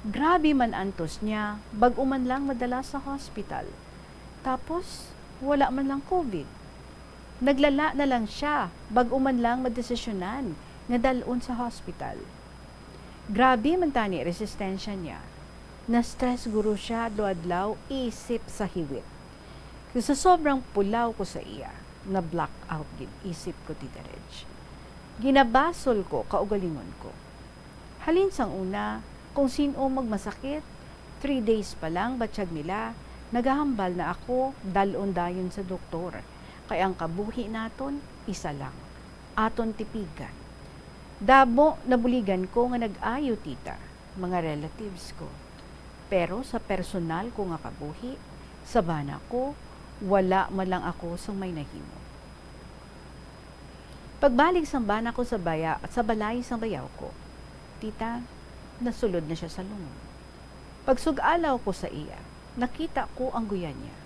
Grabe man antos niya, bag-o man lang madala sa hospital. Tapos, wala man lang COVID. Naglala na lang siya, bag-o man lang madesisyonan nga dal-on sa hospital. Grabe man tani resistensya niya. Na-stress guro siya adlaw-adlaw isip sa hiwit. Kag sa sobrang pulaw ko sa iya, na-blackout gid isip ko, Tita Reg. Ginabasol ko kaugalingon ko. Halin sang una, kung sin-o magmasakit, three days pa lang batyag nila, nagahambal na ako dal-on dayon sa doktor, kay ang kabuhi naton isa lang, aton tipigan. Damo nabuligan ko nga nag-ayo, tita, mga relatives ko. Pero sa personal ko nga kabuhi, sa bana ko, wala man lang ako sang may nahimo. Pagbalik sang bana ko sa baya-, sa balay sang bayaw ko, tita, nasulod na siya sa lungon. Pagsug-alaw ko sa iya, nakita ko ang guya niya.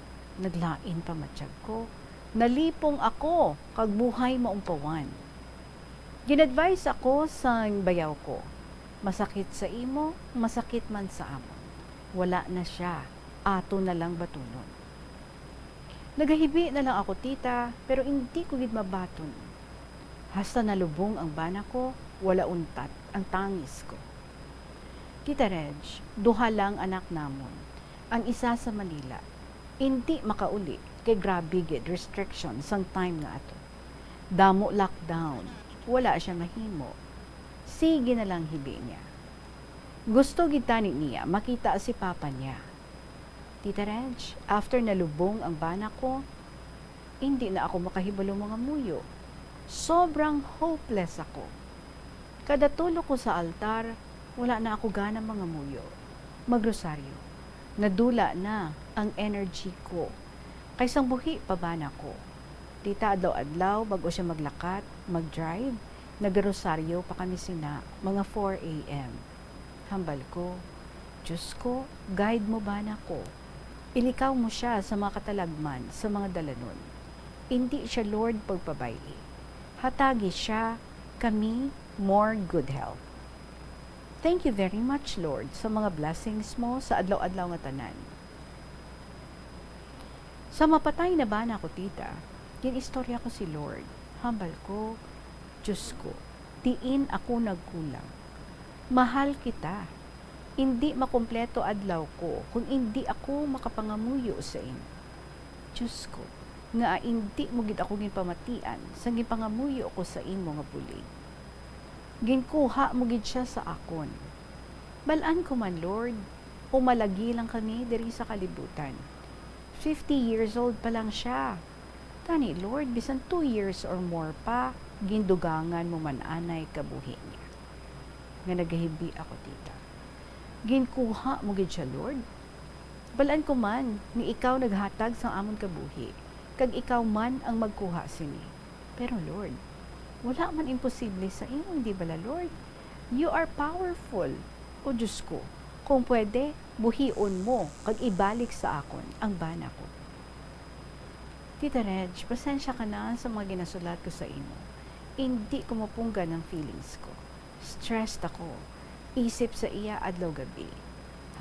Naglain pa matyag ko. Nalipong ako kag buhay maumpawan. Gin-advise ako sang bayaw ko, "Masakit sa imo, masakit man sa amon. Wala na siya, ato na lang batunon." Nagahibi na lang ako, tita, pero indi ko gid mabaton. Hasta nalubong ang bana ko, wala untat ang tangis ko. Tita Reg, duha lang anak namon. Ang isa sa Manila, indi makauli kay grabe gid restriction sang time nga ato. Damo lockdown, wala siya mahimo. Sige na lang hibi niya. Gusto gid tani niya makita si papa niya. Tita Reg, after nalubong ang bana ko, indi na ako makahibalo mangamuyo. Sobrang hopeless ako. Kada tulog ko sa altar, wala na ako gana mangamuyo, magrosaryo. Nadula na ang energy ko. Kay sang buhi pa bana ko. Tita, adlaw-adlaw, bag-o siya maglakat, mag-drive, nagarosaryo pa kami sina, mga four A M. Hambal ko, "Diyos ko, guide mo bana ko. Ilikaw mo siya sa mga katalagman, sa mga dalanon. Indi siya, Lord, pagpabay-i. Hatagi siya, kami, more good health." Thank you very much, Lord, sa mga blessings mo sa adlaw-adlaw nga tanan. Sa mapatay na bana ko, tita, gin-istorya ko si Lord. Hambal ko, "Diyos ko, diin ako nagkulang? Mahal kita. Indi makompleto adlaw ko kung indi ako makapangamuyo sa imo. Diyos ko, ngaa indi mo gid ako ginpamatian sa ginpangamuyo ko sa imo nga bulig? Ginkuha mo gid siya sa akon." Bal-an ko man, Lord, umalagi lang kami diri sa kalibutan. Fifty years old pa lang siya. Tani, Lord, bisan two years or more pa, gindugangan mo man anay kabuhi niya. Nga nagahibi ako, tita. Ginkuha mo gid siya, Lord. Bal-an ko man nga ikaw naghatag sang amon kabuhi, kag ikaw man ang magkuha sini. Pero, Lord, wala man imposible sa imo, hindi bala, Lord? You are powerful. O Diyos ko, kung pwede, buhion mo kag ibalik sa akon ang bana ko. Tita Reg, pasensya ka na sa mga ginasulat ko sa imo. Indi ko mapunggan ang feelings ko. Stressed ako. Isip sa iya adlaw gabi.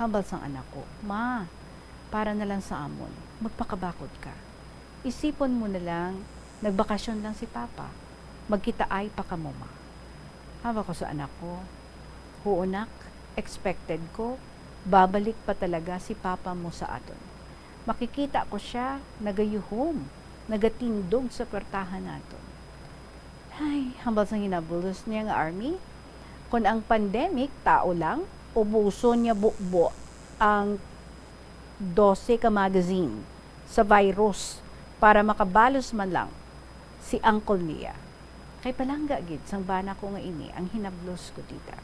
Hambal sang anak ko, "Ma, para na lang sa amon, magpakabakod ka. Isipon mo na lang, nagbakasyon lang si Papa. Magkitaay pa kamo, Ma." Hambal ko sa anak ko, "Huo, nak, expected ko, Babalik pa talaga si Papa mo sa aton. Makikita ko sia nagayuhom, nagatindog sa puwertahan naton. Ay, hambal sang hinabulos niya nga army, kon ang pandemic tao lang, ubuson niya bukbo ang dose ka magazine sa virus para makabalos man lang si uncle niya. Kay palangga gid sang bana ko nga ini ang hinablos ko, tita.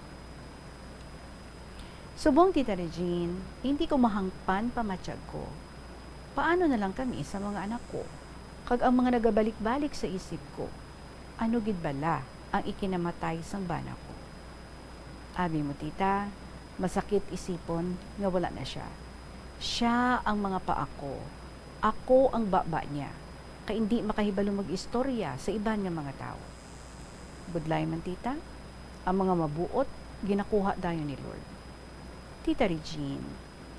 Subong, Tita Regine, hindi ko mahangpan pamatyag ko. Paano na lang kami sa mga anak ko? Kag ang mga nagabalik-balik sa isip ko, ano gid bala ang ikinamatay sang bana ko? Abi mo, tita, masakit isipon nga wala na sia. Sia ang mga paa ko, ako ang baba niya, kay indi makahibalo mag-istorya sa iban nga mga tawo. Budlay man, tita, ang mga mabuot ginakuha dayon ni Lord. Tita Regine,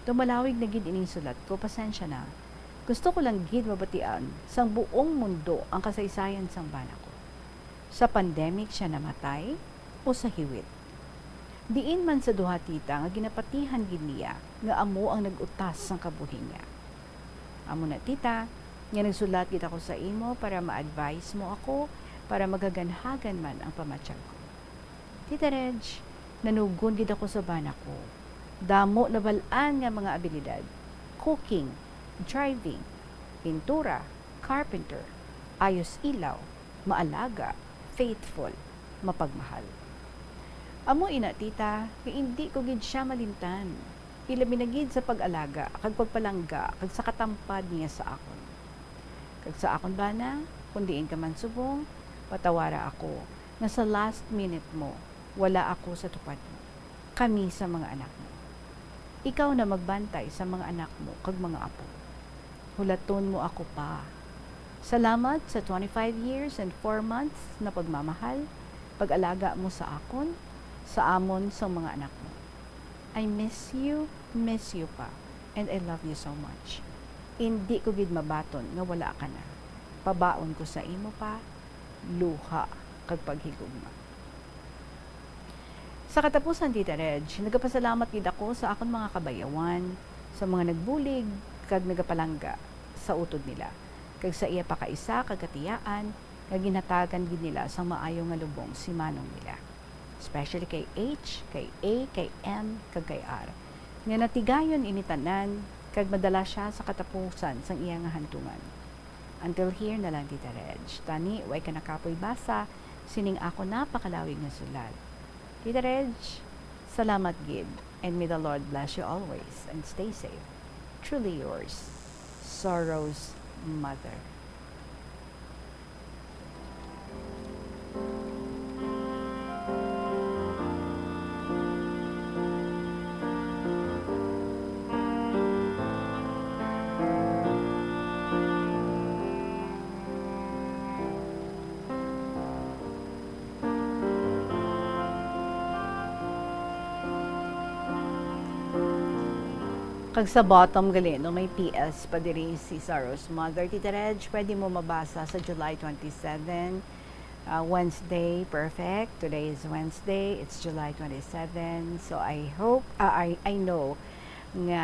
dumalawig na gid ining sulat ko, pasensya na. Gusto ko lang gid mabatian sang buong mundo ang kasaysayan sang bana ko. Sa pandemic sia namatay o sa hiwit? Diin man sa duha, tita, nga ginapatihan gid niya nga amo ang nag-utas sang kabuhi niya. Amo na, tita, nga nagsulat gid ako sa imo para ma-advise mo ako, para magaganhagan man ang pamatyag ko. Tita Reg, nanugon gid ako sa bana ko. Damo nabal-an nga mga abilidad: cooking, driving, pintura, carpenter, ayos ilaw, maalaga, faithful, mapagmahal. Amo ina, tita, nga indi ko gid sia malimtan, ilabi na gid sa pag-alaga kag pagpalangga kag sa katampad niya sa akon. Kag sa akon bana, kon diin ka man subong, patawara ako nga sa last minute mo, wala ako sa tupad mo. Kami sa mga anak mo. Ikaw na magbantay sa mga anak mo kag mga apo. Hulaton mo ako pa. Salamat sa twenty-five years and four months na pagmamahal, pag-alaga mo sa akon, sa amon sang mga anak mo. I miss you, miss you pa, and I love you so much. Indi ko gid mabaton nga wala ka na. Pabaon ko sa imo pa, luha kag paghigugma. Sa katapusan, Tita Reg, nagapasalamat gid ako sa akon mga kabayawan, sa mga nagbulig kag nagapalangga sa utod nila, kag sa iya pa kaisa ka katiyaan nga ginhatagan gid nila sang maayo nga lubong si manong nila, especially kay H, kay A, kay M, kag kay R, nga natigayon ini tanan kag madala sia sa katapusan sang iya nga hantungan. Until here na lang, Tita Reg. Tani, way ka nakapoy basa sining ako napakalawig nga sulat. Tita Reg, salamat gid, and may the Lord bless you always, and stay safe. Truly yours, Sorrow's Mother. Kag sa bottom gali, no, may P S pa diri si Sorrow's Mother. Tita Reg, pwede mo mabasa sa July twenty-seven, ah, Wednesday. Perfect. Today is Wednesday. It's July twenty-seven. So, I hope, ah, I, I know nga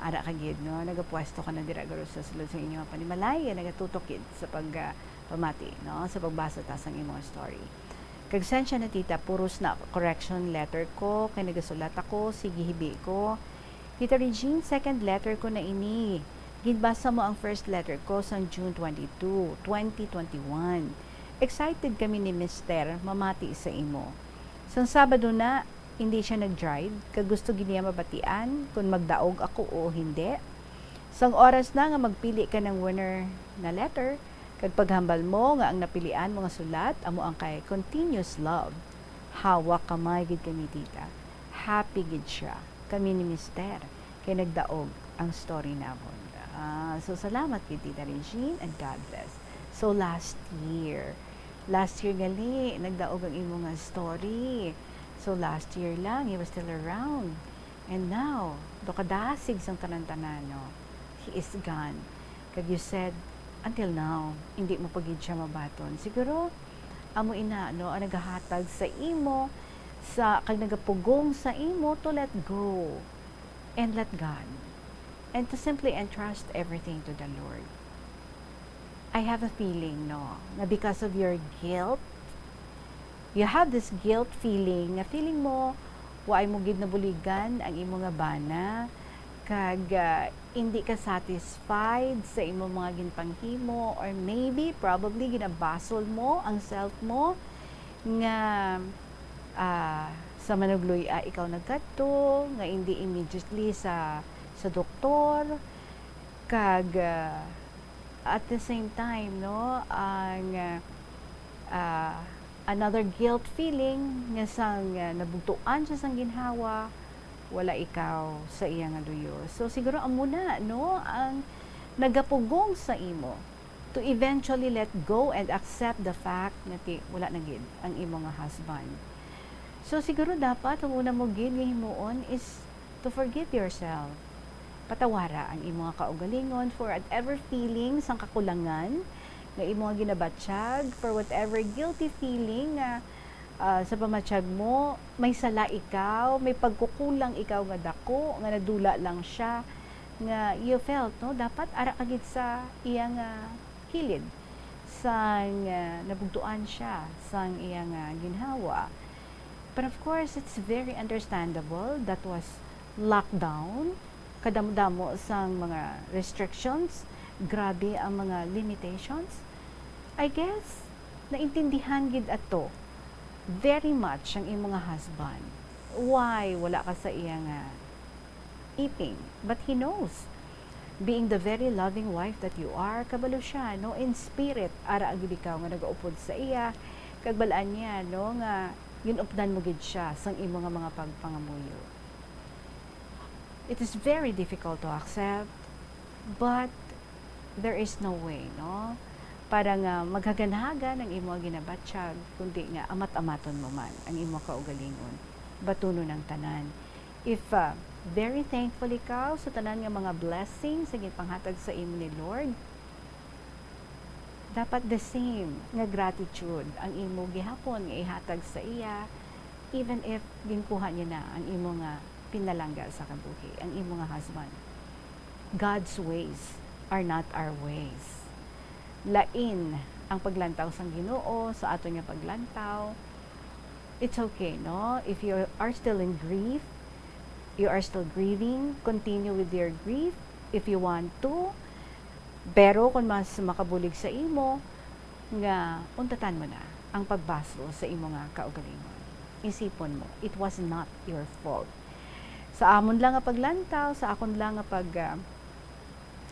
ara ka gid, no? Nagapwesto ka na dira, garo, sa sulod sa inyo nga panimalay, nga nagatutok gid sa pag, ah, pamati, no? Sa pagbasa ta sang imong story. Kag sensya na, tita, puros na correction letter ko, kay nagasulat ako, sige, hibi ko. Tita Regine, second letter ko na ini. Ginbasa mo ang first letter ko sang June twenty-two, twenty twenty-one. Excited kami ni Mister mamati sa imo. Sang Sabado na, hindi siya nag-drive, kag gusto gid niya mabatian kon magdaog ako o hindi. Sang oras na nga magpili ka ng winner na letter, kag paghambal mo nga ang napilian mo nga sulat amo ang kay Continuous Love, hawak kamay gid kami, tita. Happy gid siya, kami ni Mister, kay nagdaog ang story namon. Ah, so, salamat gid, Tita Regine, and God bless. So, last year, last year gali, nagdaog ang imo nga story. So, last year lang, he was still around. And now, do kadasig sang tanan-tanan, no? He is gone. Kag you said, until now, hindi mo pa gid siya mabaton. Siguro, amo ina, no, ang nagahatag sa imo, sa, kag nagapugong sa imo to let go. and let God, and to simply entrust everything to the Lord. I have a feeling, no, na because of your guilt, you have this guilt feeling, nga feeling mo, wa mo gid nabuligan ang imo nga bana, kag, ah, hindi ka satisfied sa imo mga ginpanghimo, or maybe, probably, ginabasol mo ang self mo nga, ah, sa manugluy-a ikaw nagkadto, nga hindi immediately sa, sa doktor, kag, ah, at the same time, no, ang, ah, another guilt feeling nga sang, ah, nabugtuan siya sang ginhawa, wala ikaw sa iya nga luyo. So, siguro amo na, no, ang nagapugong sa imo to eventually let go and accept the fact nga ti-, wala na gid ang imo nga husband. So, siguro dapat ang una mo gid nga himuon is to forgive yourself. Patawara ang imo nga kaugalingon for whatever feeling sang kakulangan nga imo nga ginabatyag, for whatever guilty feeling nga, ah, sa pamatyag mo, may sala ikaw, may pagkukulang ikaw nga dako, nga nadula lang siya, nga you felt, no? Dapat ara ka gid sa iya nga kilid, sang, ah, nabugtuan siya sang iya nga ginhawa. But of course, it's very understandable. That was lockdown, kadamo-damo sang mga restrictions, grabe ang mga limitations. I guess, naintindihan gid ato very much ang imo nga husband. Why wala ka sa iya nga iping? But he knows. Being the very loving wife that you are, kabalo siya, no, in spirit, ara gid ikaw nga nagaupod sa iya, kag bal-an niya, no, nga ginupdan mo gid siya sang imo nga mga pagpangamuyo. It is very difficult to accept, but there is no way, no, para nga maghaganhagan ang imo nga ginabatyag, kundi nga amat-amaton mo man ang imo kaugalingon. Batunon ang tanan. If, ah, very thankful ikaw sa tanan nga mga blessings nga ginpanghatag sa imo ni Lord, dapat the same nga gratitude ang imo gihapon nga ihatag sa iya, even if ginkuha niya na ang imo nga pinalangga sa kabuhi, ang imo nga husband. God's ways are not our ways. Lain ang paglantaw sang Ginoo sa aton nga paglantaw. It's okay, no? If you are still in grief, you are still grieving, continue with your grief if you want to. Pero kung mas makabulig sa imo, nga untatan mo na ang pagbasol sa imo nga kaugalingon. Isipon mo, it was not your fault. Sa amon lang nga paglantaw, sa akon lang nga pag, ah,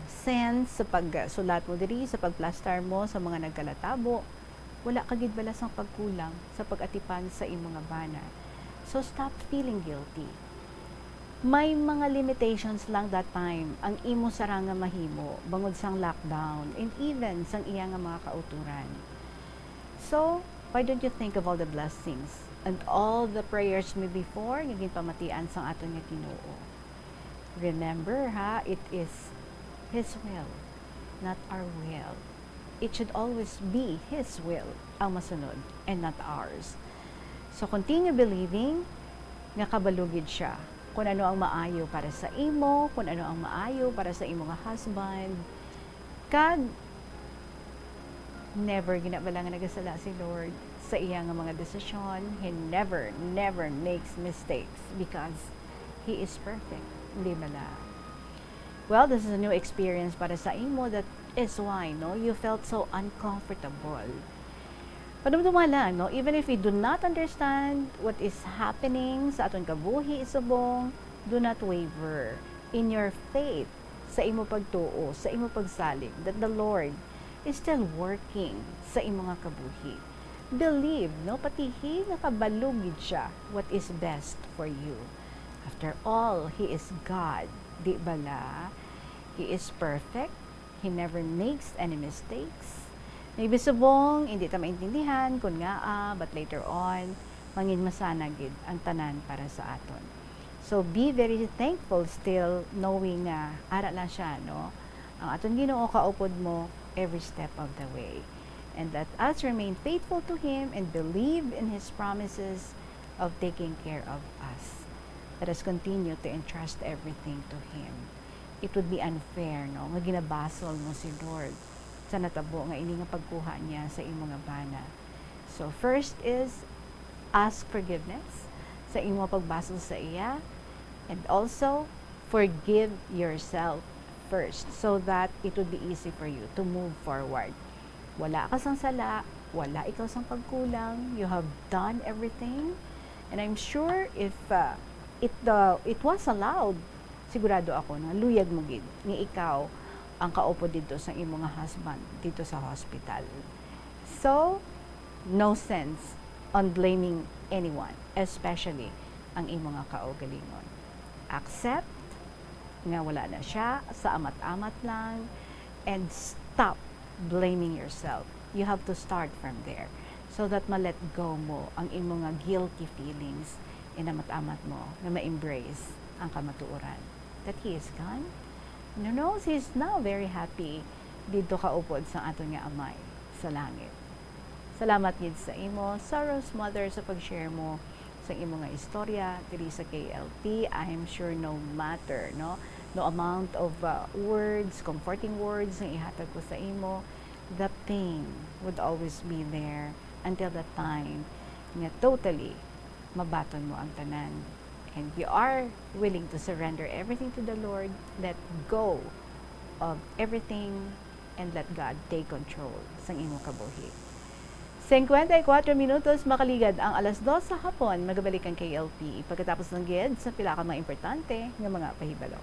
sense, sa pagsulat mo diri, sa pagplastar mo sa mga nagkalatabo, wala ka gid bala sang pagkulang sa pag-atipan sa imo nga bana. So, stop feeling guilty. May mga limitations lang that time ang imo sara nga mahimo bangod sang lockdown and even sang iya nga mga kautoran. So, why don't you think of all the blessings and all the prayers mo before nga ginpamatian sang aton nga Ginoo? Remember, ha, it is His will, not our will. It should always be His will ang masunod and not ours. So, continue believing nga kabalo gid siya kung ano ang maayo para sa imo, kung ano ang maayo para sa imo nga husband. Kag, never gid na bala nga nagasala si Lord sa iya nga mga desisyon. He never, never makes mistakes because He is perfect. Di bala? Well, this is a new experience para sa imo. That is why, no, you felt so uncomfortable. Padumduma lang, no? Even if we do not understand what is happening sa aton kabuhi subong, do not waver in your faith, sa imo pagtuo, sa imo pagsalig that the Lord is still working sa imo nga kabuhi. Believe, no? Patihi nga kabalo gid siya what is best for you. After all, He is God, di bala? He is perfect. He never makes any mistakes. Maybe subong, hindi ta maintindihan kung ngaa, but later on, manginmasana gid ang tanan para sa aton. So, be very thankful still, knowing nga ara lang siya, no? Ang aton Ginoo kaupod mo every step of the way. And let us remain faithful to Him and believe in His promises of taking care of us. Let us continue to entrust everything to Him. It would be unfair, no, nga ginabasol mo si Lord sa natabo nga ini nga pagkuha niya sa imo nga bana. So, first is ask forgiveness sa imo pagbasol sa iya, and also forgive yourself first so that it would be easy for you to move forward. Wala ka sang sala, wala ikaw sang pagkulang, you have done everything. And I'm sure if, uh, it, uh, it was allowed, sigurado ako nga luyag mo gid nga ikaw ang kaupod didto sa imo nga husband didto sa hospital. So, no sense on blaming anyone, especially ang imo nga kaugalingon. Accept nga wala na siya, sa amat-amat lang, and stop blaming yourself. You have to start from there so that ma-let go mo ang imo nga guilty feelings, and amat-amat mo nga ma-embrace ang kamatuoran that He is gone. Who knows, He's now very happy didto kaupod sa aton nga Amay sa langit. Salamat gid sa imo, Sorrow's Mother, sa pag-share mo sa imo nga istorya diri sa K L T. I am sure no matter, no, no amount of, uh, words, comforting words nga ihatag ko sa imo, the pain would always be there until the time nga totally mabaton mo ang tanan. And you are willing to surrender everything to the Lord, let go of everything, and let God take control sang imo kabuhi. Singkwenta y kuwatro minutos makaligad ang alas dos sa hapon, magabalik ang K L T pagkatapos lang gid sa pila ka mga importante nga mga pahibalo.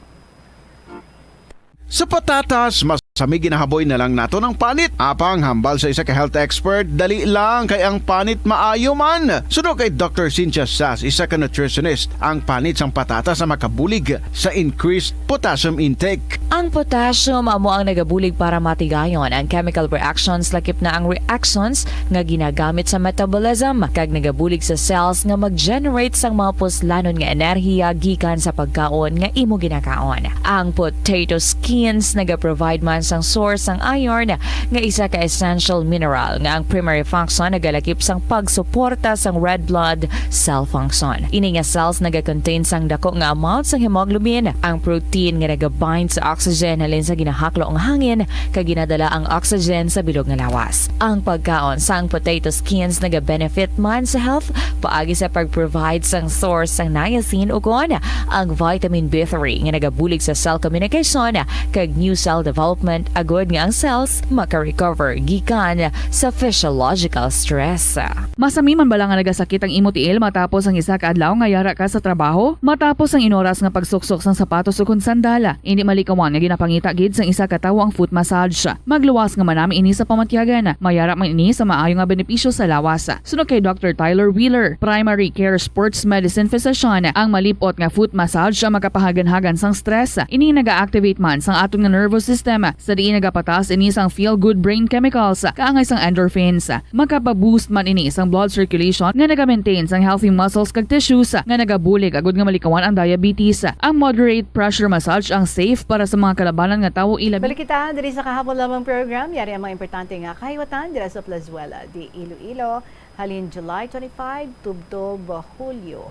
Sa patatas, mas kami ginahaboy na lang naton ang panit. Apang hambal sa isa ka health expert, dali lang kay ang panit maayo man. Suno kay Doctor Cynthia Sas, isa ka nutritionist, ang panit sang patatas ang makabulig sa increased potassium intake. Ang potassium amo ang nagabulig para matigayon ang chemical reactions, lakip na ang reactions nga ginagamit sa metabolism, kag nagabulig sa cells nga mag-generate sang mga puslanon nga enerhiya gikan sa pagkaon nga imo ginakaon. Ang potato skins nagaprovide man sang source sang iron, nga isa ka essential mineral nga ang primary function nagalakip sang pagsuporta sang red blood cell function. Ini nga cells nagacontain sang dako nga amount sang hemoglobin, ang protein nga nagabind sa oxygen halin sa ginahaklo nga hangin kag ginadala ang oxygen sa bilog nga lawas. Ang pagkaon sang potato skins nagabenefit man sa health paagi sa pag-provide sang source sang niacin ukon ang vitamin B three nga nagabulig sa cell communication kag new cell development agud nga ang cells maka-recover gikan sa physiological stress. Masami man bala nga nagasakit ang imo tiil matapos ang isa ka adlaw nga yara ka sa trabaho? Matapos ang inoras nga pagsuksok sang sapatos ukon sandal, indi malikawan nga ginapangita gid sang isa ka tawo ang foot massage. Magluwas nga manami ini sa pamatyagan. Mayara man ini sa maayo nga benepisyo sa lawas. Suno kay Doctor Tyler Wheeler, primary care sports medicine physician, ang malip-ot nga foot massage ang makapahaganhagan sang stress. Ini naga-activate man sang aton nga nervous system, sa diin nagapataas ini sang feel-good brain chemicals, kaangay sang endorphins. Makapa-boost man ini sang blood circulation nga naga-maintain sang healthy muscles kag tissues nga nagabulig agud nga malikawan ang diabetes. Ang moderate pressure massage ang safe para sa mga kalabanan nga tawo ilabi. Balik kita diri sa kahapon lamang program. Yari ang mga importante nga kahiwatan dira sa Plazuela de Iloilo, halin July twenty-five tubtob Hulyo.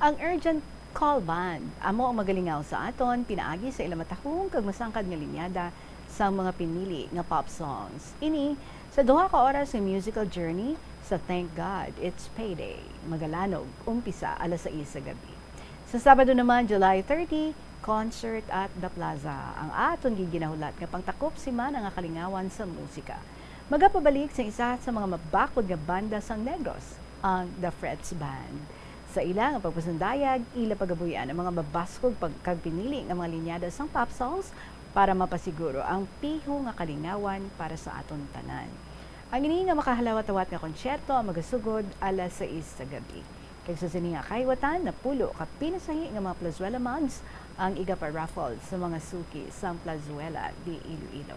Ang Urgent Call Band amo ang magalingaw sa aton pinaagi sa ila matahom kag masangkad nga linyada sang mga pinili nga pop songs. Ini sa duha ka oras nga musical journey sa Thank God It's Payday. Magalanog, umpisa alas sais sa gabi. Sa Sabado naman, July thirty, concert at The Plaza ang aton giginahulat nga pangtakop semana nga kalingawan sa musika. Magapabalik sa isa sa mga mabakod nga banda sang Negros, ang The Frets Band. Sa ila nga pagpasundayag, ila pagabuy-an ang mga mabaskog pag-, kag pinili nga mga linyada sang pop songs para mapasiguro ang piho nga kalingawan para sa aton tanan. Ang ini nga makahalawat-awat nga konsyerto ang magasugod alas sais sa gabi. Kag sa sini nga kahiwatan, napulo ka pinasahi nga mga Plazuela mugs ang igapa-raffle sa mga suki sang Plazuela de Iloilo.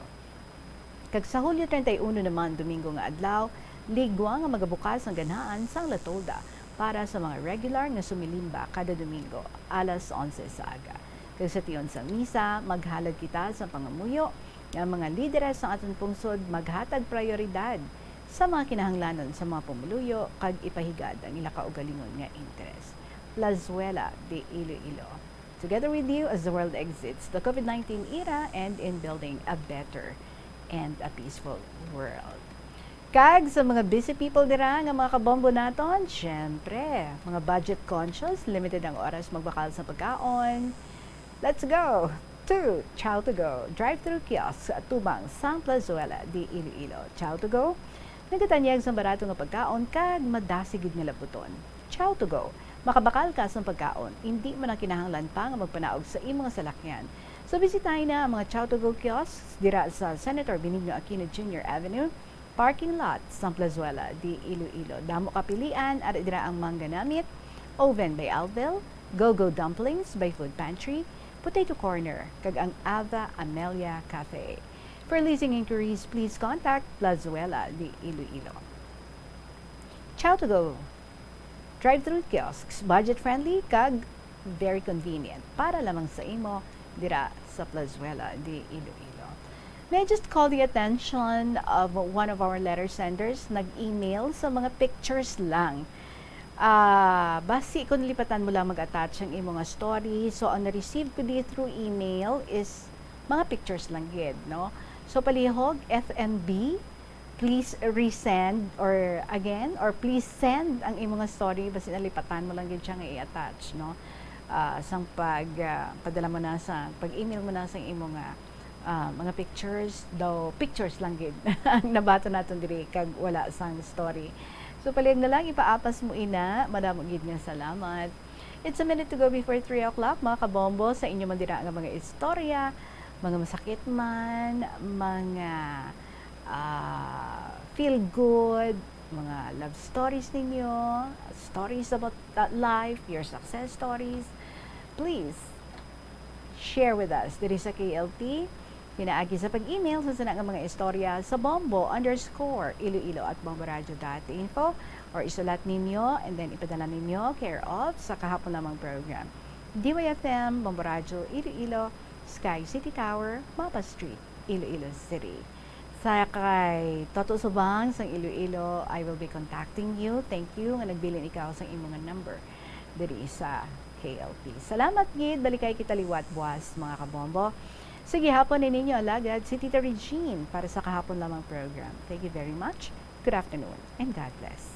Kag sa Hulyo treinta y uno naman, Domingo nga adlaw, ligwa nga magabukas ang ganahan sang La Tolda para sa mga regular nga sumilimba kada Domingo, alas onse sa aga. Kag sa tion sang misa, maghalad kita sang pangamuyo nga ang mga lideres sang aton pungsod maghatag prayoridad sa mga kinahanglanon sa mga pumuluyo kag ipahigad ang ila kaugalingon nga interes. Plazuela de Iloilo. Together with you as the world exits the COVID nineteen era and in building a better and a peaceful world. Kag sa mga busy people dira nga mga kabombo naton, syempre, mga budget conscious, limited ang oras magbakal sa pagkaon. Let's go to Chow to Go drive-thru kiosk atubang sang Plazuela de Iloilo. Chow to Go, nagatanyag sang barato nga pagkaon kag madasig gid nga labuton. Chow to Go, makabakal ka sang pagkaon, indi mo na kinahanglan pa nga magpanaog sa imo nga salakyan. So bisitahi na ang mga Chow to Go kiosks dira sa Senator Benigno Aquino Junior Avenue, parking lot sang Plazuela de Iloilo. Damo kapilian, ari dira ang Mangga Namit, Oven by Alvil, Go-Go Dumplings by Food Pantry, Potato Corner, kag ang Ava Amelia Cafe. For leasing inquiries, please contact Plazuela de Iloilo. Chow to Go drive-thru kiosks, budget-friendly kag very convenient para lamang sa imo dira sa Plazuela de Iloilo. May I just call the attention of one of our letter senders? Nag-email sa mga pictures lang. Ah, basi kung nalipatan mo lang mag-attach ang imo nga story. So, ang na-receive ko di through email is mga pictures lang gid, no? So, palihog, F M B, please resend or again, or please send ang imo nga story, basi nalipatan mo lang gid siya nga i-attach, no? Ah, sang pag, ah, padala mo na sa, pag-email mo na sa imo nga, ah, mga pictures, daw pictures lang gid ang nabaton naton diri kag wala sang story. So, palihog na lang, ipaapas mo ina, madamo gid nga salamat. It's a minute to go before three o'clock, mga kabombo, sa inyo man dira nga mga istorya, mga masakit man, mga, ah, feel good, mga love stories ninyo, stories about that life, your success stories, please share with us diri sa K L T, pinaagi sa pag-email sa sina nga mga istorya sa bombo underscore iloilo at bomboradio dot info, or isulat ninyo and then ipadala ninyo care of sa kahapon lamang program. D Y F M, Bombo Radyo, Iloilo, Sky City Tower, Mapa Street, Iloilo City. Sa kay Toto Subang sang Iloilo, I will be contacting you. Thank you nga nagbilin ikaw sang imo nga number diri sa K L P. Salamat gid, balikay kita liwat buwas, mga kabombo. Sige, hapon ni ninyo, alagad, si Tita Regine para sa kahapon lamang program. Thank you very much. Good afternoon and God bless.